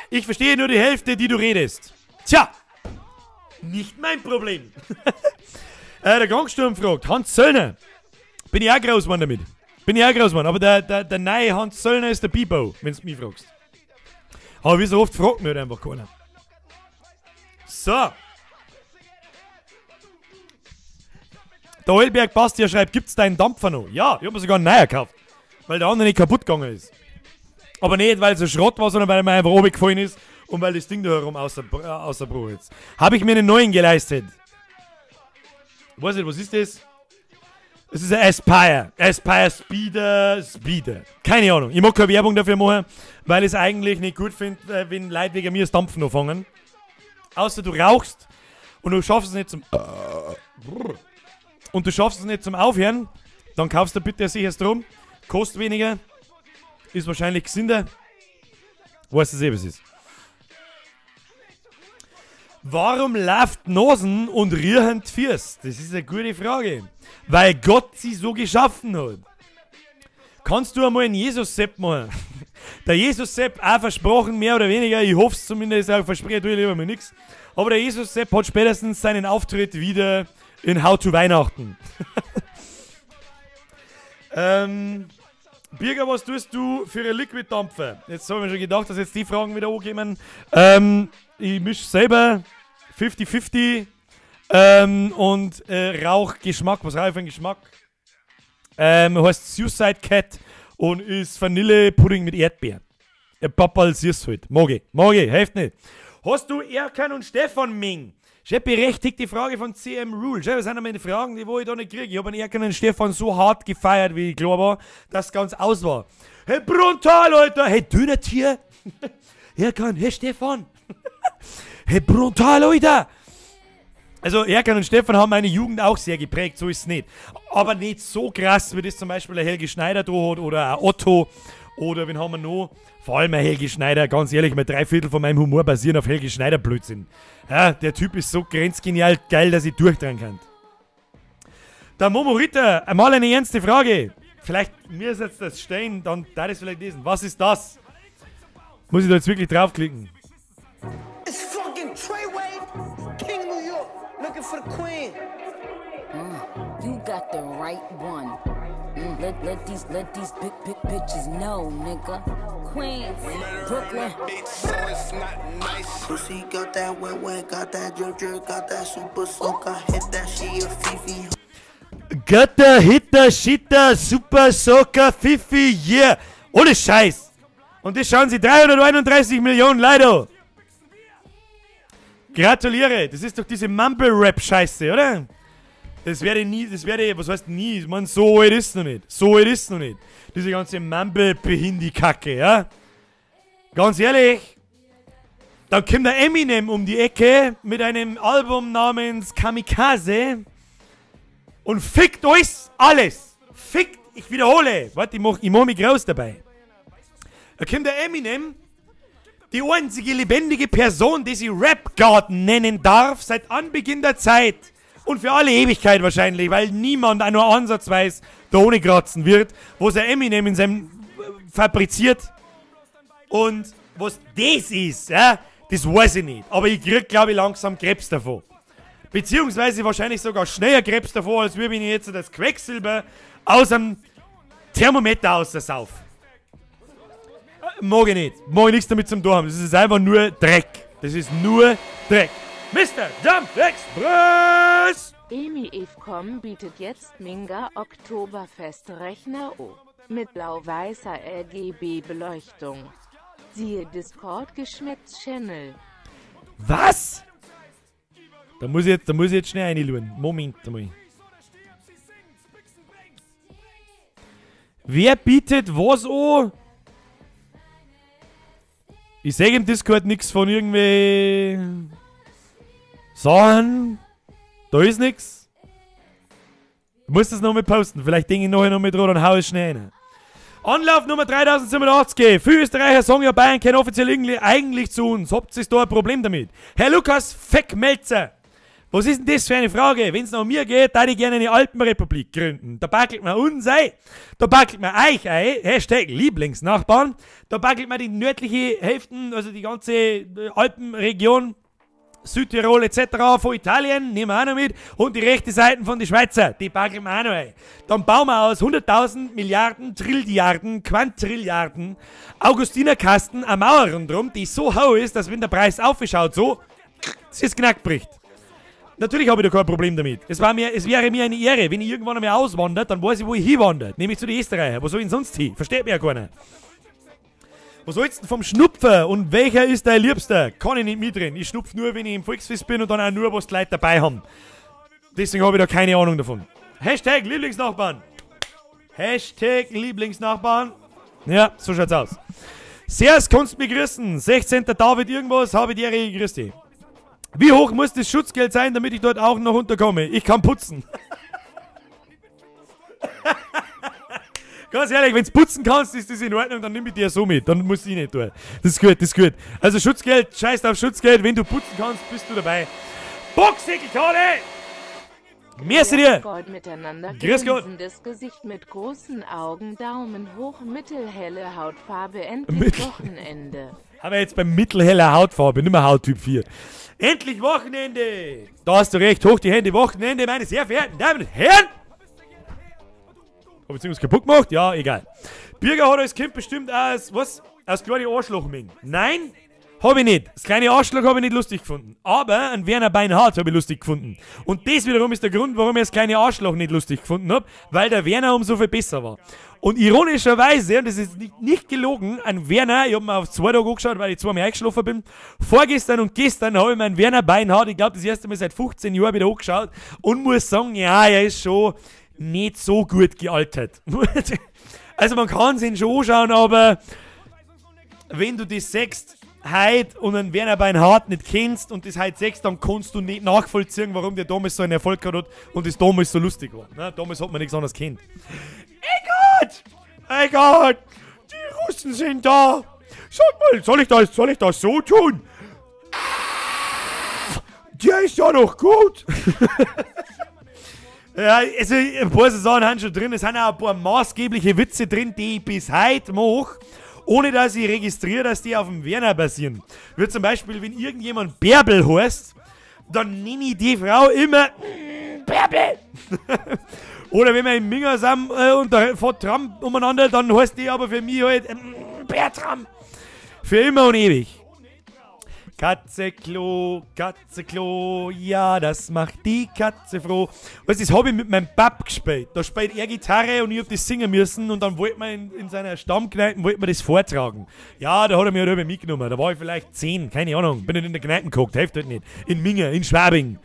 Ich verstehe nur die Hälfte, die du redest. Tja, nicht mein Problem. Der Gangsturm fragt, Hans Söllner. Bin ich auch groß geworden damit. Bin ich auch groß geworden, aber der neue Hans Söllner ist der Bibo, wenn du mich fragst. Aber wie so oft fragt mir halt einfach keiner. So. Der Eulberg Bastian schreibt, gibt's deinen Dampfer noch? Ja, ich hab mir sogar einen neuen gekauft, weil der andere nicht kaputt gegangen ist. Aber nicht, weil es ein Schrott war, sondern weil er mir einfach runtergefallen ist und weil das Ding da herum außer Bruch ist. Hab ich mir einen neuen geleistet. Weiß nicht, was ist das? Es ist ein Aspire. Aspire Speeder. Keine Ahnung. Ich mag keine Werbung dafür machen, weil ich es eigentlich nicht gut find, wenn Leute wegen mir das Dampfen anfangen. Außer du rauchst und du schaffst es nicht zum... Und du schaffst es nicht zum Aufhören, dann kaufst du bitte sicher Strom. Kostet weniger, ist wahrscheinlich gesünder. Weißt du eh, was ist. Warum läuft Nasen und rühren die Füße? Das ist eine gute Frage. Weil Gott sie so geschaffen hat. Kannst du einmal einen Jesus-Sepp machen? Der Jesus-Sepp auch versprochen, mehr oder weniger, ich hoffe es zumindest, er verspricht natürlich lieber mal nix. Aber der Jesus-Sepp hat spätestens seinen Auftritt wieder in How to Weihnachten. Birger, was tust du für einen Liquid-Dampfer? Jetzt hab ich mir schon gedacht, dass jetzt die Fragen wieder ankommen. Ich misch selber 50-50 und Rauchgeschmack. Was rauche ich für einen Geschmack? Heißt Suicide Cat und ist Vanillepudding mit Erdbeer. Papa, siehst halt. Mag ich, mag ich, hilft nicht. Hast du Erkan und Stefan Ming? Schau, berechtigte Frage von CM Rule. Schau, das sind meine Fragen, die wo ich da nicht kriege. Ich hab einen Erkan und Stefan so hart gefeiert, wie ich klar war, dass es ganz aus war. Hey, brutal, Alter! Hey, Dönertier! Erkan, hey, Stefan! Hey, brutal, Alter! Also, Erkan und Stefan haben meine Jugend auch sehr geprägt, so ist es nicht. Aber nicht so krass, wie das zum Beispiel der Helge Schneider da hat oder ein Otto oder wen haben wir noch? Vor allem ein Helge Schneider, ganz ehrlich, mit 3/4 von meinem Humor basieren auf Helge Schneider Blödsinn. Ja, der Typ ist so grenzgenial geil, dass ich durchdrehen kann. Der Momo Ritter, einmal eine ernste Frage. Vielleicht, mir ist jetzt das stehen, dann darf ich es vielleicht lesen. Was ist das? Muss ich da jetzt wirklich draufklicken? It's fucking Treyway, King New York, looking for the Queen. got the right one. Let these big, big bitches know, nigga. Queens, Brooklyn. Pussy got that wet wet, got that drip drip, got that super soak. I hit that, she a Fifi. Götter, Hitter, Shitter, Super Soaker, Fifi, yeah. Ohne Scheiß. Und das schauen sie 331 Millionen Leute an. Gratuliere. Das ist doch diese Mumble-Rap-Scheiße, oder? Das werde ich nie, das werde ich, was heißt nie? Ich meine, so alt ist es noch nicht. So alt ist es noch nicht. Diese ganze Mumble-Behindi-Kacke, ja? Ganz ehrlich, dann kommt der Eminem um die Ecke mit einem Album namens Kamikaze und fickt euch alles. Fickt, ich wiederhole. Warte, ich mach mich groß dabei. Da kommt der Eminem, die einzige lebendige Person, die sie Rap God nennen darf, seit Anbeginn der Zeit. Und für alle Ewigkeit wahrscheinlich, weil niemand auch nur ansatzweise da ohne kratzen wird, was er Eminem in seinem fabriziert. Und was das ist, ja, das weiß ich nicht. Aber ich krieg, glaub ich, langsam Krebs davon. Beziehungsweise wahrscheinlich sogar schneller Krebs davon, als wenn ich jetzt das Quecksilber aus dem Thermometer aussauf. Mag ich nicht. Mag ich nichts damit zum tun haben. Das ist einfach nur Dreck. Das ist nur Dreck. Mister Jump Express! Emi Evcom bietet jetzt Minga Oktoberfest Rechner O mit blau-weißer R G B-Beleuchtung. Siehe Discord Geschmäcks Channel. Was? Da muss ich jetzt schnell reinschauen. Moment mal. Wer bietet was an? Ich seh im Discord nix von irgendwie Sachen. Da ist nix. Ich muss das nochmal posten. Vielleicht denke ich nachher noch mit dran und hau es schnell rein. Anlauf Nummer 3087. Viele Österreicher sagen ja, Bayern kennen offiziell irgendwie eigentlich zu uns. Habt ihr da ein Problem damit? Herr Lukas Feckmelzer. Was ist denn das für eine Frage? Wenn's nach mir geht, würde ich gerne eine Alpenrepublik gründen. Da backelt man uns ein, da backelt man euch ein, Hashtag Lieblingsnachbarn, da backelt man die nördliche Hälfte, also die ganze Alpenregion, Südtirol et cetera von Italien, nehmen wir auch noch mit, und die rechte Seite von den Schweizer, die backen wir auch noch ein. Dann bauen wir aus 100.000 Milliarden, Trilliarden, Quantrilliarden Augustinerkasten eine Mauer rundherum, die so hoch ist, dass wenn der Preis aufschaut, so, es ist Knack bricht. Natürlich habe ich da kein Problem damit. Es wäre mir eine Ehre, wenn ich irgendwann einmal auswandert, dann weiß ich, wo ich hinwandert. Nämlich zu den Österreichern. Wo soll ich denn sonst hin? Versteht mir ja keiner. Was sollst du denn vom Schnupfen und welcher ist dein Liebster? Kann ich nicht mitreden. Ich schnupf nur, wenn ich im Volksfest bin und dann auch nur, was die Leute dabei haben. Deswegen habe ich da keine Ahnung davon. Hashtag Lieblingsnachbarn. Hashtag Lieblingsnachbarn. Ja, so schaut's aus. Servus, kannst mich grüßen. 16. David irgendwas, habe die Ehre, grüß dich. Wie hoch muss das Schutzgeld sein, damit ich dort auch noch unterkomme? Ich kann putzen. Ganz ehrlich, wenn's putzen kannst, ist das in Ordnung, dann nimm ich dir so mit. Dann muss ich nicht tun. Das ist gut, das ist gut. Also Schutzgeld, scheiß auf Schutzgeld, wenn du putzen kannst, bist du dabei. Boxsäckelkale! Merci dir! Grüß Gott miteinander. Grüß Gott! Grinsendes Gesicht mit großen Augen, Daumen hoch, mittelhelle Hautfarbe, endlich Wochenende. Haben wir jetzt bei mittelheller Hautfarbe, nicht mehr Hauttyp 4. Endlich Wochenende! Da hast du recht, hoch die Hände, Wochenende, meine sehr verehrten Damen und Herren! Hab ich irgendwas kaputt gemacht? Ja, egal. Birger hat als Kind bestimmt auch als, was? Als kleine Arschloch-Ming. Nein, hab ich nicht. Das kleine Arschloch hab ich nicht lustig gefunden. Aber einen Werner Beinhardt hab ich lustig gefunden. Und das wiederum ist der Grund, warum ich das kleine Arschloch nicht lustig gefunden hab, weil der Werner um so viel besser war. Und ironischerweise, und das ist nicht gelogen, ein Werner, ich hab mir auf 2 Tage angeschaut, weil ich zweimal eingeschlafen bin, vorgestern und gestern hab ich mir einen Werner Beinhardt, ich glaub, das erste Mal seit 15 Jahren wieder angeschaut und muss sagen, ja, er ist schon nicht so gut gealtert. Also man kann sich ihn schon anschauen, aber wenn du das siehst, heut und einen Werner Beinhardt nicht kennst und das heut siehst, dann kannst du nicht nachvollziehen, warum der damals so einen Erfolg gehabt hat und das damals so lustig war. Ne? Damals hat man nichts anderes kennt. Ey Gott! Ey Gott! Die Russen sind da! Sag mal, soll ich das so tun? Der ist ja noch gut! Ja, also ein paar Sachen sind schon drin. Es sind auch ein paar maßgebliche Witze drin, die ich bis heute mache, ohne dass ich registriere, dass die auf dem Werner basieren. Wie zum Beispiel, wenn irgendjemand Bärbel heißt, dann nenne ich die Frau immer Bärbel. Oder wenn wir in Minga sind und da fährt Tram umeinander, dann heißt die aber für mich halt Bertram. Für immer und ewig. Katze Klo, Katze Klo, ja, das macht die Katze froh. Weißt du, das hab ich mit meinem Pap gespielt. Da spielt er Gitarre und ich hab das singen müssen und dann wollte man in seiner Stammkneipe, wollte man das vortragen. Ja, da hat er mich halt mitgenommen. Da war ich vielleicht 10, keine Ahnung. Bin nicht in der Kneipe geguckt, hilft halt nicht. In Minga, in Schwabing.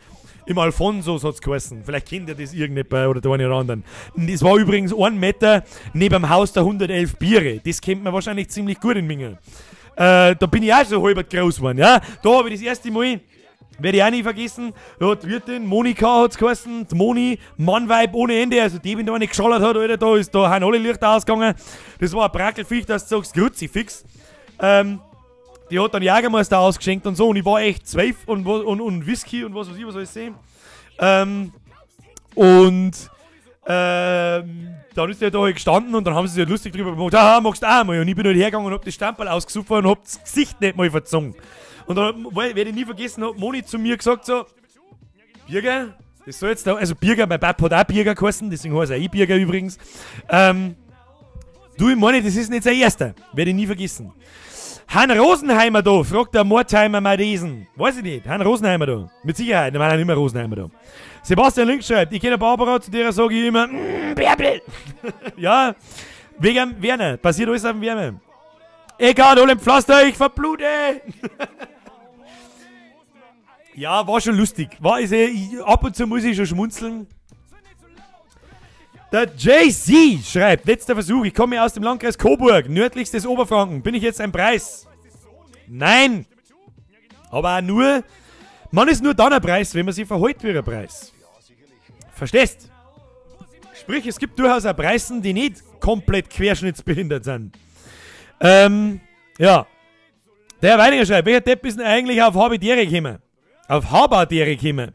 Im Alfonso hat's geheißen. Vielleicht kennt ihr das irgendjemand oder der eine oder anderen. Das war übrigens 1 Meter neben dem Haus der 111 Biere. Das kennt man wahrscheinlich ziemlich gut in Minga. Da bin ich auch schon halb groß geworden, ja. Da hab ich das erste Mal, werde ich auch nie vergessen, da hat die Wirtin, Monika hat's geheißen, die Moni, Mannweib ohne Ende, also die, wenn da eine geschallert hat, Alter, da ist, da haben alle Lichter ausgegangen. Das war ein Brackelfisch, dass du sagst, Kruzifix. Die hat dann Jägermeister ausgeschenkt und so, und ich war echt 12 und Whisky und was weiß ich, was alles sehen. Dann ist der da halt gestanden und dann haben sie sich halt lustig drüber gemacht, haha, magst du auch mal? Und ich bin halt hergegangen und hab das Stamperl ausgesoffen und hab das Gesicht nicht mal verzogen. Und dann werde ich nie vergessen, hat Moni zu mir gesagt so, Birger, das soll jetzt da, also Birger, mein Papa hat auch Birger geheißen, deswegen heißt er auch Birger übrigens. Du, ich meine, das ist nicht sein erster, werde ich nie vergessen. Han Rosenheimer da, fragt der Mortheimer Madesen. Weiß ich nicht, Han Rosenheimer da. Mit Sicherheit, ich meine nicht mehr Rosenheimer da. Sebastian Link schreibt, ich kenne Barbara, zu der sage ich immer, Bärbel. Ja, wegen Werner, passiert alles auf dem Werner. Egal, hol im Pflaster, ich verblute. Ja, war schon lustig. War, ist, ich, ab und zu muss ich schon schmunzeln. Der Jay-Z schreibt, letzter Versuch, ich komme aus dem Landkreis Coburg, nördlichstes Oberfranken. Bin ich jetzt ein Preis? Nein! Aber auch nur, man ist nur dann ein Preis, wenn man sich verhält wie ein Preis. Verstehst? Sprich, es gibt durchaus auch Preisen, die nicht komplett querschnittsbehindert sind. Ja. Der Herr Weininger schreibt, welcher Depp ist denn eigentlich auf Habidere gekommen? Auf Habadere gekommen?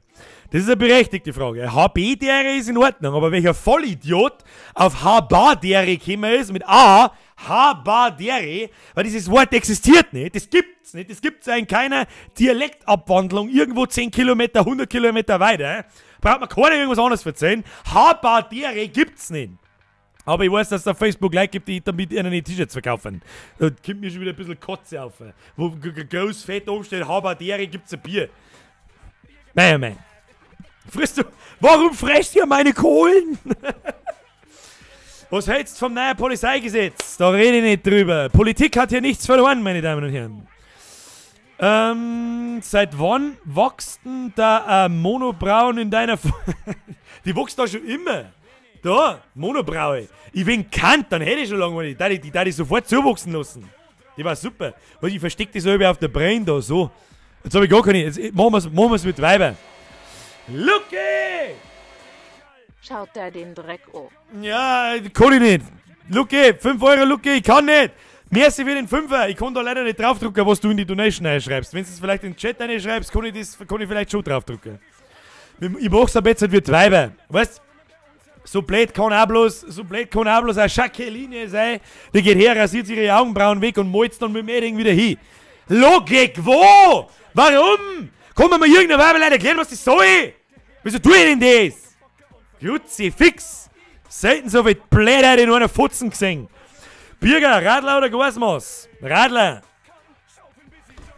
Das ist eine berechtigte Frage. HB-Dere ist in Ordnung, aber welcher Vollidiot auf Habadere gekommen ist, mit A, Habadere, weil dieses Wort existiert nicht, das gibt's nicht, das gibt's ja in keiner Dialektabwandlung, irgendwo 10 Kilometer, 100 Kilometer weiter. Braucht man keiner irgendwas anderes erzählen. Habadere gibt's nicht. Aber ich weiß, dass es auf Facebook Leute gibt, die damit ihnen die T-Shirts verkaufen. Da kommt mir schon wieder ein bisschen Kotze auf. Wo groß fett oben steht, Habadere gibt's ein Bier. Nein, nein. Frisst du? Warum fresst ihr meine Kohlen? Was hältst du vom neuen Polizeigesetz? Da rede ich nicht drüber. Politik hat hier nichts verloren, meine Damen und Herren. Seit wann wächst denn da Monobrauen in deiner Die wächst da schon immer. Da, Monobraue. Ich bin kant, dann hätte ich schon lange mal die die sofort zuwachsen lassen. Die war super. Weil ich versteck die so über auf der Brain da, so. Jetzt hab ich gar keine. Jetzt machen wir's mit Weiber. Lucky! Schaut da den Dreck an. Ja, kann ich nicht. Lucky, 5 Euro, Lucky, ich kann nicht. Merci für den 5er. Ich kann da leider nicht draufdrucken, was du in die Donation reinschreibst. Wenn du es vielleicht in den Chat reinschreibst, kann ich vielleicht schon draufdrucken. Ich mach's aber jetzt halt wie Weiber. Weißt? So blöd kann auch bloß, so blöd kann auch bloß eine Jacqueline sein. Die geht her, rasiert sich ihre Augenbrauen weg und malt's dann mit dem Edding wieder hin. Logik, wo? Warum? Kann mir mal irgendein Weibelein erklären, was das soll? Wieso tue ich denn das? Kruzifix! Selten so viel Blödheit in einer Fotzen gesehen. Birger, Radler oder Gasmaß? Radler.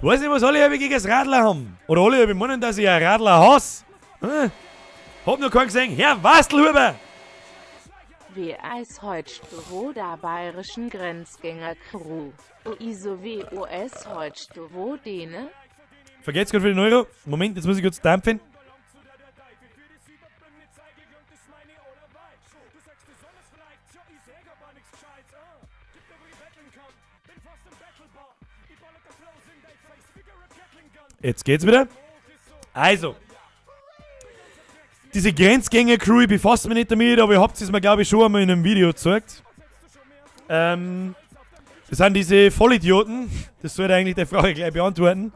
Weiß nicht, was alle gegen das Radler haben. Oder alle meinen, dass ich ein Radler hasse. Hm? Hab noch keinen gesehen. Herr Wastelhuber! Wie Eis heut wo da bayerischen Grenzgänger-Crew. ISO WOS heut wo dene? Vergesst grad für den Euro. Moment, jetzt muss ich kurz dampfen. Jetzt geht's wieder. Also. Diese Grenzgänger-Crew, ich befasse mich nicht damit, aber ihr habt es mir, glaub ich, schon einmal in einem Video gezeigt. Das sind diese Vollidioten, das sollte eigentlich die Frage gleich beantworten,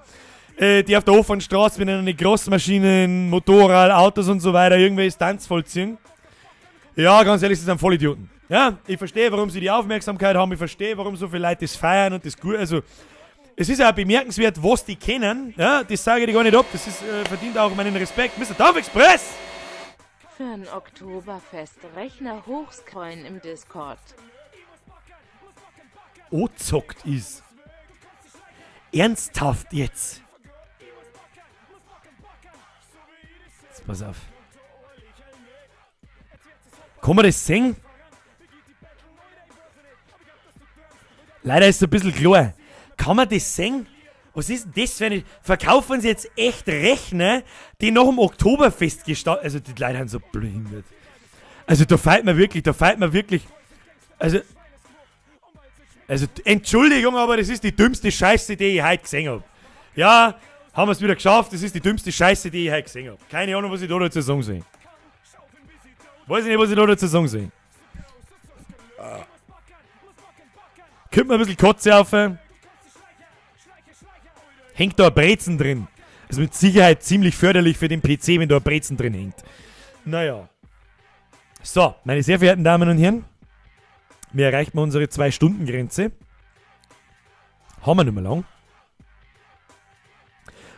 die auf der offenen Straße mit einer Großmaschinen, Motorrad, Autos und so weiter irgendwelche Stunts vollziehen. Ja, ganz ehrlich, das sind Vollidioten. Ja, ich verstehe, warum sie die Aufmerksamkeit haben, ich verstehe, warum so viele Leute das feiern und das gut, also es ist ja auch bemerkenswert, was die kennen, ja, das sage ich dir gar nicht ab, das ist, verdient auch meinen Respekt. Mister Dampf Express! Für'n Oktoberfest-Rechner hochscrollen im Discord. Ozockt ist. Ernsthaft jetzt? Jetzt pass auf. Kann man das sehen? Leider ist es ein bisschen klar. Kann man das sehen? Was ist denn das für eine... Verkaufen sie jetzt echt Rechner, die noch im Oktoberfest gestartet... Also die Leute sind so behindert. Also da fällt mir wirklich, Also... Also Entschuldigung, aber das ist die dümmste Scheiße, die ich heute gesehen hab. Ja, haben wir es wieder geschafft, das ist die dümmste Scheiße, die ich heute gesehen hab. Keine Ahnung, was ich da dazu sagen soll. Weiß ich nicht, was ich da dazu sagen soll. Kommt mir ein bisschen Kotze auf. Hängt da ein Brezen drin. Das ist mit Sicherheit ziemlich förderlich für den PC, wenn da ein Brezen drin hängt. Naja. So, meine sehr verehrten Damen und Herren. Wir erreichen unsere 2-Stunden-Grenze. Haben wir nicht mehr lang.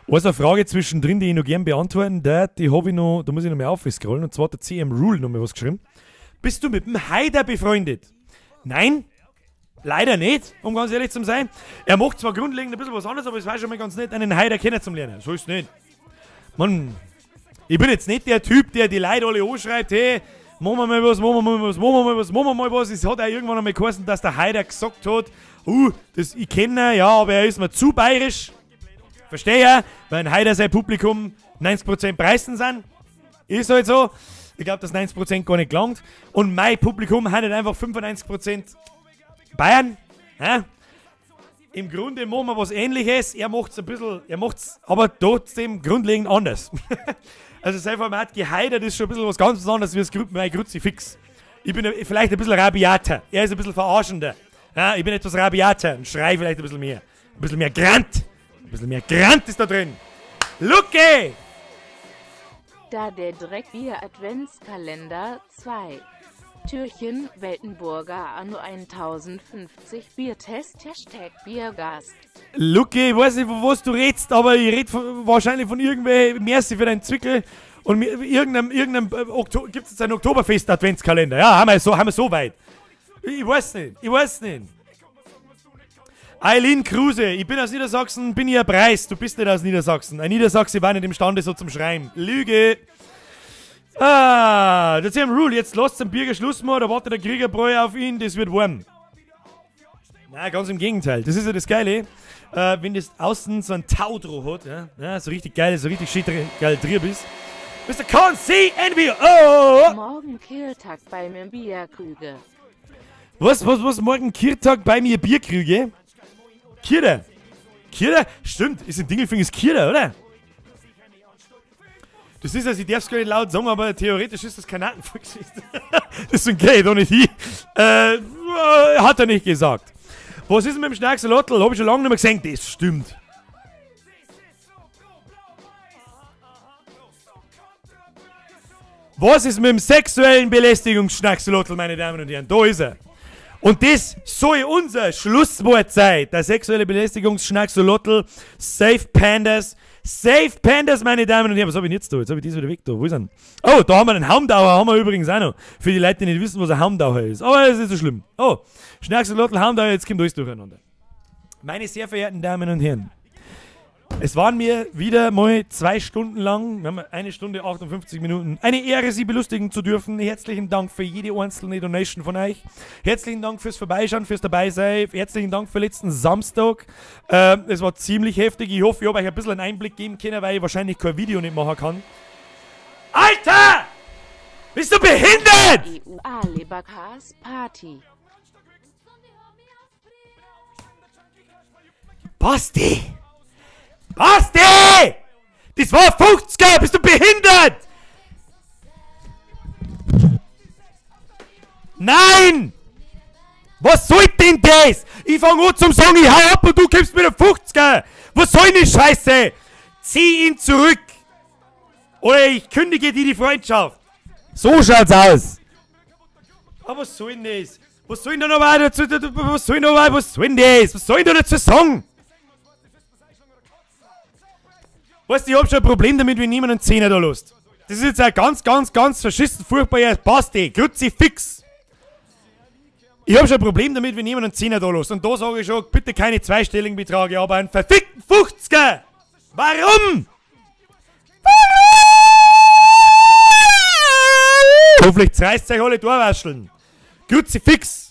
Also eine Frage zwischendrin, die ich noch gern beantworten darf, die habe ich noch, da muss ich noch mal aufscrollen. Und zwar hat der CM Rule noch mal was geschrieben. Bist du mit dem Haider befreundet? Nein, leider nicht, um ganz ehrlich zu sein. Er macht zwar grundlegend ein bisschen was anderes, aber es war schon mal ganz nett, einen Haider kennenzulernen. So ist es nicht. Mann, ich bin jetzt nicht der Typ, der die Leute alle anschreibt, hey, machen wir mal was, machen wir mal was, machen wir mal was, machen wir mal was. Es hat auch irgendwann einmal geheißen, dass der Haider gesagt hat, das, ich kenne ihn, ja, aber er ist mir zu bayerisch. Verstehe ja, weil ein Haider sein Publikum 90% Preisen sind. Ist halt so. Ich glaube, dass 90% gar nicht gelangt. Und mein Publikum hat halt einfach 95% Bayern. Ja? Im Grunde machen wir was Ähnliches. Er macht's ein bisschen, er macht's aber trotzdem grundlegend anders. Also sein Format geheidert ist schon ein bisschen was ganz anderes wie das mein Kruzifix. Ich bin vielleicht ein bisschen rabiater. Er ist ein bisschen verarschender. Ja, ich bin etwas rabiater und schrei vielleicht ein bisschen mehr. Ein bisschen mehr Grant. Ein bisschen mehr Grant ist da drin. Lucke! Da der Dreckbier Adventskalender 2. Türchen, Weltenburger Anno 1050 Biertest, Hashtag Biergast. Lucke, ich weiß nicht, von was du redest, aber ich red wahrscheinlich von irgendwelchen Merci für deinen Zwickel und irgendeinem gibt es jetzt einen Oktoberfest-Adventskalender? Ja, haben wir so weit. Ich weiß nicht. Eileen Kruse, ich bin aus Niedersachsen, bin ich ein Preis, du bist nicht aus Niedersachsen. Ein Niedersachse war nicht imstande so zum Schreien. Lüge! Ah, das ist ja ein Rule. Jetzt lasst den Bürger Schluss machen, da wartet der Kriegerbräu auf ihn, das wird warm. Nein, ganz im Gegenteil. Das ist ja das Geile. Wenn das außen so ein Tau drauf hat, ja, so richtig geil, so richtig shit, geil drin bist. Mr. Con C N V O! Morgen Kirtag bei mir Bierkrüge. Was, morgen Kirtag bei mir Bierkrüge? Kirder. Kirder? Stimmt, ist in Dingelfing ist Kirder, oder? Das ist also, ich darf es gar nicht laut sagen, aber theoretisch ist das keine Kanakenvolksgeschichte. Deswegen gehe ich da nicht hin. Hat er nicht gesagt. Was ist denn mit dem Schnackselotl? Hab ich schon lange nicht mehr gesehen. Das stimmt. Was ist mit dem sexuellen Belästigungsschnackselotl, meine Damen und Herren? Da ist er. Und das soll unser Schlusswort sein. Der sexuelle Belästigungsschnackselotl, Safe Pandas. Safe Pandas, meine Damen und Herren. Was hab ich denn jetzt da? Jetzt hab ich das wieder weg da. Wo ist er denn? Oh, da haben wir einen Haumdauer, haben wir übrigens auch noch. Für die Leute, die nicht wissen, was ein Haumdauer ist. Aber es ist so schlimm. Oh, Schnackselotl, Haumdauer, jetzt kommt alles durcheinander. Meine sehr verehrten Damen und Herren, es waren mir wieder mal 2 Stunden lang, wir haben 1 Stunde 58 Minuten, eine Ehre, Sie belustigen zu dürfen. Herzlichen Dank für jede einzelne Donation von euch. Herzlichen Dank fürs Vorbeischauen, fürs Dabeisein. Herzlichen Dank für letzten Samstag. Es war ziemlich heftig. Ich hoffe, ich habe euch ein bisschen einen Einblick geben können, weil ich wahrscheinlich kein Video nicht machen kann. Alter! Bist du behindert? EUA Leberkas Party. Basti! Basti! Das war 50er! Bist du behindert? Nein! Was soll denn das? Ich fang an zum Sagen, ich hau ab und du gibst mir den 50er! Was soll denn die Scheiße? Zieh ihn zurück! Oder ich kündige dir die Freundschaft! So schaut's aus! Aber was soll denn das? Was soll denn da noch weiter dazu? Was soll denn da weiter? Was soll denn das? Was soll ich da dazu sagen? Weißt du, ich hab schon ein Problem damit, wenn niemand einen Zehner da lässt. Das ist jetzt ein ganz, ganz, ganz verschissen furchtbarer Basti. Kruzifix. Ich hab schon ein Problem damit, wenn jemand einen Zehner da lässt. Und da sage ich schon, bitte keine zweistelligen Beträge, aber einen verfickten 50er! Warum? Warum? Hoffentlich zerreißt euch alle Torwascheln. Kruzifix!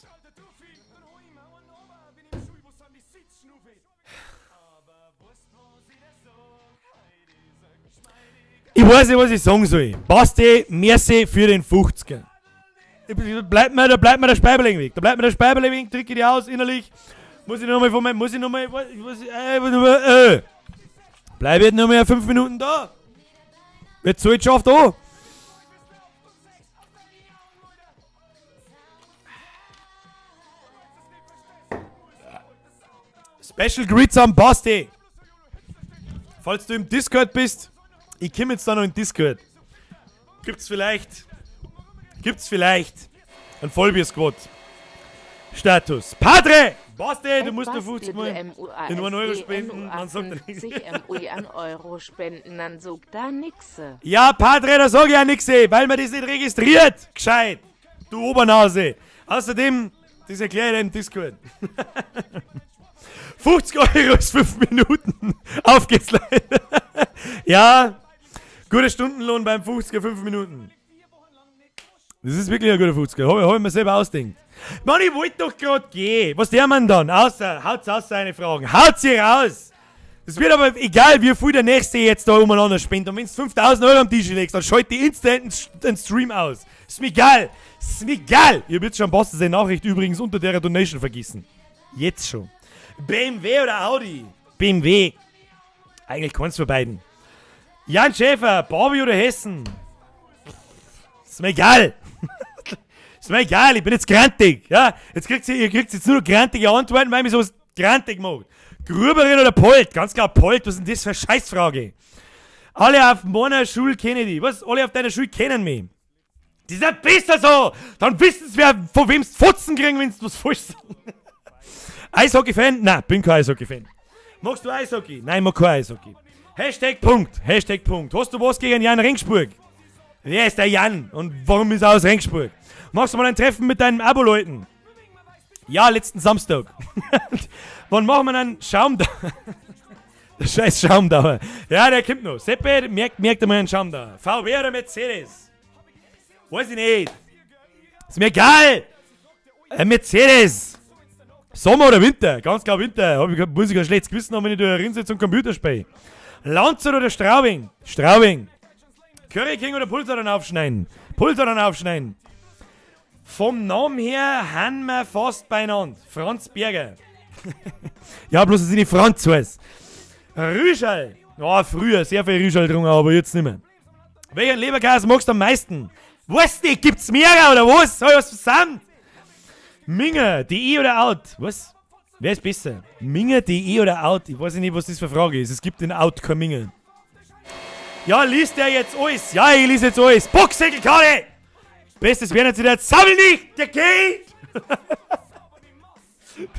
Ich weiß nicht, was ich sagen soll. Basti, merci für den 50er. Da bleibt mir der Speiberling weg. Da bleibt mir der Speiberling weg, drücke die aus innerlich. Muss ich nochmal von meinem, muss ich nochmal, was, bleib jetzt nochmal 5 Minuten da. Wird so jetzt schafft da. Special Greets am Basti. Falls du im Discord bist, ich komm jetzt da noch in Discord. Gibt's vielleicht ein Vollbier-Squad? Status. Padre! Basti, du musst da 50 Mal den 1 Euro spenden, dann sagt er nichts. MUI an Euro spenden, dann sagt da nix. Ja, Padre, da sag ich ja nix, weil man das nicht registriert. Gescheit. Du Obernase. Außerdem, das erkläre ich dir im Discord. 50 Euro ist 5 Minuten. Auf geht's, Leute. Ja, guter Stundenlohn beim 50er, 5 Minuten. Das ist wirklich ein guter 50er. Hab ich mir selber ausgedacht. Mann, ich wollte doch grad gehen. Was der Mann dann? Außer, haut's aus seine Fragen. Haut sie raus! Das wird aber egal, wie viel der Nächste jetzt da umeinander spinnt. Und wenn's 5000 Euro am Tisch legst, dann schalt die instant den Stream aus. Ist mir egal. Ist mir egal. Ihr habt schon Basti seine Nachricht übrigens unter der Donation vergessen. Jetzt schon. BMW oder Audi? BMW. Eigentlich keins von beiden. Jan Schäfer, Barbie oder Hessen? Ist mir egal. Ist mir egal, ich bin jetzt grantig. Ja, jetzt kriegt ihr kriegt jetzt nur noch grantige Antworten, weil mich sowas grantig macht. Gruberin oder Polt? Ganz klar Polt, was ist denn das für eine Scheißfrage? Alle auf meiner Schule kennen die. Was? Alle auf deiner Schule kennen mich. Die sind besser so! Dann wissen sie, wer, von wem sie Fotzen kriegen, wenn sie was falsch sagen. Eishockey-Fan? Nein, bin kein Eishockey-Fan. Magst du Eishockey? Nein, ich mag kein Eishockey. Hashtag Punkt. Hashtag Punkt. Hast du was gegen Jan Regensburg? Wer ist der Jan? Und warum ist er aus Regensburg? Machst du mal ein Treffen mit deinen Abo-Leuten? Ja, letzten Samstag. Wann machen wir einen Schaumdauer? Der scheiß Schaumdauer. Ja, der kommt noch. Seppe merkt einmal einen Schaumdauer. VW oder Mercedes? Weiß ich nicht. Ist mir egal. Ein Mercedes. Sommer oder Winter? Ganz klar Winter. Muss ich kein schlechtes Gewissen haben, wenn ich da rinse zum Computerspiel. Landshut oder Straubing? Straubing. Curry King oder Pulsadern aufschneiden? Pulsadern aufschneiden. Vom Namen her haben wir fast beieinander. Franz Berger. Ja, bloß dass ich nicht Franz heiß. Rüschel. Ja, früher sehr viel Rüschel getrunken, aber jetzt nicht mehr. Welchen Leberkäse magst du am meisten? Weiß nicht, gibt's mehrere oder was? Hab ich was versandt? Minger, DE oder Out? Was? Wer ist besser? Minger, DE oder Out? Ich weiß nicht, was das für eine Frage ist. Es gibt in Out kein Minger. Ja, liest der jetzt alles? Ja, ich lese jetzt alles. Boxsäckelkarte! Bestes wäre natürlich der Sammel nicht! Der geht!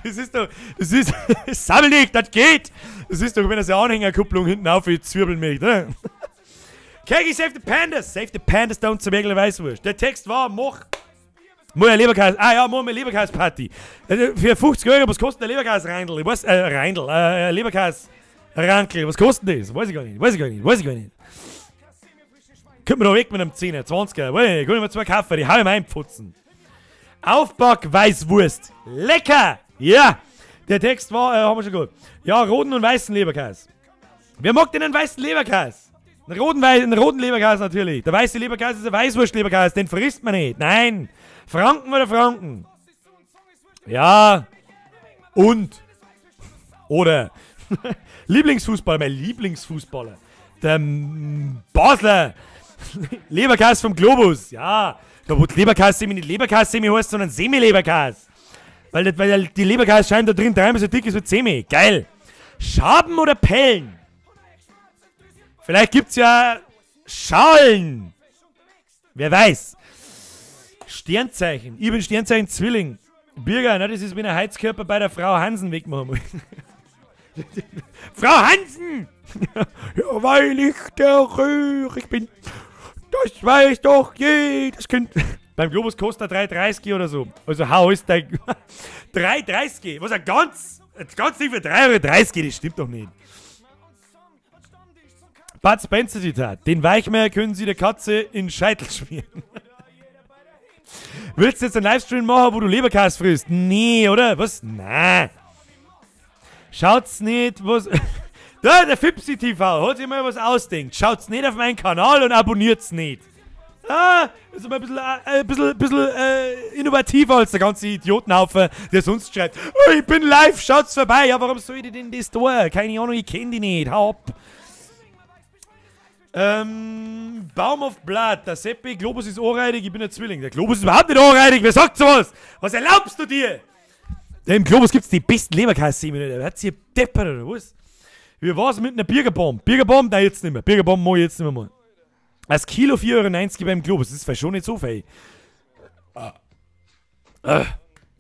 Das ist doch. Das ist. Sammel nicht, das geht! Das ist doch, wenn er seine Anhängerkupplung hinten auf zwirbeln möchte, ne? Kegi, save the Pandas! Save the Pandas down zur Merkel Weißwurst. Der Text war, mach. Mach eine Leberkäse. Ah ja, mach eine Leberkäse-Party. Für 50 Euro, was kostet der Leberkäse-Reindl? Ich weiß, Reindl, Leberkäse-Rankel. Was kostet das? Weiß ich gar nicht, weiß ich gar nicht, weiß ich gar nicht. Kommt mir doch weg mit einem 10er, 20er. Weiß ich nicht, kann ich mir zwei kaufen, die hau ich mir einpfutzen. Aufback Weißwurst. Lecker! Ja! Der Text war, haben wir schon gut. Ja, roten und weißen Leberkäse. Wer mag denn einen weißen Leberkäse? Einen roten Leberkäse natürlich. Der weiße Leberkäse ist ein Weißwurst-Leberkäse, den frisst man nicht. Nein! Franken oder Franken? Ja. Und. Oder. Lieblingsfußballer, mein Lieblingsfußballer. Der Basler. Leberkäse vom Globus. Ja. Da wo Leberkäse nicht Leberkäse heißt, sondern Semi-Leberkäse. Weil die Leberkäse scheint da drin dreimal so dick ist wie Semi. Geil. Schaben oder Pellen? Vielleicht gibt's ja Schalen. Wer weiß. Sternzeichen. Ich bin Sternzeichen Zwilling. Birger, ne, das ist, wenn ein Heizkörper bei der Frau Hansen wegmachen will. Frau Hansen! Ja, weil ich der Röhrig bin. Das weiß doch jedes Kind. Beim Globus kostet er 3,30 oder so. Also hau ist der 3,30. Was ein ganz, ganz nicht für 3,30 Euro, das stimmt doch nicht. Bud Spencer Zitat. Den Weichmeier können Sie der Katze in Scheitel schmieren. Willst du jetzt einen Livestream machen, wo du Leberkäse frisst? Nee, oder? Was? Na. Schaut's nicht, was. Da, der Fipsi TV hat sich mal was ausdenkt. Schaut's nicht auf meinen Kanal und abonniert's nicht. Ah, ist aber ein bisschen innovativer als der ganze Idiotenhaufen, der sonst schreibt, oh, ich bin live, schaut's vorbei. Ja, warum soll ich denn das tun? Keine Ahnung, ich kenn die nicht. Hau ab. Baum of Blood, der Seppi, Globus ist ohrreidig, ich bin ein Zwilling. Der Globus ist überhaupt nicht ohrreidig, wer sagt sowas? Was erlaubst du dir? Im Globus gibt's die besten Leberkäse-Semmeln, der hat sich deppert oder was? Wie war's mit einer Birgerbombe? Birgerbombe? Nein, jetzt nicht mehr. Birgerbombe mach ich jetzt nicht mehr mal. Das Kilo 4,90 Euro beim Globus, das ist schon nicht so viel.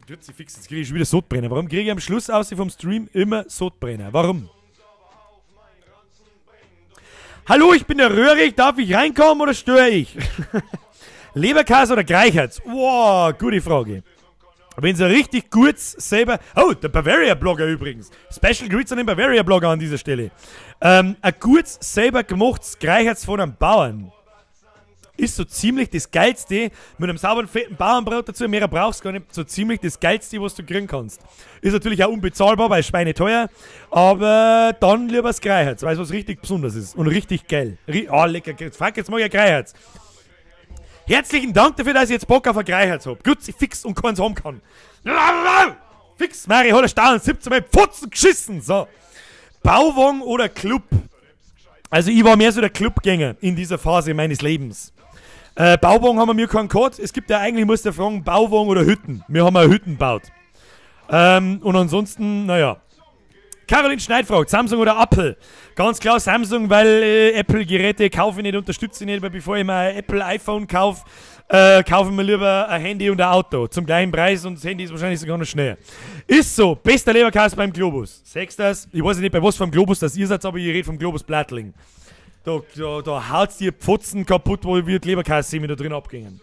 Tut sie fix, jetzt kriege ich schon wieder Sodbrenner. Warum kriege ich am Schluss aus vom Stream immer Sodbrenner? Warum? Hallo, ich bin der Röhrig, darf ich reinkommen oder störe ich? Leberkäse oder Greichertz? Wow, gute Frage. Wenn sie richtig gut selber... Oh, der Bavaria-Blogger übrigens. Special Greets an den Bavaria-Blogger an dieser Stelle. Ein gutes, selber gemachtes Greichertz von einem Bauern ist so ziemlich das Geilste. Mit einem sauberen, fetten Bauernbrot dazu, mehr brauchst du gar nicht. So ziemlich das Geilste, was du kriegen kannst. Ist natürlich auch unbezahlbar, weil Schweine teuer. Aber dann lieber das Greichertz, weil es was richtig Besonderes ist. Und richtig geil. Lecker. Fuck, jetzt mag ich ein Greichertz. Herzlichen Dank dafür, dass ich jetzt Bock auf ein Greichertz hab. Gut, ich fix und keins haben kann. Fix, Mari, hat er Stahlen 17 Mal Pfotzen geschissen. So. Bauwagen oder Club? Also ich war mehr so der Clubgänger in dieser Phase meines Lebens. Bauwagen haben wir mir keinen gehabt. Es gibt ja eigentlich, musst du fragen, Bauwagen oder Hütten. Wir haben auch Hütten gebaut. Und ansonsten, naja. Caroline Schneid fragt, Samsung oder Apple? Ganz klar Samsung, weil Apple-Geräte kaufe ich nicht, unterstütze ich nicht, weil bevor ich mir ein Apple iPhone kaufe, kaufe ich mir lieber ein Handy und ein Auto. Zum gleichen Preis und das Handy ist wahrscheinlich sogar noch schneller. Ist so, bester Leberkäse beim Globus. Sagst du das? Ich weiß nicht, bei was vom Globus das ihr seid, aber ich rede vom Globus Plattling. Da haut's dir Pfotzen kaputt, wo wir die Leberkäse mit da drin abgingen.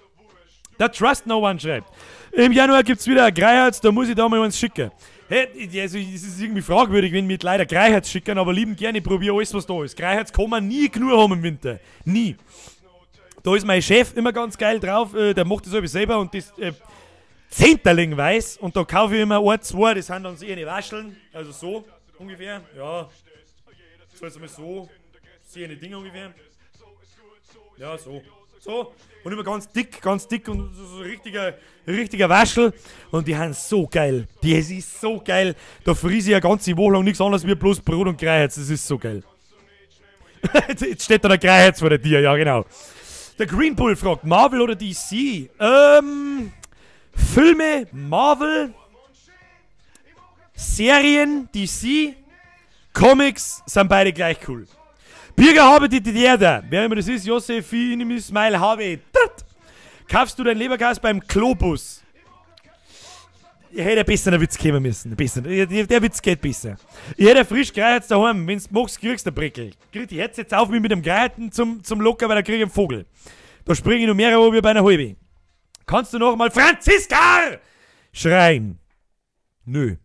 Der Trust No One schreibt, im Januar gibt's wieder ein Greiherz, da muss ich da mal eins schicken. Hey, also, es ist irgendwie fragwürdig, wenn mir leider Greiherz schicken, aber lieben gerne, ich probiere alles, was da ist. Greiherz kann man nie genug haben im Winter. Nie. Da ist mein Chef immer ganz geil drauf, der macht das alles selber und das Zehnterling weiß. Und da kaufe ich immer ein, zwei, das sind dann so eine Wascheln, also so ungefähr, ja. So jetzt einmal so, so eine Dinge ungefähr. Ja, so. So. Und immer ganz dick und so richtiger Waschel. Und die sind so geil. Die ist so geil. Da friese ich eine ganze Woche lang nichts anderes wie bloß Brot und Greiherz. Das ist so geil. Jetzt steht da der Greiherz vor der Tür, ja genau. Der Green Bull fragt, Marvel oder DC? Filme, Marvel, Serien, DC, Comics sind beide gleich cool. Birger habe die DDR da. Wer immer das ist, Josephine Smile habe. Kaufst du dein Leberkäse beim Globus? Ich hätte einen besseren Witz kommen müssen. Besser. Der Witz geht besser. Ich hätte frisch Greiherz daheim. Wenn du magst, kriegst du einen Brickel. Ich hätte jetzt auf mich mit dem Greiherten zum Locker, weil da krieg ich einen Vogel. Da springe ich noch mehrere wie bei einer halben. Kannst du noch mal Franziska schreien? Nö.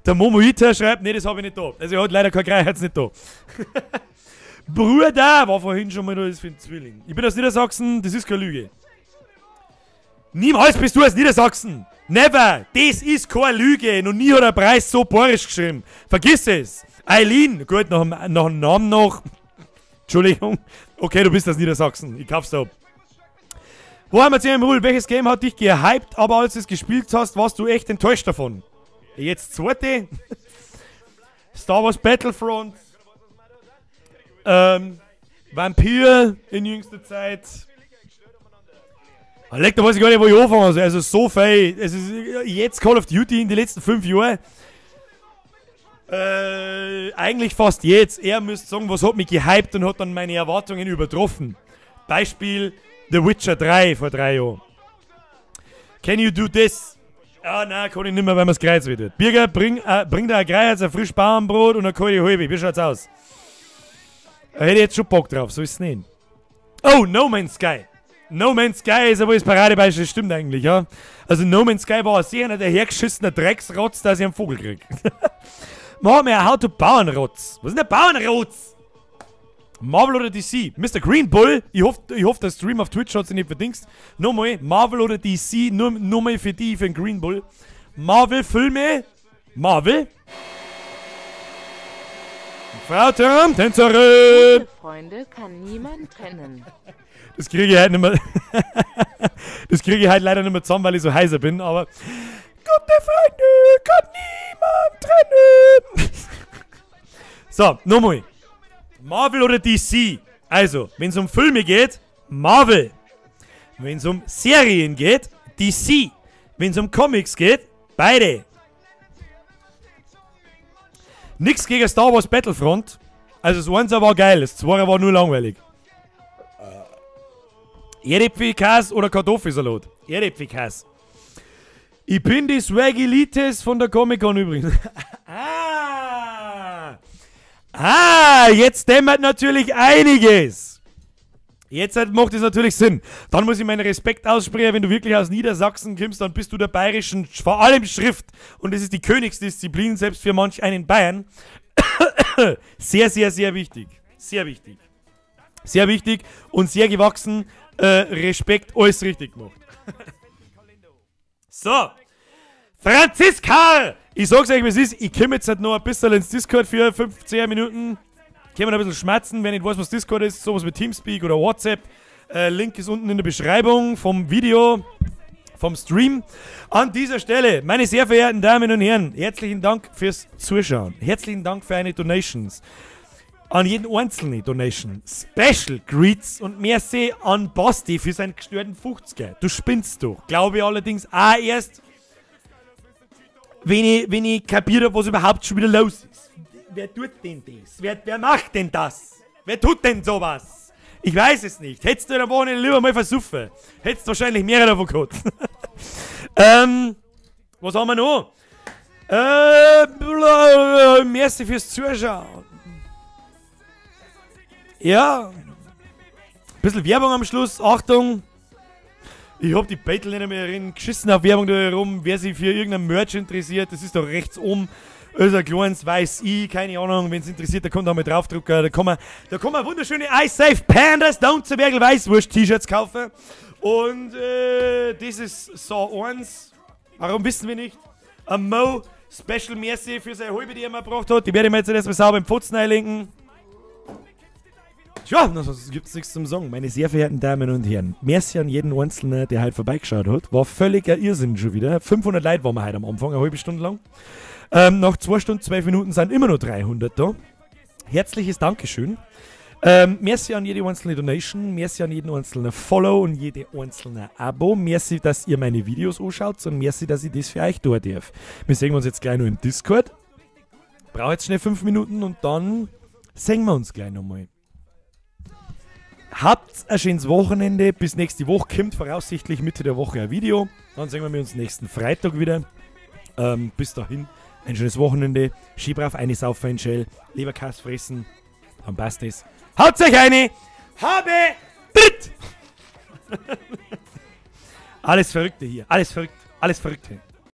Der Momoita schreibt, nee, das habe ich nicht da. Also er hat leider kein Greiherz nicht da. Bruder, war vorhin schon mal da, das für ein Zwilling. Ich bin aus Niedersachsen, das ist keine Lüge. Niemals bist du aus Niedersachsen. Never. Das ist keine Lüge. Noch nie hat der Preis so bayerisch geschrieben. Vergiss es. Eileen, gut, nach dem Namen noch. Entschuldigung. Okay, du bist aus Niedersachsen. Ich kauf's ab. Wo haben wir jetzt im Welches Game hat dich gehypt, aber als du es gespielt hast, warst du echt enttäuscht davon? Jetzt zweite. Star Wars Battlefront. Vampir in jüngster Zeit. Leck, da weiß ich gar nicht, wo ich anfangen soll. Also so viel. Es ist jetzt Call of Duty in den letzten 5 Jahren. Eigentlich fast jetzt. Er müsste sagen, was hat mich gehypt und hat dann meine Erwartungen übertroffen. Beispiel The Witcher 3 vor 3 Jahren. Can you do this? Ah, nein, kann ich nicht mehr, weil mir's Kreuz weh tut. Birger, bring da ein Kreuz, ein frisch Bauernbrot und eine kalte Halbe. Wie schaut's aus? Da hätte ich jetzt schon Bock drauf, so ist's nicht. Oh, No Man's Sky. No Man's Sky ist aber das Paradebeispiel, das stimmt eigentlich, ja. Also No Man's Sky war sicher nicht der hergeschissener Drecksrotz, dass ich einen Vogel krieg. Machen wir ein How to Bauernrotz. Was ist denn der Bauernrotz? Marvel oder DC? Mr. Green Bull, ich hoff, der Stream auf Twitch hat sich nicht verdingst. Nochmal, Marvel oder DC, nur mal für die, für den Green Bull. Marvel, Filme, Marvel. Frau Trump, Tänzerin! Gute Freunde kann niemand trennen. Das kriege ich halt nicht mehr. Das kriege ich halt leider nicht mehr zusammen, weil ich so heiser bin, aber gute Freunde kann niemand trennen. So, nochmal. Marvel oder DC? Also, wenn's um Filme geht, Marvel. Wenn's um Serien geht, DC. Wenn's um Comics geht, beide. Nix gegen Star Wars Battlefront. Also das 1 war geil, das 2 war nur langweilig. Erdäpfelkäse oder Kartoffelsalat? Erdäpfelkäse. Ich bin die Swagilites von der Comic-Con übrigens. Ah! Ah, jetzt dämmert natürlich einiges. Jetzt macht es natürlich Sinn. Dann muss ich meinen Respekt aussprechen, wenn du wirklich aus Niedersachsen kommst, dann bist du der bayerischen, vor allem Schrift. Und das ist die Königsdisziplin, selbst für manch einen Bayern. Sehr, sehr, sehr wichtig. Sehr wichtig. Sehr wichtig und sehr gewachsen. Respekt, alles richtig gemacht. So. Franziska! Ich sag's euch, wie es ist. Ich komm jetzt halt noch ein bisschen ins Discord für 15 Minuten. Können wir noch ein bisschen schmerzen, wenn ich nicht weiß, was Discord ist. Sowas wie Teamspeak oder WhatsApp. Link ist unten in der Beschreibung vom Video, vom Stream. An dieser Stelle, meine sehr verehrten Damen und Herren, herzlichen Dank fürs Zuschauen. Herzlichen Dank für eine Donations. An jeden einzelnen Donation. Special Greets und merci an Basti für seinen gestörten 50er. Du spinnst doch. Glaube ich allerdings auch erst, wenn ich kapiert hab, was überhaupt schon wieder los ist. Wer tut denn das? Wer macht denn das? Wer tut denn sowas? Ich weiß es nicht. Hättest du in der Wochenende lieber mal versuffen. Hättest du wahrscheinlich mehrere davon gehabt. Was haben wir noch? Merci fürs Zuschauen. Ja. Bisschen Werbung am Schluss. Achtung. Ich hab die Battle nicht mehr drin. Geschissen auf Werbung da herum. Wer sich für irgendein Merch interessiert, das ist da rechts oben. Ist ein kleines weiß I, keine Ahnung, wenn's interessiert, da kommt da mal draufdrucken. Da kann man wunderschöne I Save Pandas Don't Zwergel Weißwurst T-Shirts kaufen. Und das ist so eins. Warum wissen wir nicht? Ein Mo Special Merci für seine Halbe, die er mir gebracht hat. Die werde ich mir jetzt erstmal sauber im Pfotzen einlenken. Tja, sonst gibt's nichts zum Sagen. Meine sehr verehrten Damen und Herren, merci an jeden Einzelnen, der heute vorbeigeschaut hat. War völliger Irrsinn schon wieder. 500 Leute waren wir heute am Anfang, eine halbe Stunde lang. Nach 2 Stunden, 12 Minuten sind immer noch 300 da. Herzliches Dankeschön. Merci an jede einzelne Donation, merci an jeden einzelnen Follow und jede einzelne Abo. Merci, dass ihr meine Videos anschaut und merci, dass ich das für euch tun darf. Wir sehen uns jetzt gleich noch im Discord. Brauche jetzt schnell 5 Minuten und dann sehen wir uns gleich nochmal. Habt ein schönes Wochenende. Bis nächste Woche. Kommt voraussichtlich Mitte der Woche ein Video. Dann sehen wir uns nächsten Freitag wieder. Bis dahin, ein schönes Wochenende. Schieb auf eine Saufer in Shell. Leberkäse fressen. Dann passt es. Haut euch eine! Habe Dritt! Alles Verrückte hier. Alles verrückt. Alles Verrückte.